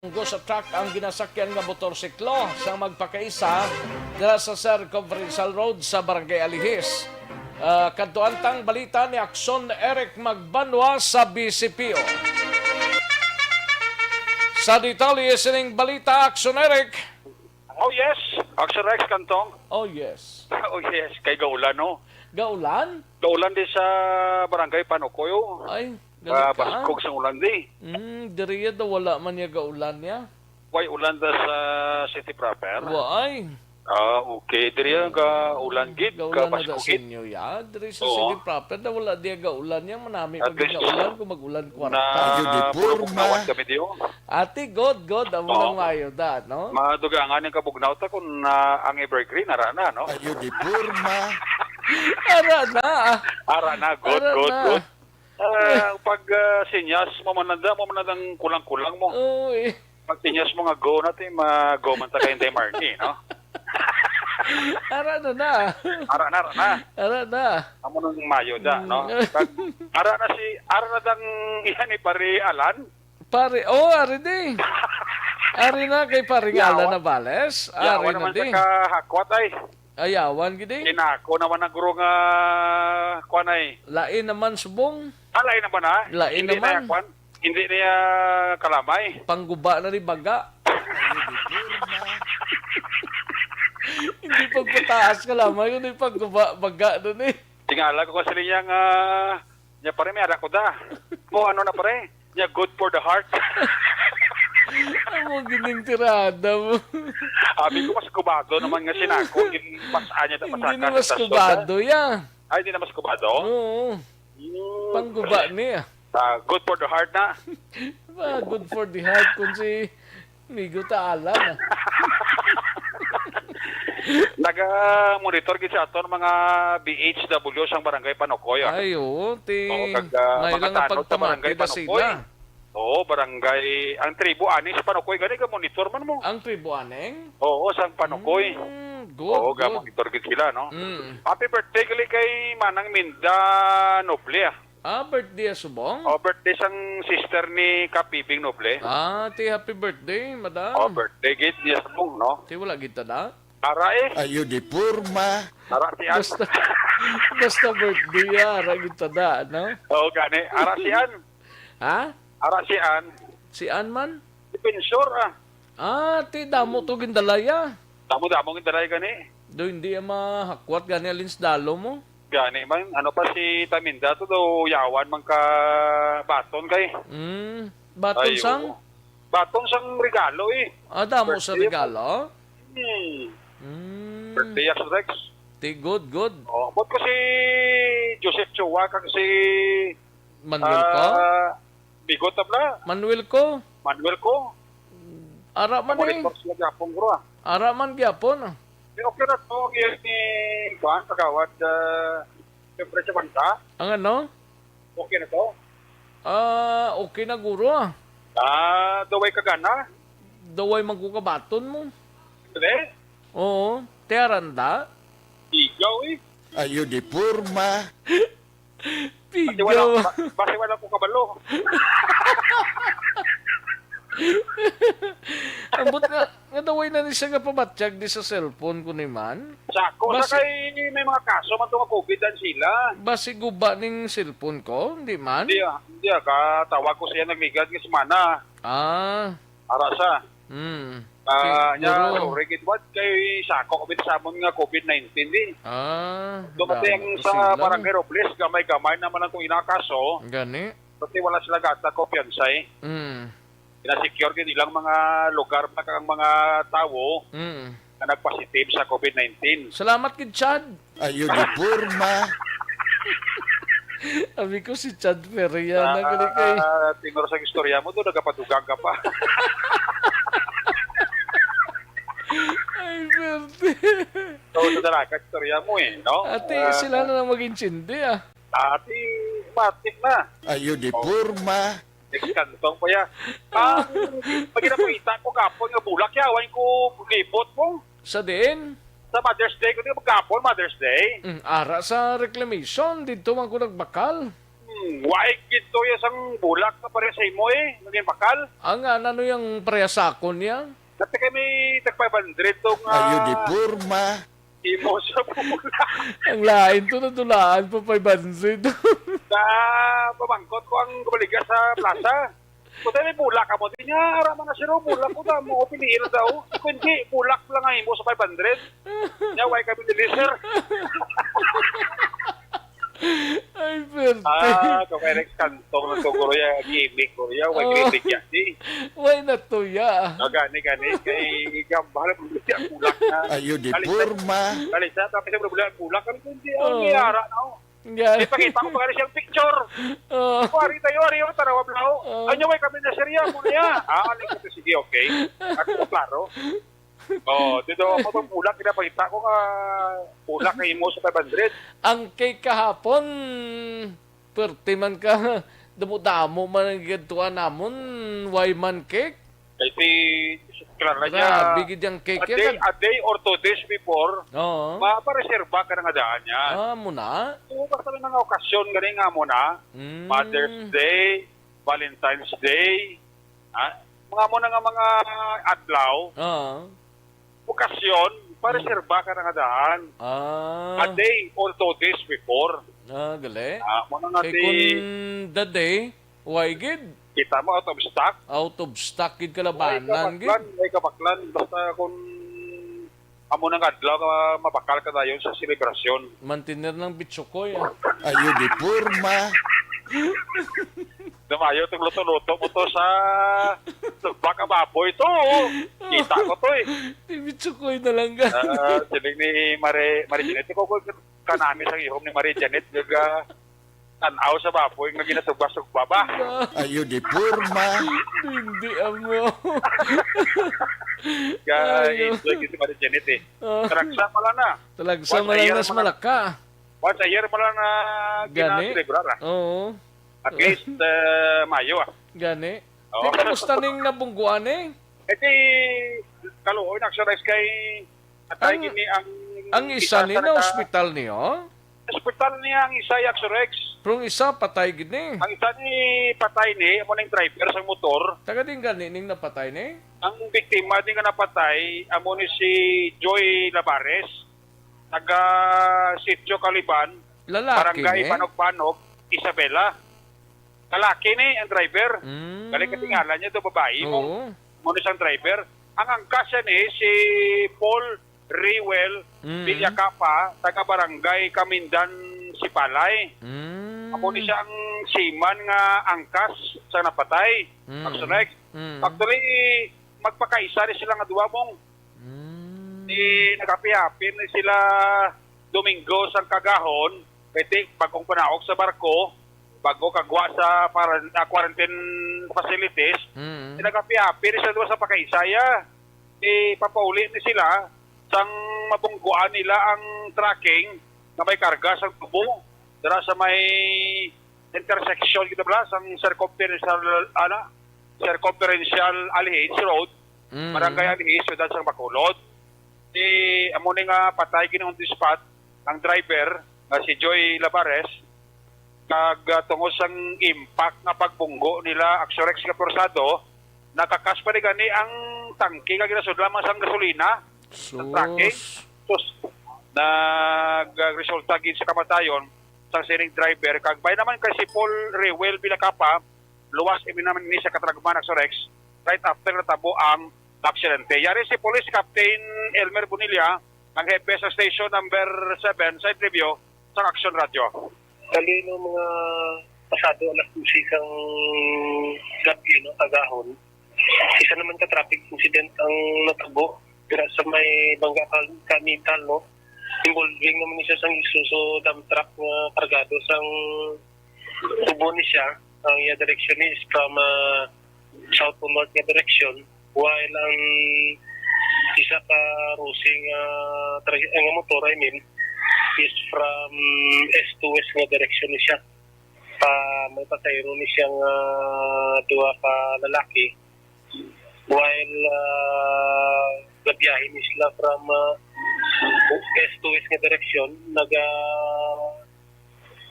Ghost truck ang ginasakyan nga motorsiklo sang magpakaisa dira sa Sir Conferencial Road sa Barangay Alihis. Ah, kadto ang balita ni Aksyon Eric Magbanwa sa B C P O. Sa detalye sining balita, Aksyon Eric. Oh, yes. Action Rex Kantong. Oh, yes. Oh, yes. Kay gaulan, no? Gaulan? Gaulan di sa barangay Panukoy, oh. Ay, galing ka. Baskog sang ulan di. Mm, diriya daw wala man niya gaulan niya. Way ulan da sa city proper? Waay. Ah, okay. Diriya gaulan gid, gaulan na da sa inyo, ya. Diri sa city proper, da wala diya gaulan niya. Manami pag gaulan kung mag-ulan kwarta. Ayun, di pulong-pulong kami diyo. Ate, good, good. Amo lang mayo da, no? Madugangan ang kabugnaw ta kung, ah, ang evergreen, ara na, no? Ayo di porma. Ara na. Ara na, good, good, good. Ah, pag, ah, sinyas mo man nanda, mo man nandang kulang-kulang mo. Oo, eh. Pag sinyas mo nga go natin, ma-go man ta kay Inday Marnie, no? Ara na na. Ara na, ara na. Ara na. Amo nang mayo da, no? Mm. Pag, ara na si, ara na dang iya ni Pare Alan. Pare, oh, ari di. Ari na kay Pare Alan Yawa. Navales. Yawa Ari na naman di. Sa kahakwat ay. Ayawan gid eh. Kinako naman ang guro nga kuan ay. Lain naman subong. Ah, lain naman, ha? Lain Hindi na naman. Yan kuan. Hindi na yan kalamay. Pangguba na ni baga. Hindi pagpataas kalamay, kundi pangguba baga dun eh. Tingala ko kasi niya nga, niya pare, may ara ko da. O ano na pare? Niya good for the heart. Amo gining tirada mo. Abi ko, mas kubado naman nga sinako. Yung pas-, anya na Hindi pasaka na sa mas stasyon, kubado, ha? Ya. Ay, hindi na mas kubado? Oo. Hmm. Pangguba niya. Ah, good for the heart na. Ah, good for the heart kung si Migo Taalan, ah. Naga-monitor gid sa aton mga B H W sang Barangay Panokoy, ah. Ay, oo, ti Oo, kag, ah, may mga lang ang tanod sa pagtamati Barangay na Panokoy. Sila. Oo, barangay, ang tribo ani sa Panokoy gani ka monitor man mo. Ang tribo aning? Oo, sang Panokoy. Mm, good, Oo, good. Ga-monitor gid sila, no? Mm. Happy birthday gali kay Manang Minda Noble, ah. Ah, birthday subong? Oh, birthday sang sister ni Kapibing Noble. Ah, ti happy birthday, madam. Oh, birthday gid niya subong, no? Ti wala gid ta da? Ara eh. Ayo di porma. Ara si Ann. Basta, basta birthday, ah, ara gid ta da, no? Oo, gani. Ara si Ann. Ha? Ara si Ann. Si Ann man? Defensor, ah. Ah, ti damo to gindalaya. Damo-damo gindalaya gani. Do hindi ang mahakwat gani alin sa dalo mo? Gani man, ano pa si Taminda to daw yawan man ka baton kay. Mm, baton Ay, sang? Oo. Baton sang regalo eh. Ah, damo sa Birthday regalo? Hmm. Mm. Birthday as Rex. Ti good, good. Oh, but ko si Joseph Chua kag si Manuel ko? Ah, Bigot na pala. Manuel ko? Manuel ko. Ara man eh. Monitor sila gyapon, bro, ah. Ara man gyapon, ah. Eh, okay na to, okay ni, kuan, kagawad, ah, siyempre sa bansa. Ang ano? Okay na to. Ah, okay na, guro, ah. Ah, daway ka gana? Daway magkukabaton mo. Dali? Oo. Tiaranda? Ikaw, eh. Ayo di porma. Basi wala, Pigaw. Ba-, basi wala ko kabalo. Ambot nga, nga daway na ni siya nga pabatyag di sa cellphone ko ni man. Sa ako, Basi sa kay may mga kaso man to nga covid ang sila. Basi guba ning cellphone ko, hindi man? Hindi, ah. Hindi, ah. Katawag ko siya nagligad nga semana. Ah. Ara sa. Hmm. Ah, Siguro. Nya, sorry, gid, what kay sako kami sa amon nga covid nineteen, di? Ah, Dumating damo sa sila. Barangay Robles, gamay-gamay naman ang kung inakaso. Gani? Pati wala sila gata kumpiyansa, eh. Mm. Pina-secure gid ilang mga lugar na kang mga tawo Mm. nga nagpositive sa covid nineteen. Salamat gid, Chad. Ayo di porma. Abi ko si Chad Ferriana, Ah, gali kay ah, tingor sa istorya mo, do nagapadugang ka pa. Ay, perte. So, sa dalaga, istorya mo eh, no? Ate, Ah, sila na lang mag-intindi, ah. Ate, matik na. Ayo di Oh. porma. Next kantong pa ya. Ah, pag ginapakita ko kapon nga bulak ya, awan ko libot mo. Sa diin? Sa Mother's Day, kundi magkapon, Mother's Day. Mm, ara sa reclamation, didto man ko nagbakal. Hmm, why gid to ya sang bulak na pareha sa imo eh, naging bakal? Ang, ah, ano yung pareha sa akon niya? Dati kami tag five hundred to nga Ayo di porma. Imo sa bulak. Ang lain to, nadulaan pa five hundred. Sa pamangkot ko ang gumaliga sa plaza. Kung tayo may bulak ka mo, di niya, ara man na siro, bulak ko na mo, piliin na daw. Kung hindi, bulak lang ang imo sa five hundred. Niya, why kami nili, sir? Ay, perte. Ah, kung may next kantong na to, guro, ya, gimmick, guro, ya, why Oh. gimmick ya, di? Why na to, ya? Ah, gani, gani. Kay, gambal, bulak na. Ayo di Dali, sir. porma. Dali, sir, tapos yung problema, bulak kami, kung di, Oh. oh, may ara na, oh. Yan. Ipakita ko pa siyang picture. Oh. Kuwari tayo, ari, oh, tarawa, bro. Oh. Ano, way kami na serya mo niya? Ah, ano ko, sige, okay. Ako, klaro. Oh, dito, ako pag bulak, pinapakita ko nga bulak na imo sa five hundred. Ang cake kahapon, Perte man ka. Damo-damo man ang gintuan namon. Why man cake? Kay si, klaro na niya, Grabe gid ang cake a yan, day, nag- a day or two days before, Oo. Mapareserba ka na nga daan yan. Ah, mo na? Oo, basta may mga okasyon gani nga mo na. Mm. Mother's Day, Valentine's Day, ha? Mga mo na nga mga adlaw, Oo. Okasyon, pareserba ka na nga daan. Ah. A day or two days before. Ah, gali. Ah, mo na nga Kay di kung the day, why gid? Kita mo, out of stock. Out of stock gid Why kalabanan gid. Kabaklan, why kabaklan. Basta kung amo nang adlaw ka, mabakal ka dayon sa selebrasyon. Mantener ng bitsukoy, ah. Ayo di porma. Dumayo tong luto-luto mo to sa tugba ka baboy to. Kita ko to eh. Di bitsukoy na lang ka. Ah, siling ni Mare, Mare Janet, ko ko kanami sa ihom ni Mare Janet, gaga tanaw sa baboy nga ginatugba-tugba ba? Ayo di porma. Hindi amo. Kaya Ayo. Enjoy gid si Mare Janet eh. Ah. Talagsa pala na. Talagsa Once a man lang year nas man na. Malaka. Once a year man lang na Gani? Ginaselebrar, ah. Oo. At least, eh, Mayo, ah. Gani. Oo. Di, kamusta ning nabungguan eh? Eh, di, kaluoy na, Axorex, kay patay Ang, gini ang ang isa isa ni sa na naka- ospital niyo? Ospital niya ang isa, Axorex. Pero ang isa patay gid ni. Ang isa ni patay ni, amo ning driver sa motor. Taga din gani ning napatay ni? Ang biktima din nga napatay, amo ni si Joy Labares, taga Sitio Caliban, Lalaki Barangay ni? Banog-Banog, Isabela. Lalaki ni ang driver. Mm. Galing katingala niya to, babae mo. Oo. Mo ni sang driver. Ang angkas siya ni si Paul Rewell Mm. Villacapa, taga Barangay Kamindan, Sipalay. Mm. Amo ni siya ang seaman nga angkas sa napatay. Mm. Axorex. Mm. Actually, magpakaisa ni sila nga duwa mong Mm. Di naghapi-hapi ni sila Domingo sang kagahon, pwede bagong panaog sa barko, bago kagwa sa para, ah, quarantine facilities. Mm. Di naghapi-hapi ni sila duha sa pakaisaya. Di papauli ni sila sang mabungguan nila ang trucking nga may karga sa tubo dira sa may intersection kita bala sang circumferential, ana, circumferential Alihis Road, Mm. Barangay Alihis, Siyudad sang Bacolod. Di amo ni nga patay gid on the spot ang driver nga si Joy Lavares, kag, ah, tungod sang impact nga pagbunggo nila Axorex nga porsado, nakakas pa ni gani ang tangke nga ginasudlan man sang gasolina sa trucking. Sus. Sus, nagresulta gid sa kamatayon sang sining driver, kag bay naman kay si Paul Rewell Vilacapa, luwas ini naman ni sa kataragman, Axorex, right after natabo ang aksidente. Yari si Police Captain Elmer Bonilla, ang hepe sa Station Number Seven sa interview sa Action Radio. Kanino mga pasado alas dose sang gabi, no, kagahon, isa naman ka traffic incident ang natabo dira sa may Bangga Kal-, Kamital, no? Involving naman ni siya sang Isuzu dump truck nga kargado sang tubo ni siya. Ang iya direction is from, ah, south to north nga direction, while ang isa ka Rosing, ah, tra-, nga motor, I mean, is from east to west nga direction ni siya. Pa, may pasahero ni siya nga duha ka lalaki, while, ah, gabiyahe ni sila from, ah, east to west nga direction, naga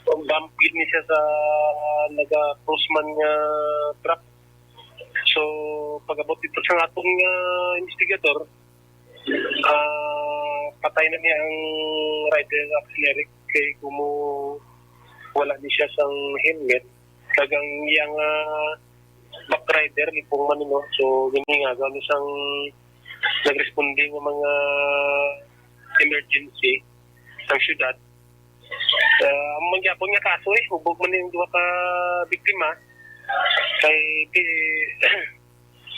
bump gid ni siya sa naga-cross man nga truck. So, pag-abot dito sa aton nga investigador, ah, patay na niya ang rider, Axel Eric, kay kumo wala ni siya sang helmet. Kag ang iyang, ah, back rider, lipong man, no? So, gini nga, gani sang nag-responding nga mga emergency sang syudad. Ah, ang mangyapon nga kaso, eh, hubog man yung duha ka biktima. Kay, ti-,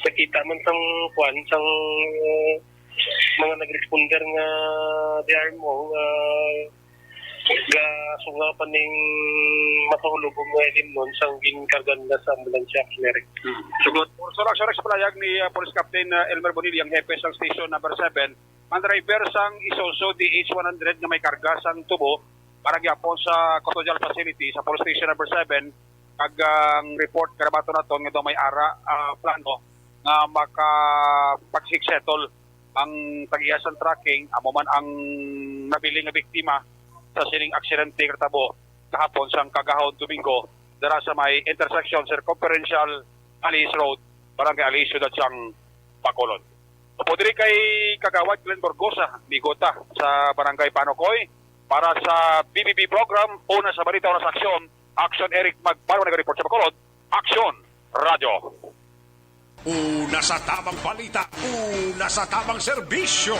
nakita man sang kwan, sang mga nag-responder nga D R mo, nga gasunga pa ning makahulubog nga ilimnon sang ginkarga nila sa ambulansya, Merek. Hmm. Sugot. Surak, surak sa palayag ni, ah, Police Captain, ah, Elmer Bonilla, ang hepe sang Station Number Seven, ang driver sang Isuzu D H one hundred nga may karga sang tubo, para gyapon sa custodial facility sa Police Station Number Seven, kag ang report nga nabaton naton nga daw may ara, ah, plano nga makapag-settle ang tag-iya sang trucking, amo man ang nabilin nga biktima sa sining aksidente nga natabo kahapon sang kagahon Domingo dira sa may intersection Circumferential Alice Road, Barangay Alice, Siyudad sang Bacolod. Apo diri kay Kagawad Glenn Burgosa, Migota sa Barangay Panukoy, para sa B B B program, Una sa Balita, Una sa Aksyon, Aksyon Eric Magpalo nag-report sa Bacolod, Aksyon Radyo. Una sa tamang balita, una sa tamang serbisyo.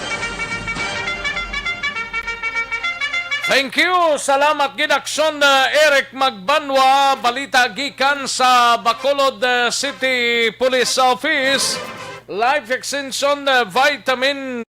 Thank you. Salamat gid, Aksyon, uh, Eric Magbanwa. Balita gikan sa Bacolod, uh, City Police Office. Life Extension, uh, Vitamin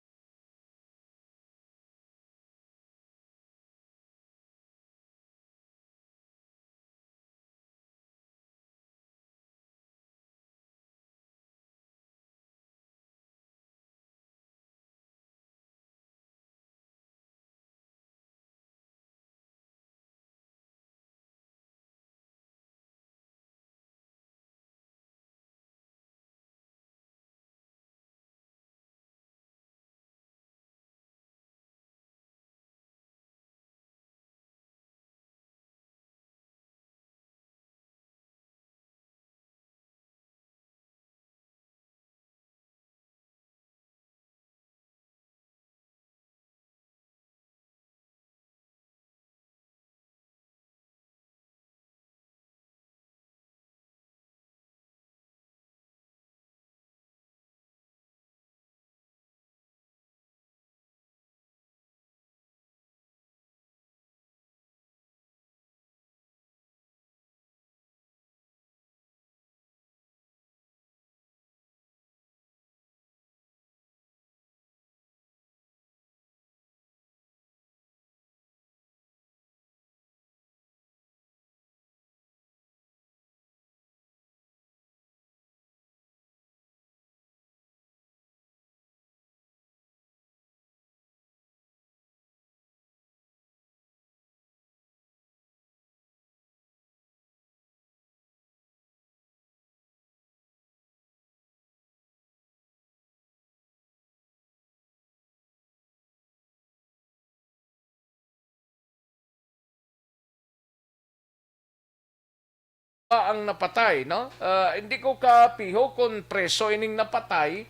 ang napatay, no? Ah, hindi ko kapiho kung preso ining napatay,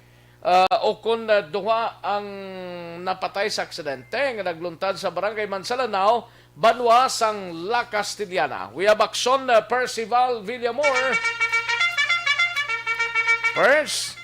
ah, o kung, ah, duha ang napatay sa aksidente nga nagluntad sa Barangay Mansalanao, banwa sang La Castellana. We have Aksyon, uh, Percival Villamor. First.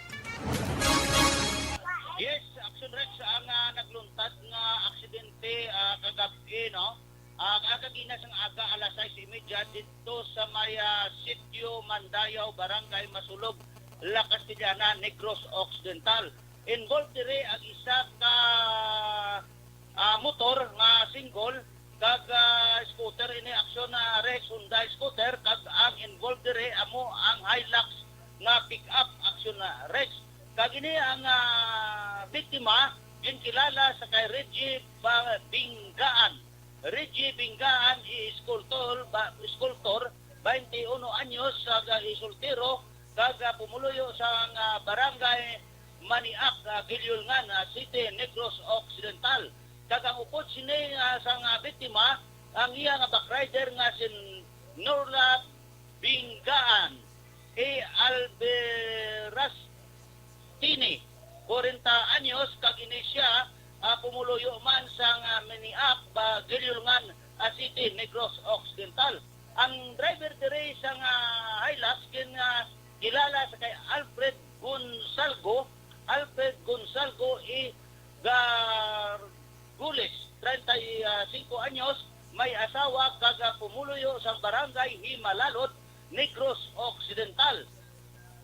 Yes, Aksyon Rex, ang, ah, nagluntad nga aksidente, ah, kagab-i, no? Ah, kagina sang aga, alas sais y media, didto sa may, ah, Sitio Mandayaw, Barangay Masulog, La Castellana, Negros Occidental. Involved diri ang isa ka, ah, motor nga single kag, ah, scooter. Ini, Aksyon, ah, Rex, Hyundai scooter, kag ang involved diri amo ang Hilux nga pick-up, Aksyon, ah, Rex. Kag ini ang, ah, biktima ginkilala sa kay Reggie Ba-, Bingaan. Reggie Bingaan, i-, eskultor, ba, eskultor, twenty-one anyos, sa ga-, soltero, kag, ah, pumuluyo sa, ah, Barangay Maniak, ah, Guilulngan, ah, City, Negros Occidental. Kag ang upod sini, ah, sang, ah, biktima, ang iya nga backrider nga si Norla Bingaan, A. Alberastini, kwarenta anyos, kag ini sia, ah, pumuluyo man sang, ah, Maniak, ba, Guilulngan, ah, City, Negros Occidental. Ang driver diri sang, ah, Hilux gin, ah, kilala sa kay Alfred Gonzalgo, Alfred Gonzalgo E. Gargules, treinta y cinco anyos, may asawa kag, ah, pumuluyo sa Barangay Himalalod, Negros Occidental.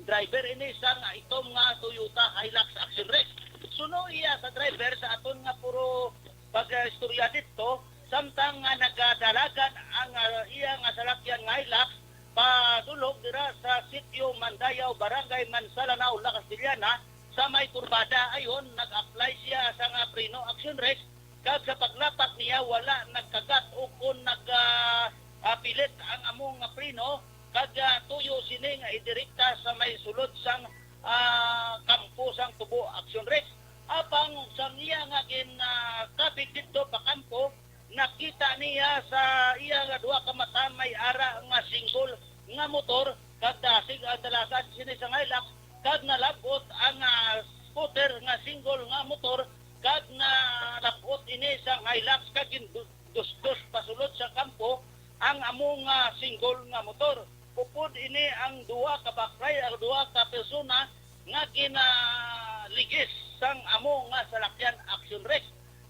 Driver ini sang itom nga Toyota Hilux, Aksyon Rex. Suno iya sa driver sa aton nga puro pag-istorya didto, samtang nga nagadalagan ang, ah, iya nga salakyan nga Hilux padulhog dira sa Sitio Mandayaw, Barangay Mansalanao, La Castellana, sa may kurbada ayon, nag-apply siya sa nga preno, Aksyon Rex, kag sa paglapat niya wala nagkagat o kon nag, ah, ah, pilit ang amo nga preno, kag, ah, tuyo sini nga idirekta sa may sulod sang, ah, kampo sang Tubo Action Rex. Apang sang iya nga gin, ah, kabig didto pa kampo, nakita niya sa iya nga duha ka mata may ara nga single nga motor, kag dasig ang dalagan sini sa Hilux, kag nalab-ot ang, ah, scooter nga single nga motor, kag nalab-ot ini sa Hilux, kag gindusdos pasulod sa kampo ang amo nga single nga motor. Upod ini ang duha ka baklay, ang duha ka persona nga ginaligis sang amo nga salakyan Action Rex.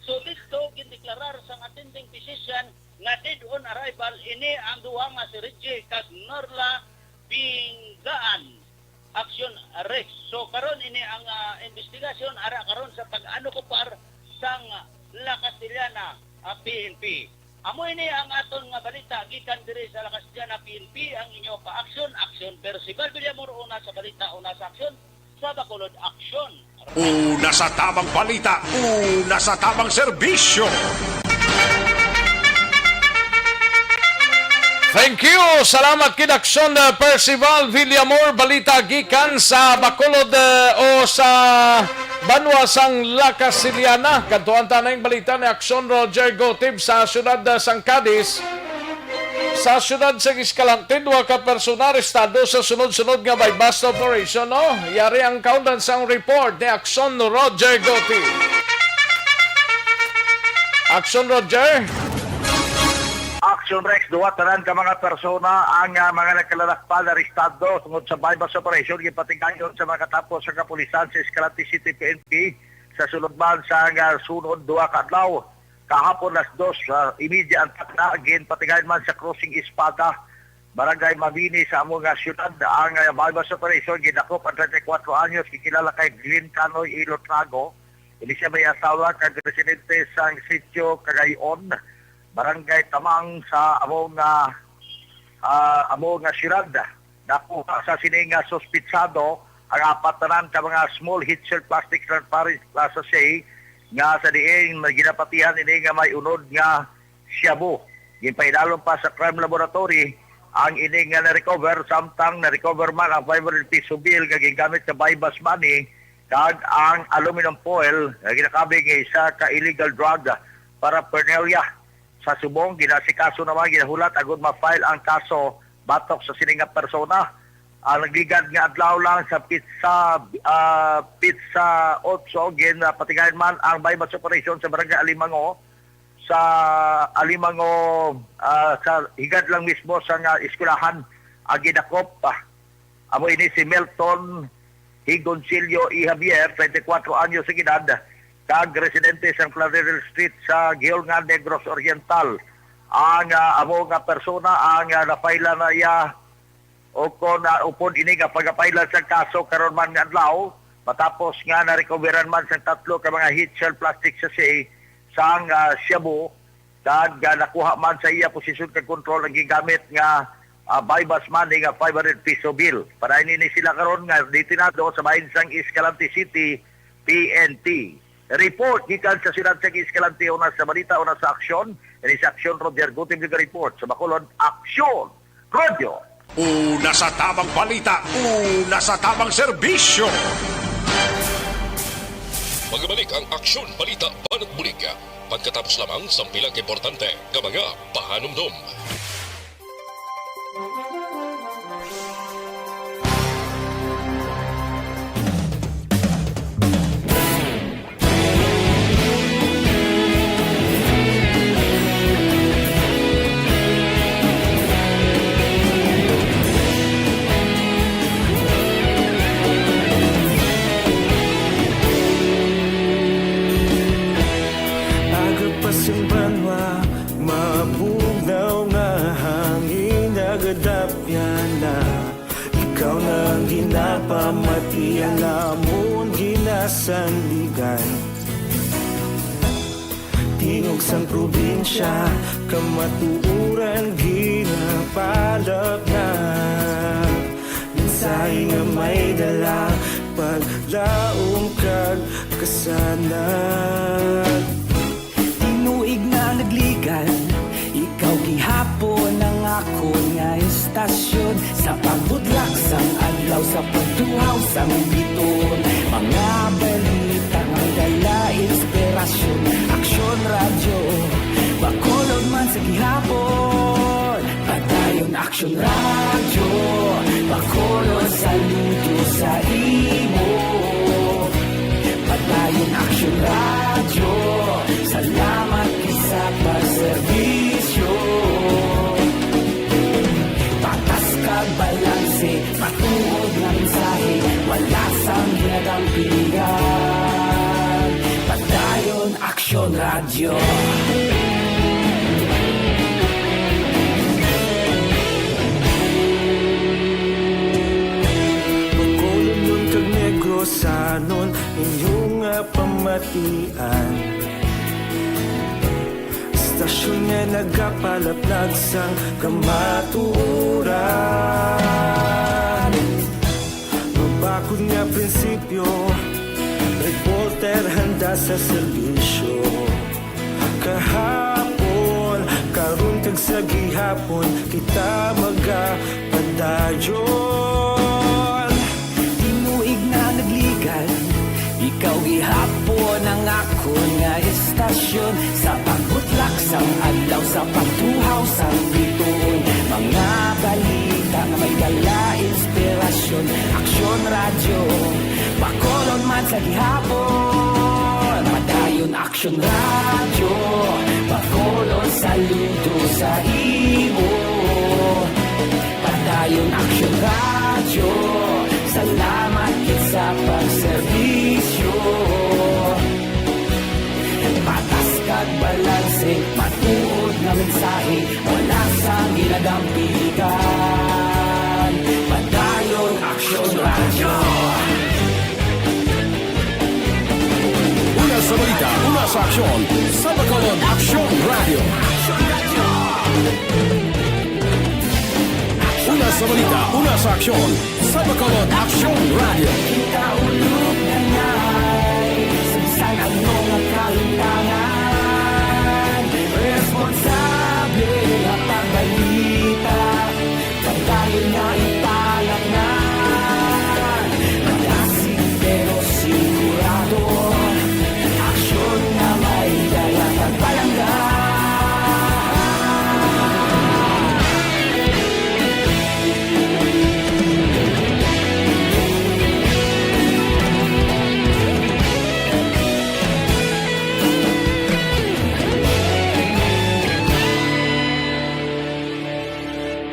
So, didto gindeklarar sang attending physician nga dead on arrival ini ang duha nga si Reggie kag Norla Bingaan Action Rex. So, karon ini ang, ah, investigasyon ara karon sa pag-ano kupar sang La Castellana, ah, P N P. Amo ini ang aton nga balita gikan diri sa La Castellana P N P, ang inyo ka-aksyon, Aksyon Percival Villamor, una sa balita, una sa aksyon, sa Bacolod Aksyon. Una sa tamang balita, una sa tamang serbisyo. Thank you. Salamat kid Aksyon, uh, Percival Villamor. Balita gikan sa Bacolod, uh, o sa banwa sang La Castellana. Kadtuan ta na ang balita ni Aksyon Roger Gotib sa siyudad, uh, sang Cadiz. Sa siyudad sang Escalante, duha ka persona arestado sa sunod-sunod nga buy-bust operation, no? Yari ang kaundan sang report ni Aksyon Roger Gotib. Aksyon Roger. Action Rex, duha tanan ka mga persona ang, ah, mga nagkalalakpan arestado tungod sa buy-bust operation ginpatigayon sa mga katapos sa kapulisan sa Escalante City P N P sa sulod man sang, ah, sunod duha ka adlaw. Kahapon las dos, ah, imedya ang takna, ginpatigayon man sa Crossing Espada, Barangay Mabini sa amo nga siyudad ang, ah, buy-bust operation. Gidakop ang treinta y cuatro anyos, gikilala kay Glenn Canoy Ilotrago. Ini siya may asawa kag residente sang Sitio Cagayon, Barangay Tamang sa amo nga, ah, amo nga siyudad. Nakuha sa sini nga suspitsado ang apat tanan ka mga small heat shell plastic transparent, ah, sachet nga sa diin ginapatihan ini nga may unod nga shabu. Ginpaidalom pa sa crime laboratory ang ini nga na-recover, samtang na-recover man ang five hundred peso bill nga gingamit sa buy-bust money kag ang aluminum foil nga ginakabig nga isa ka illegal drug paraphernalia. Sa subong, ginasikaso naman, ginahulat agud ma-file ang kaso batok sa sini nga persona. Ang nagligad nga adlaw lang sa petsa, ah, petsa otso, ginpatigayon man ang buy-bust operation sa Barangay Alimango, sa Alimango, ah, sa higad lang mismo sa nga eskwelahan ang gidakop. Ah, amo ini si Milton Higoncillo E. Javier, treinta y cuatro anyos ang edad, kag residente sa Plaridel Street sa Guiolngan, Negros Oriental. Ang, ah, amo nga persona ang, ah, napaila na iya o kon, ah, upod ini nga pagapailan sang kaso karon man nga adlaw, matapos nga narekoberan man sang tatlo ka mga heat shell plastic sachet sang, ah, shabu, kag, ah, nakuha man sa iya posisyon kag kontrol ang gigamit nga, ah, buy-bust money nga five hundred peso bill. Para ini ni sila karon nga detenado sa bahin sang Escalante City P N P. Report gikan sa siyudad sang Escalante, una sa balita, una sa aksyon. Ini sa aksyon, Roger Gutib, report sa Bacolod, Aksyon. Radyo. Una sa tamang balita, una sa tamang serbisyo. Magbalik ang Aksyon Balita Banat Bulig. Pagkatapos lamang sang pila ka importante nga mga pahanumdom. Aga pa sing banwa, mabugnaw nga hangin, nagadapyan na. Ikaw na ang ginapamati, ang amon ginasandigan. Tingog sang probinsya, kamatuoran ginapalapnag. Mensahe nga may dala, paglaom kag kasanag. Tasyon sa pagbudlak sang adlaw, sa pagtuhaw sang biton, mga balita nga may dala inspirasyon. Aksyon Radyo, Bacolod man sa gihapon. Padayon Aksyon Radyo, Bacolod saludo sa imo. Padayon Aksyon Radyo, salamat gid sa pagserbisyo. Patas kag balanse, matuod nga mensahe, wala sang ginadampigan. Padayon Aksyon Radyo. Bacolodnon kag Negrosanon, inyo nga pamatian. Istasyon nga nagapalaplag sang kamatuoran. Mabakod nga prinsipyo, reporter handa sa serbisyo. Kahapon, karon, kag sa gihapon, kita magapadayon. Tinuig na nagligan, ikaw gihapon ang akon nga istasyon. Sa pagbutlak sang adlaw, sa pagtuhaw sang bituon, mga balita nga may dala inspirasyon. Aksyon Radyo, Bacolod man sa gihapon. Padayon Aksyon Radyo, Bacolod saludo sa imo. Padayon Aksyon Radyo, salamat gid sa pagserbisyo. Patas kag balanse, matuod nga mensahe, wala sang ginadampigan. Padayon Aksyon Radyo. Una sa balita, una sa aksyon, sa Bacolod Aksyon Radyo. Una sa balita, una sa aksyon, sa Bacolod Aksyon Radyo. Kita ulog na ngay, sa bisan ano nga kahimtangan, responsable nga pagbalita. Padayon nga ipalatnan, madasig pero sigurado, aksyon nga may dala kag palangga.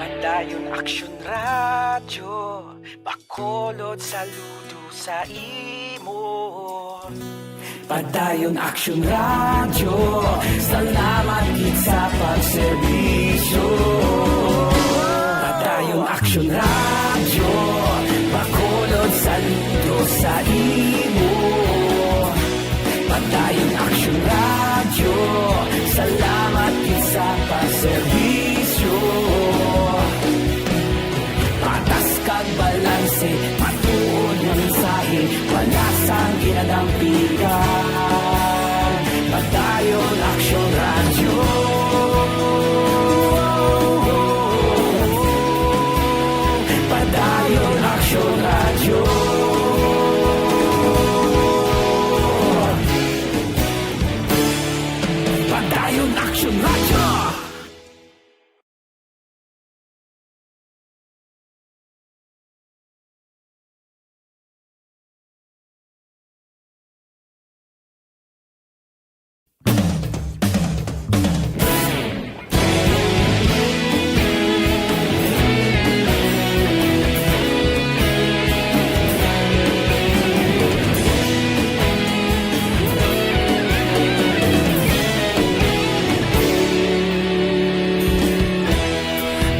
Padayon Aksyon Radyo, Bacolod saludo sa imo. Padayon Aksyon Radyo, salamat gid sa pagserbisyo. Padayon Aksyon Radyo, Bacolod saludo sa imo. Padayon Aksyon Radyo, salamat gid sa pagserbisyo. Patas kag balanse, matuod nga mensahe, wala sang ginadampigan. Padayon Aksyon Radyo. Padayon Aksyon Radyo. Padayon Aksyon Radyo.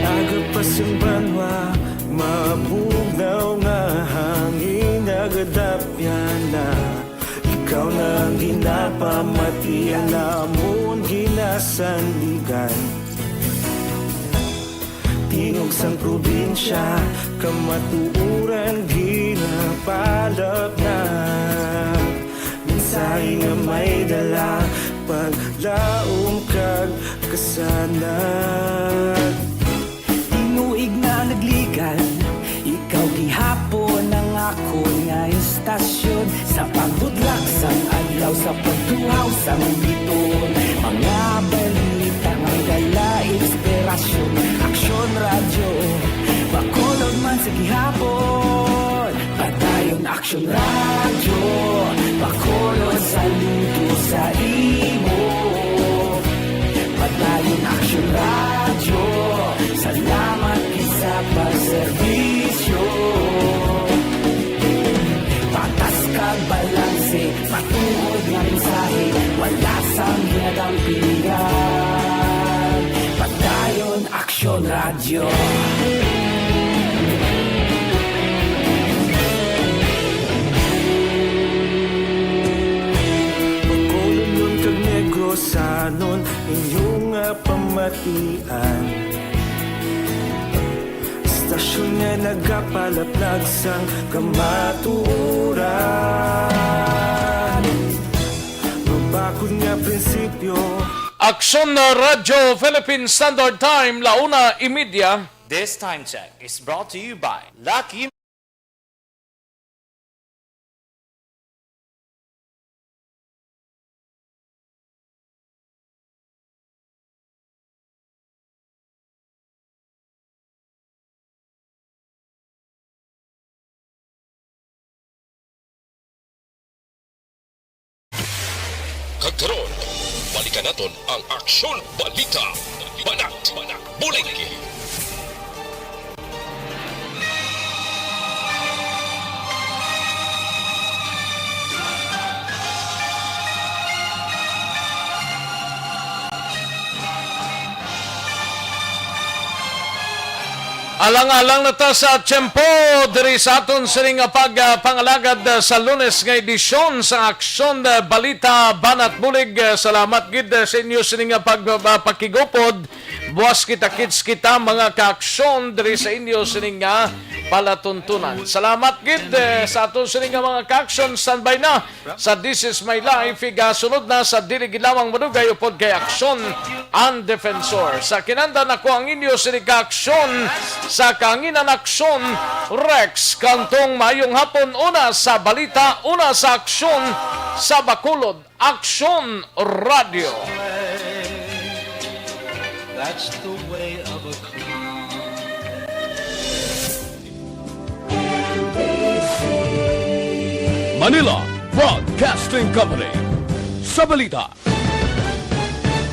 Aga pa sang banwa, mabugnaw nga hangin nagadapyan na. Ikaw na ang ginapamati, ang amon ginasandigan. Tingog sang probinsya, kamatuoran ginapalapnag. Mensahe nga may dala, paglaom kag kasanag. Tinuig na Uhaw sa monitor, mga balita nga dala inspirasyon. Aksyon Radyo, Bacolod man sa gihapon. Padayon Aksyon Radyo, Bacolod saludo sa imo. Padayon Aksyon Radyo, salamat gid sa pagserbisyo. Patas kag balanse, matuod nga mensahe, wala sang ginadampingan. Padayon Aksyon Radyo. Bacolodnon kag Negrosanon, inyo nga pamatian. Istasyon nga nagapalaplag sang kamatuoran. Mabakod nga prinsipyo. Aksyon na Radyo Philippine Standard Time, la una y media. This time check is brought to you by Lucky Kag karon, balikan naton ang Aksyon Balita, Banat Bulig. Alang-alang na ta sa tiyempo diri sa aton sining nga pag, ah, pangalagad, ah, sa Lunes nga edisyon sa Aksyon, ah, Balita Banat Bulig. Ah, salamat gid, ah, sa inyo sining nga pag, ah, pakigupod. Buwas kita, kits kita, mga kaaksyon, diri sa inyo sining nga palatuntunan. Salamat gid, eh, sa aton sining nga mga kaaksyon. Standby na sa This Is My Life, igasunod na sa dili gid lamang madugay upod kay Aksyon ang Defensor. Sa kinandan, ako ang inyo sining kaaksyon sa Kahanginan Aksyon, Rex Cantong. Maayong hapon, una sa balita, una sa aksyon sa Bacolod. Aksyon Radyo. That's the way of a clown. Manila Broadcasting Company. Sa balita,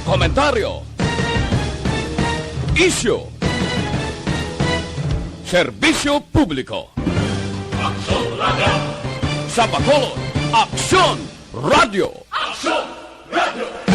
komentaryo, isyu, serbisyo publiko. Aksyon Radyo. Sa Bacolod, Aksyon Radyo. Aksyon Radyo.